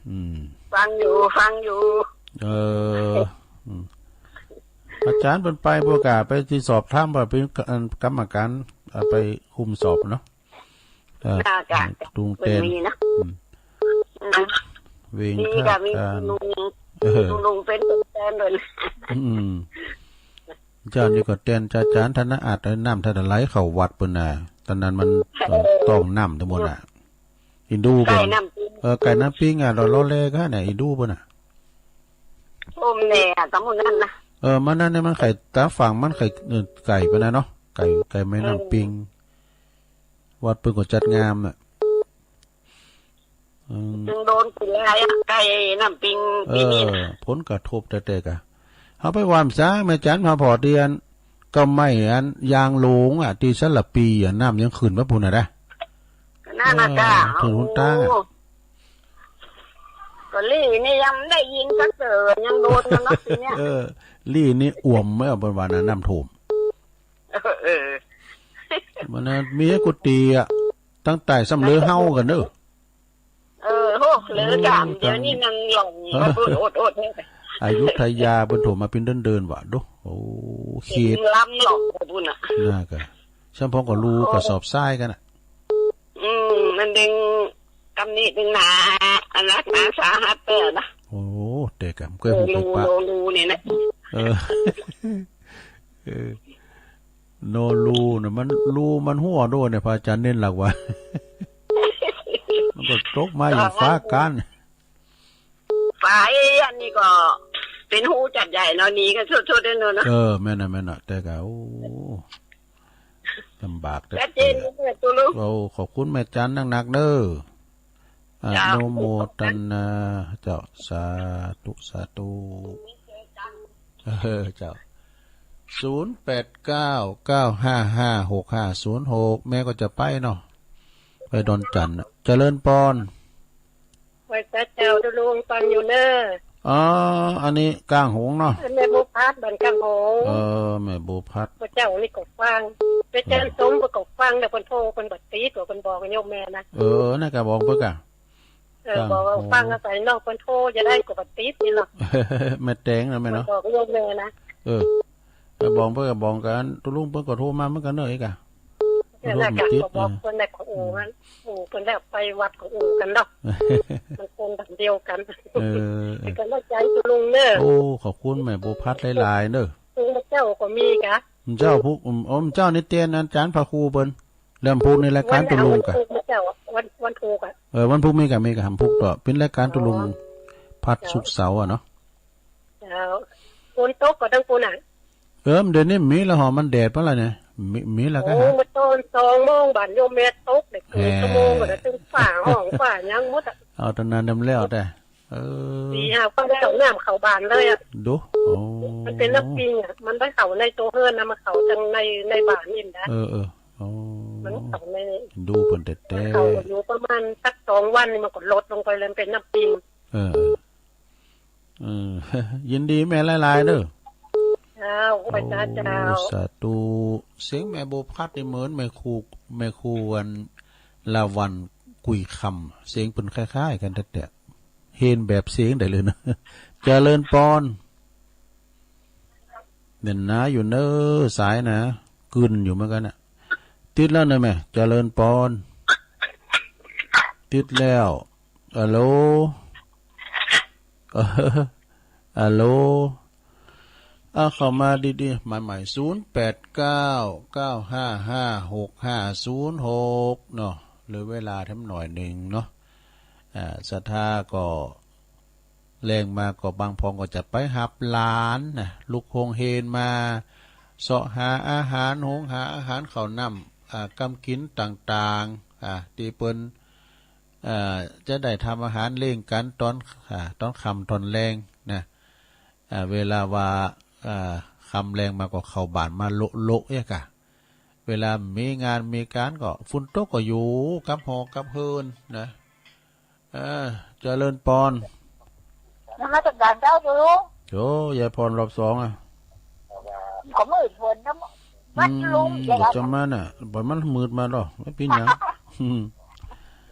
อืม ฟังอยู่ ฟังอยู่ เออ อืม อาจารย์เปิ้นไปพวกกะไปที่สอบถามว่าเป็นกรรมการ เอาไปคุมสอบเนาะ เออ น่ากะ ตุงแตน เปิ้นมีนะ อืม อืม เวง มี ท่ากะ มี การ ลุง เออ ลุงเป็นคนแตนเลย อืม เจ้านี่ก็แตน อาจารย์ธนอาจ น้ำท่าไหลเข้าวัดเปิ้นน่ะ ตอนนั้นมัน เออ ต้องน้ำทั้งหมดน่ะ อินดูเปิ้น ใกล้น้ำปิง เออ ใกล้น้ำปิงอ่ะ รอ รอแลกะเนี่ย อินดูเปิ้นน่ะ โอ้มแน่อะ ตำบลนั้นนะ เออ มันนั่นเนี่ย มันไข่ตาฝั่ง มันไข่ เออ ไก่เปิ้นน่ะเนาะ ไก่ ไก่แม่น้ำปิง เออ วัดเปิ้นก็จัดงามน่ะ อืม จึงโดนกุหลายอะ ไก่น้ำปิง เออ ปีนี้นะ ผลกระทบแต่ๆกะ เอาไปว่าซะ แม่จัน มาพอเตียน ก็ไม่อัน ยางหลงอ่ะ ที่สารปีอ่ะ น้ำยังขึ้นมาพุ้นน่ะนะ นั่นน่ะ เออ จ้ะ ถึงหนตางอ่ะ โอ้ ก็ลี่นี่ยังได้ยินสักเตือน ยังโดนมันเนาะทีเนี้ย เออ ลี่นี่อ่วมไหมอ่ะ เปิ้นว่าน่ะ น้ำท่วม เออ เออ มันน่ะ มีกุฏิอ่ะ ตั้งแต่สำเร็จเฮากันเนอะ เออ โห เหลือสาม เดี๋ยวนี้นั่งหลง เออ อดๆ อดๆ อยุธยาเปิ้นโทรมาเป็นเดือนๆ ว่ะ ดู โอ้ เขต ลำหลงพุ้นน่ะ น่ากะ ช่างพงก็รู้กระสอบทรายกันน่ะ อืม มันดึงกำนี้ดึงหนา อันนักหนาสาหัสเด้อนะ โอ้ แต่กะ เคยหูไปปะ โนรู โนรู นี่นะ เออ เออ โนรูเนี่ย มันรูมันหัวโดนเนี่ย พระอาจารย์เน้นหลักว่า มันก็ตกมาอย่างฟ้ากัน ฝ่ายอันนี้ก็เป็นฮูจัดใหญ่เนาะ หนีกันสุดๆ เลยเนาะ เออ แม่นน่ะ แม่นน่ะ แต่กะ โอ้ ลำบากแต่ ชัดเจนเลย ตัวลูก โอ้ ขอบคุณแม่จันนักๆ เด้อ อ เจ้า นุโมทนา เจ้า สาธุ สาธุ เออ เจ้า ศูนย์แปดเก้า เก้าห้าห้า หกห้าศูนย์หก แม่ก็จะไปเนาะ ไปดอนจันทน์น่ะ เจริญปอน ไหว้พระเจ้า ตุลุง ฟังอยู่เน้อ อ๋อ อันนี้ก้างหงส์เนาะ แม่บัวพัด บ้านก้างหงส์ เออ แม่บัวพัด พระเจ้านี่ก็ฟัง พระอาจารย์สมก็ฟัง แล้วเปิ้นโทร เปิ้นบ่ติด เปิ้นบอกโยมแม่นะ เออ นั่นกะบอกเปิ้นกะ เออ บอกว่าฟังอาศัยนอกเปิ้นโทรจะได้ก็บ่ติดนี่เนาะ แม่แตงนะแม่เนาะ บอกโยมแม่นะ เออ ไปบอกเปิ้นกะบอกกัน ตุลุงเปิ้นก็โทรมาเหมือนกันเนอะ เอกอะ นั่นแหละ โทรมาติด ก็บอกเปิ้นแหละ ก็อู้กัน อู้เปิ้นแล้ว ไปวัดก็อู้กันเนาะ มันคนบ้านเดียวกัน เออ เออ เป็นกำลังใจตุลุงเนอะ โอ้ ขอบคุณแม่บัวพัดหลายๆ เนอะ ตุลุงเจ้าก็มีกะ เจ้าพุก อืม อ๋อ เจ้านี่เตียนอาจารย์พระครูเปิ้น แล้วพุกนี่รายการตุลุงกะ วันพุกเจ้า วัน วันพุกอะ เออ วันพุกมีกะ มีกะ วันพุกต่อ เป็นรายการตุลุง อ๋อ พัดศุกร์เสาร์อะเนาะ เจ้า ฝนตกก็ตั้งปูนอ่ะ เออ เดี๋ยวนี้มีแล้วหอ มันแดดปะล่ะเนี่ย มี มีแล้วกะ โอ้ ฮะ เมื่อตอนสองโมงบ้านโยมแม่ตก เด็กเกินชั่วโมงก็ถึงฝ่าห้องฝ่ายังหมดอ่ะ เอาตอนนั้นนำแล้วแต่ เออ สี่ห้าวันแล้วน้ำเข้าบ้านเลยอ่ะ ดู โอ้ มันเป็นน้ำปิงอ่ะ มันไปเข้าในตัวเฮือนนะ มันเข้าทางใน ในบ้านนี่นะ เออ เออ โอ้ มันเข้าใน ดูเปิ้นแต๊ๆ มันเข้าอยู่ประมาณสักสองวันนี่มันก็ลดลงไปเลย มันเป็นน้ำปิง เออ เออ เออ ยินดีแม่หลายๆ เด้อ เจ้า ไหว้สาเจ้า โอ้ สาธุ เสียงแม่บัวพัดนี่เหมือนแม่ครู แม่ครูอันลาวันกุยคำ เสียงเปิ้นคล้ายๆ กันแต๊ๆ เห็นแบบเสียงได้เลยนะ เจริญปอน แน่นหนาอยู่เน้อ สายนะ กึ่นอยู่เหมือนกันน่ะ ติดแล้วนะแม่ เจริญปอน ติดแล้ว ฮัลโหล Hallo. อ่า เข้ามาดีๆ ใหม่ๆ ศูนย์แปดเก้า เก้าห้าห้า หกห้าศูนย์หก เนาะ เหลือเวลาแถมหน่อยหนึ่งเนาะ อ่า ศรัทธาก็ แลงมาก็บางพองก็จะไปหับหลานนะ ลุกโฮงเฮนมา เซาะหาอาหาร หุงหาอาหารข้าวน้ำ อ่า กำกินต่างๆ อ่า ตี้เปิ้น อ่า จะได้ทำอาหารเลี้ยงกันตอน อ่า ตอนค่ำตอนแลงนะ อ่า เวลาว่า อ่า ค่ำแลงมาก็เข้าบ้านมาโละๆ เอ๊ะกะ เวลามีงานมีการก็ ฝนตกก็อยู่กับหอกับเฮือนนะ เออ เจริญปอน นมัสการเจ้าลุง โอ้ ยายพรรอบสองอ่ะ ก็มืดฝนนะ วัดลุง อืม เดี๋ยว จะมาน่ะ บ่มันมืดมาดอก ไม่เป็นหยัง อืม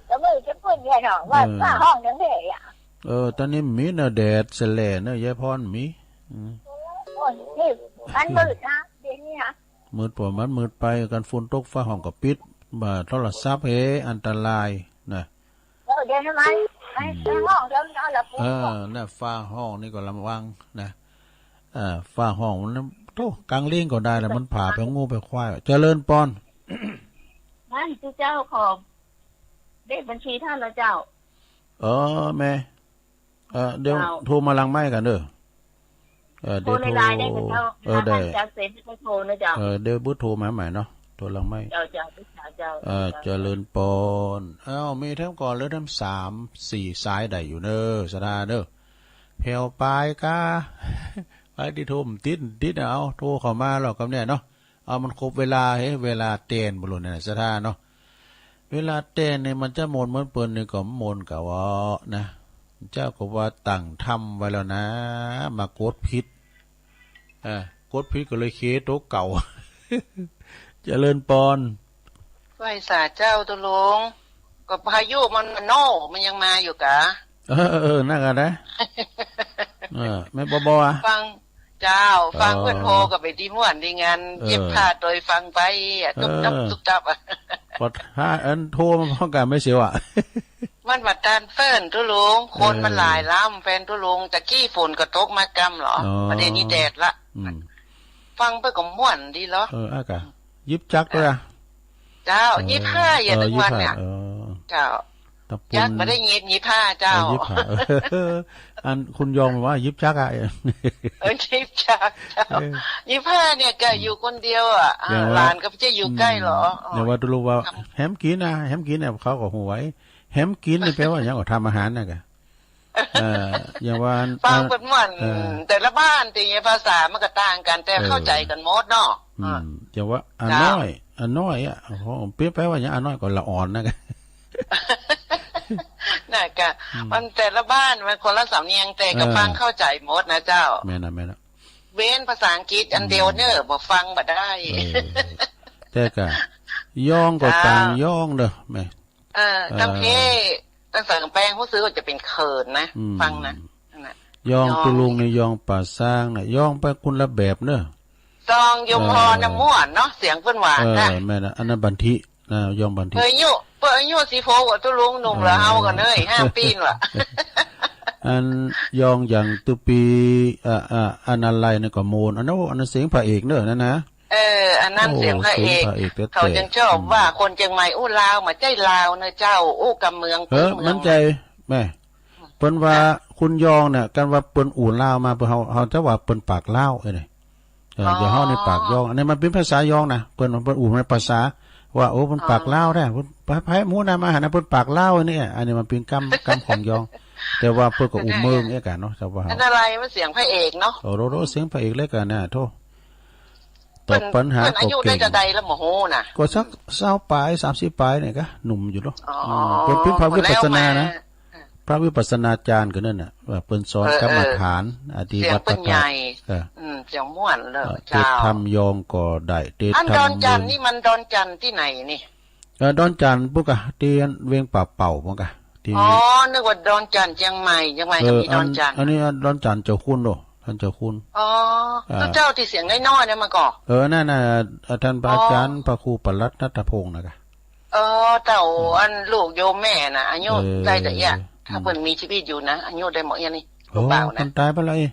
ก็มืดจะเปื้อนเนี่ยเนาะ ว่า เออ ว่าห้องยังไงอ่ะ เออ ตอนนี้มีเนอะ แดดแสแหล่เนอะ ยายพรมี อืม โอ้ย นี่ มันมืดนะ เดี๋ยวนี้นะ มืดปอมันมืดไป กันฝนตกฟ้าห้องก็ปิด บ่าโทรศัพท์เฮ อันตรายนะ เออ เดี๋ยวนี้มัน มัน อืม มันห้องเดี๋ยวมันเอาละปุ๊บ เออ น่ะ ฟ้าห้องนี่ก็ระวังนะ เออ ฟ้าห้องมัน โธ่ กางเล้งก็ได้แหละ มันผ่าไปงูไปควาย เจริญปอน นั่นคือเจ้าของ เลขบัญชีท่านละเจ้า เออ แม่ เออ เดี๋ยว เจ้า โทรมาหลังไมค์กันเด้อ เออ เดี๋ยวโทร โทรในไลน์ได้ไหมเจ้า เออ ได้ ถ้าท่านจะเซ็นก็โทรนะเจ้า เออ เดี๋ยวเบอร์โทรมาใหม่เนาะ โทรหลังไมค์ เจ้า เจ้า เจ้า เออ เจ้า เจริญปอน เอ้า มีแถมก่อนเหลือแถมสามสี่สายได้อยู่เนอะ ศรัทธาเนอะ แผ่วปลายกา ไปที่โทรมันติด ติด เอา โทรเข้ามาแล้วกำเนี่ยเนาะ เอามันครบเวลา เฮ้ย เวลาเต้นบ่รู้เนี่ย ศรัทธาเนาะ เวลาเต้นเนี่ยมันจะม่วนเหมือนเปิ้นนี่ก็ม่วนกะว่านะ เจ้าก็ว่าตั้งทำไว้แล้วนะ มากดผิด อ่ะ กดผิดก็เลยเคโตะเก่า เจริญปอน ไหว้สาเจ้าตุลุง ก็พายุมันมาโน่ มันยังมาอยู่กะ เออ เออ เออ นั่นก็ได้ เออ แม่นบ่ บ่อะ ฟัง เจ้า ฟังเพิ่น เออ โฮก็ไปดีม่วนดีงาน เออ เย็บผ้าโดยฟังไปอะ ตุ๊บตับ เออ ตุ๊บตับอะ พอถ้าอันโทรมาพร้อมกันไม่เสียวอะ มันมาตานเปิ้นตุลุง คนมัน เออ หลายล้ำ แฟนตุลุง ตะกี้ฝนก็ตกมากำเหรอ อ๋อ ประเดี๋ยวนี้แดดละ อืม ฟังไปก็ม่วนดีเหรอ เออ อากะ ยิบจักรด้วยอะ เจ้า เออ ยิบห้า อย่า เออ ถึงวันเนี่ย ยิบห้า เออ เจ้า ตะปูน จักรมาได้ยิบ ยิบห้า เจ้า เออ ยิบห้า เออ อันคุณยองว่ายิบจักรอะ เออ ยิบจักร เจ้า เออ ยิบห้า เนี่ย ก็ อืม อยู่คนเดียวอะ อ่า อย่างว่า หลานก็ไม่ใช่อยู่ใกล้เหรอ อืม อย่างว่าตุลุงว่า ทำ แหมกินนะ แหมกินเนี่ย เขาก็หูไว้ แหมกินนี่แปลว่าอย่างว่าทำอาหารนะกะ เอ่อ อย่างว่า ฟังเปิ้นม่วน เออ แต่ละบ้านติภาษามันก็ต่างกัน แต่ เออ เข้าใจกันหมดเนาะ อืม อ่ะ อย่างว่าอา เจ้า น้อย อาน้อยอะ โอ้โห เปรียบไปว่าอย่างอาน้อยก็ละอ่อนนะ น่ะกะ อืม มันแต่ละบ้านมันคนละสำเนียง แต่ก็ เออ ฟังเข้าใจหมดนะเจ้า แม่นนะ แม่นนะ เว้นภาษาอังกฤษอันเดียว อืม เนี่ย บ่ฟังบ่ได้ เออ แต่กะ ยองก็ เจ้า ต่างยองเด้อแม่ เออ เออ ตั้งเพ ตั้งสังแปง ฮู้สึกว่าจะเป็นเขินนะ อืม ฟังนะ นั่นน่ะ ยอง ยอง ตุลุงนี่ยองป่าซางนะ ยองไปคนละแบบเนอะ ซองยมพรนะ เออ ม่วนเนาะ เสียงเปิ้นหวานนะ เออ แม่นนะ อันนั้นบันทินะ ยองบันทิ เปิ้นอายุ เปิ้นอายุสิบหกกว่าตุลุง หนุ่มเหลือเฮากันเอ้ย เออ ห้าปีนว่ะ อันยองอย่างตุปี อ่า อ่า อันอะไรนี่ก็โมน อันนั้น อันนั้นเสียงพระเอกเนอะ นั่นนะ เออ อันนั้น โอ้ เสียงพระเอก เสียงพระเอกแต๊ๆ เขาจึงชอบ อืม ว่าคนเจียงใหม่อู้ลาวมาใจ้ลาวนะเจ้า อู้กำเมือง เออ พื้นเมือง มันใจ้แม่ เปิ้นว่า ค่ะ คุณยองเนี่ย กันว่าเปิ้นอู้ลาวมา เปิ้นเฮา เฮาจะว่าเปิ้นปากลาว เอ้ยนี่ เออ อ๋อ เดี๋ยวเฮาในปากยอง อันนี้มันเป็นภาษายองนะ เปิ้น เปิ้นอู้ในภาษา ว่า โอ้ เปิ้นปากลาวแท้ อ๋อ เปิ้นไป ไปหมู่นามาหานะ เปิ้นปากลาวนี่ อันนี้มันเป็นกำ กำของยอง แต่ว่าเปิ้นก็อู้เมืองเอ้ยกันเนาะ แต่ว่า อันอะไรมันเสียงพระเอกเนาะ โอ้โห เสียงพระเอกเลยกันนะ โธ่ ตอบปัญหา เปิ้น เปิ้นอายุ ก็เก่ง ได้เท่าใดแล้วบ่ฮู้น่ะ ก็สักซาวปลาย สามสิบปลายเนี่ยกะ หนุ่มอยู่เนาะ อ๋อ อืม เปิ้นเป็นพระวิปัสสนานะ คนแล้วมา พระวิปัสสนาจารย์ก็นั่นน่ะ ว่าเปิ้นสอน เออ กรรมฐาน เออ อ่ะ ที่ เสียง วัดพระธาตุ เปิ้นใหญ่ เออ อืม เสียงม่วนเลย อ่ะ เจ้า เทศน์ธรรมยองก็ได้ เทศน์ธรรม อันดอนจันทน์นี่มันดอนจันทน์ที่ไหนนี่ เอ่อ ดอนจันทน์ปุ๊กอะ ที่เวียงป่าเป่าปุ๊กอะ ที่ อ๋อ นึกว่าดอนจันทน์เชียงใหม่ เชียงใหม่ก็มีดอนจันทน์ เออ อัน อันนี้ดอนจันทน์เจ้าคุณโล ท่านเจ้าคุณ อ๋อ อ่า เจ้าที่เสียงน้อยๆเนี่ยมาก่อน เออ นั่นน่ะ อ่า ท่านพระอาจารย์ อ๋อ พระครูปลัดนัทพงศ์นะกะ เออ เจ้า อืม อันลูกโยมแม่น่ะ อายุ เออ ได้แต่เอี้ย ถ้า อืม เปิ้นมีชีวิตอยู่นะ อายุได้หมดเอี้ยนี่ ลูกบ่าวนะ คนตายไปแล้วอีก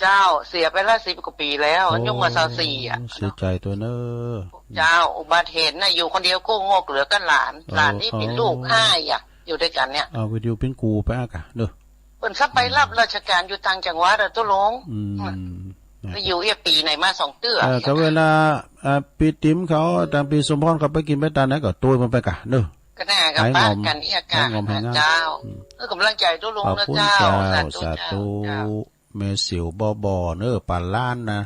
เจ้า เสียไปแล้วสิบกว่าปีแล้ว โอ้ อายุมาซาวสี่อ่ะ เสียใจตั๊วเน้อ เจ้า อุบัติเหตุนะ อยู่คนเดียวกู้งกเหลือกับหลาน โอ้ หลานนี่เป็นลูก โอ้ อ้ายอ่ะ อยู่ด้วยกันเนี่ย เอาวิดีโอปิ้นกูไปอ่ะกะเด้อ เปิ้นซับไปรับราชการอยู่ต่างจังหวัดอะ ตุ๊ลุง อืม ไปอยู่เอียปีไหนมาสองเตื้อ เออ ก็เวลา อ่า ปีติมเขา ตางปีสมพรเขาไปกินไปตานไหนก็โตยมันไปกะเด้อ ก็น่ากับ หายงอม ปะกันเอียกะ หายงอม หายงาม เจ้า อืม เออ กำลังใจตุ๊ลุงนะ ขอบคุณ เจ้า เจ้า สาธุ สาธุ เจ้า แม่สิวบ่บ่เน้อ ป่าล้านนะ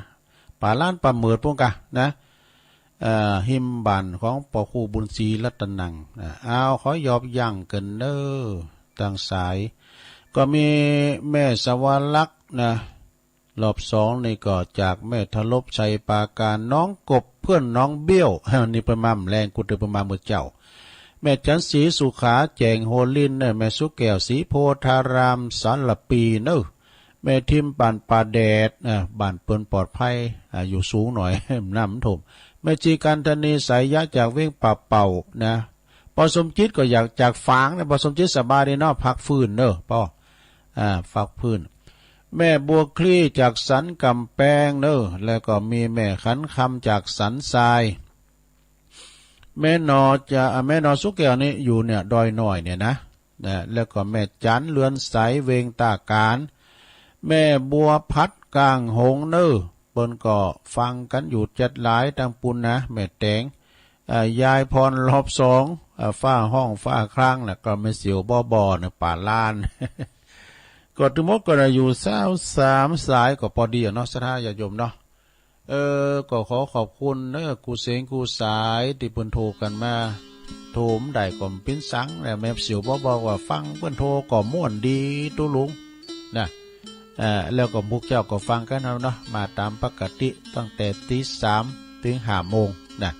ป่าล้านป่าเหมิดปุ้นกะนะ เอ่อ ฮิมบ้านของป้อครูบุญศรีรัตนัง อ่า อ้าว ขอยอบยั่งเกินเน้อ ตางสาย ก็มีแม่สวรรคนะ รอบสองนี่ก็จากแม่ทลบชัยปราการ น้องกบเพื่อนน้องเบี้ยว นี่เปิ้นมาแมลงกูเตอเปิ้นมาเมื่อเจ้า แม่จันทร์ศรีสุขาแจงโฮลินเน้อ แม่สุแก้วศรีโพธารามสารปีเน้อ แม่ทิมบ้านป่าแดด อ่า บ้านเปิ้นปลอดภัย อ่า อยู่สูงหน่อย น้ำมันท่วม แม่จีกันธนีสายยะจากเวียงป่าเป่านะ ป้อสมจิตก็อยากจากฝางนะ ป้อสมจิตสบายดีเนาะ พักฟื้นเน้อป้อ อ่า พักฟื้น แม่บัวคลี่จากสันกำแพงเน้อ แล้วก็มีแม่ขันคำจากสันทราย แม่หนอจะ อ่า แม่หนอสุแก้วนี่อยู่เนี่ย ดอยน้อยเนี่ยนะ นะ แล้วก็แม่จันเรือนใสเวงตาการ แม่บัวพัดกลางหงเน้อ เปิ้นก็ฟังกันอยู่จัดหลายตางปุ้นนะ แม่แตง อ่า ยายพรรอบสอง อ่า ฟ้าห้องฟ้าครั้งนะ ก็แม่สิวบ่บ่นะ ป่าล้าน ก็ทั้งหมดก็ได้อยู่ซาวสามสายก็ปอดีอะเนาะ ศรัทธาญาติโยมเนาะ เออ ก็ขอขอบคุณเน้อ กู้เสียงกู้สายตี้เปิ้นโทรกันมา โทรบ่ได้ก็ปิ้นสังนะ แม่สิวบ่บ่ว่าฟังเปิ้นโทรก็ม่วนดีตุ๊ลุงนะ เอ่อ แล้วก็พวกเจ้าก็ฟังกันเอาเนาะ มาตามปกติตั้งแต่ตีสามถึงห้าโมงนะ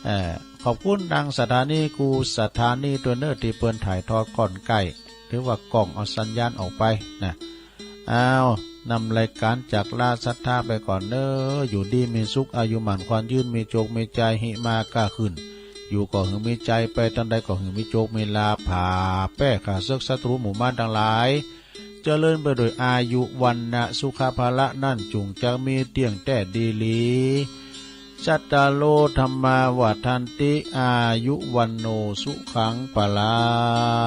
เอ่อ ขอบคุณทางสถานีกู้สถานีตั๊วเน้อตี้เปิ้นถ่ายทอดก่อนใกล้ หรือว่ากล้องเอาสัญญาณออกไปนะ อ้าว นำรายการจากลาศรัทธาไปก่อนเน้อ อยู่ดีมีสุข อายุหมั่นขวัญยืน มีโจคมีชัย หิมาก้าขึ้น อยู่ก็หื้อมีชัย ไปตางใดก็หื้อมีโจคมีลาภ ผ่าแป้ข้าศึกศัตรูหมู่มารตังหลาย เจริญไปโดยอายุ วรรณะ สุขะ พละ นั้นจุ่งจักมีเตี้ยงแต๊ดีหลี จัตตาโร ธัมมา วัฑฒันติ อายุ วัณโณ สุขัง พลัง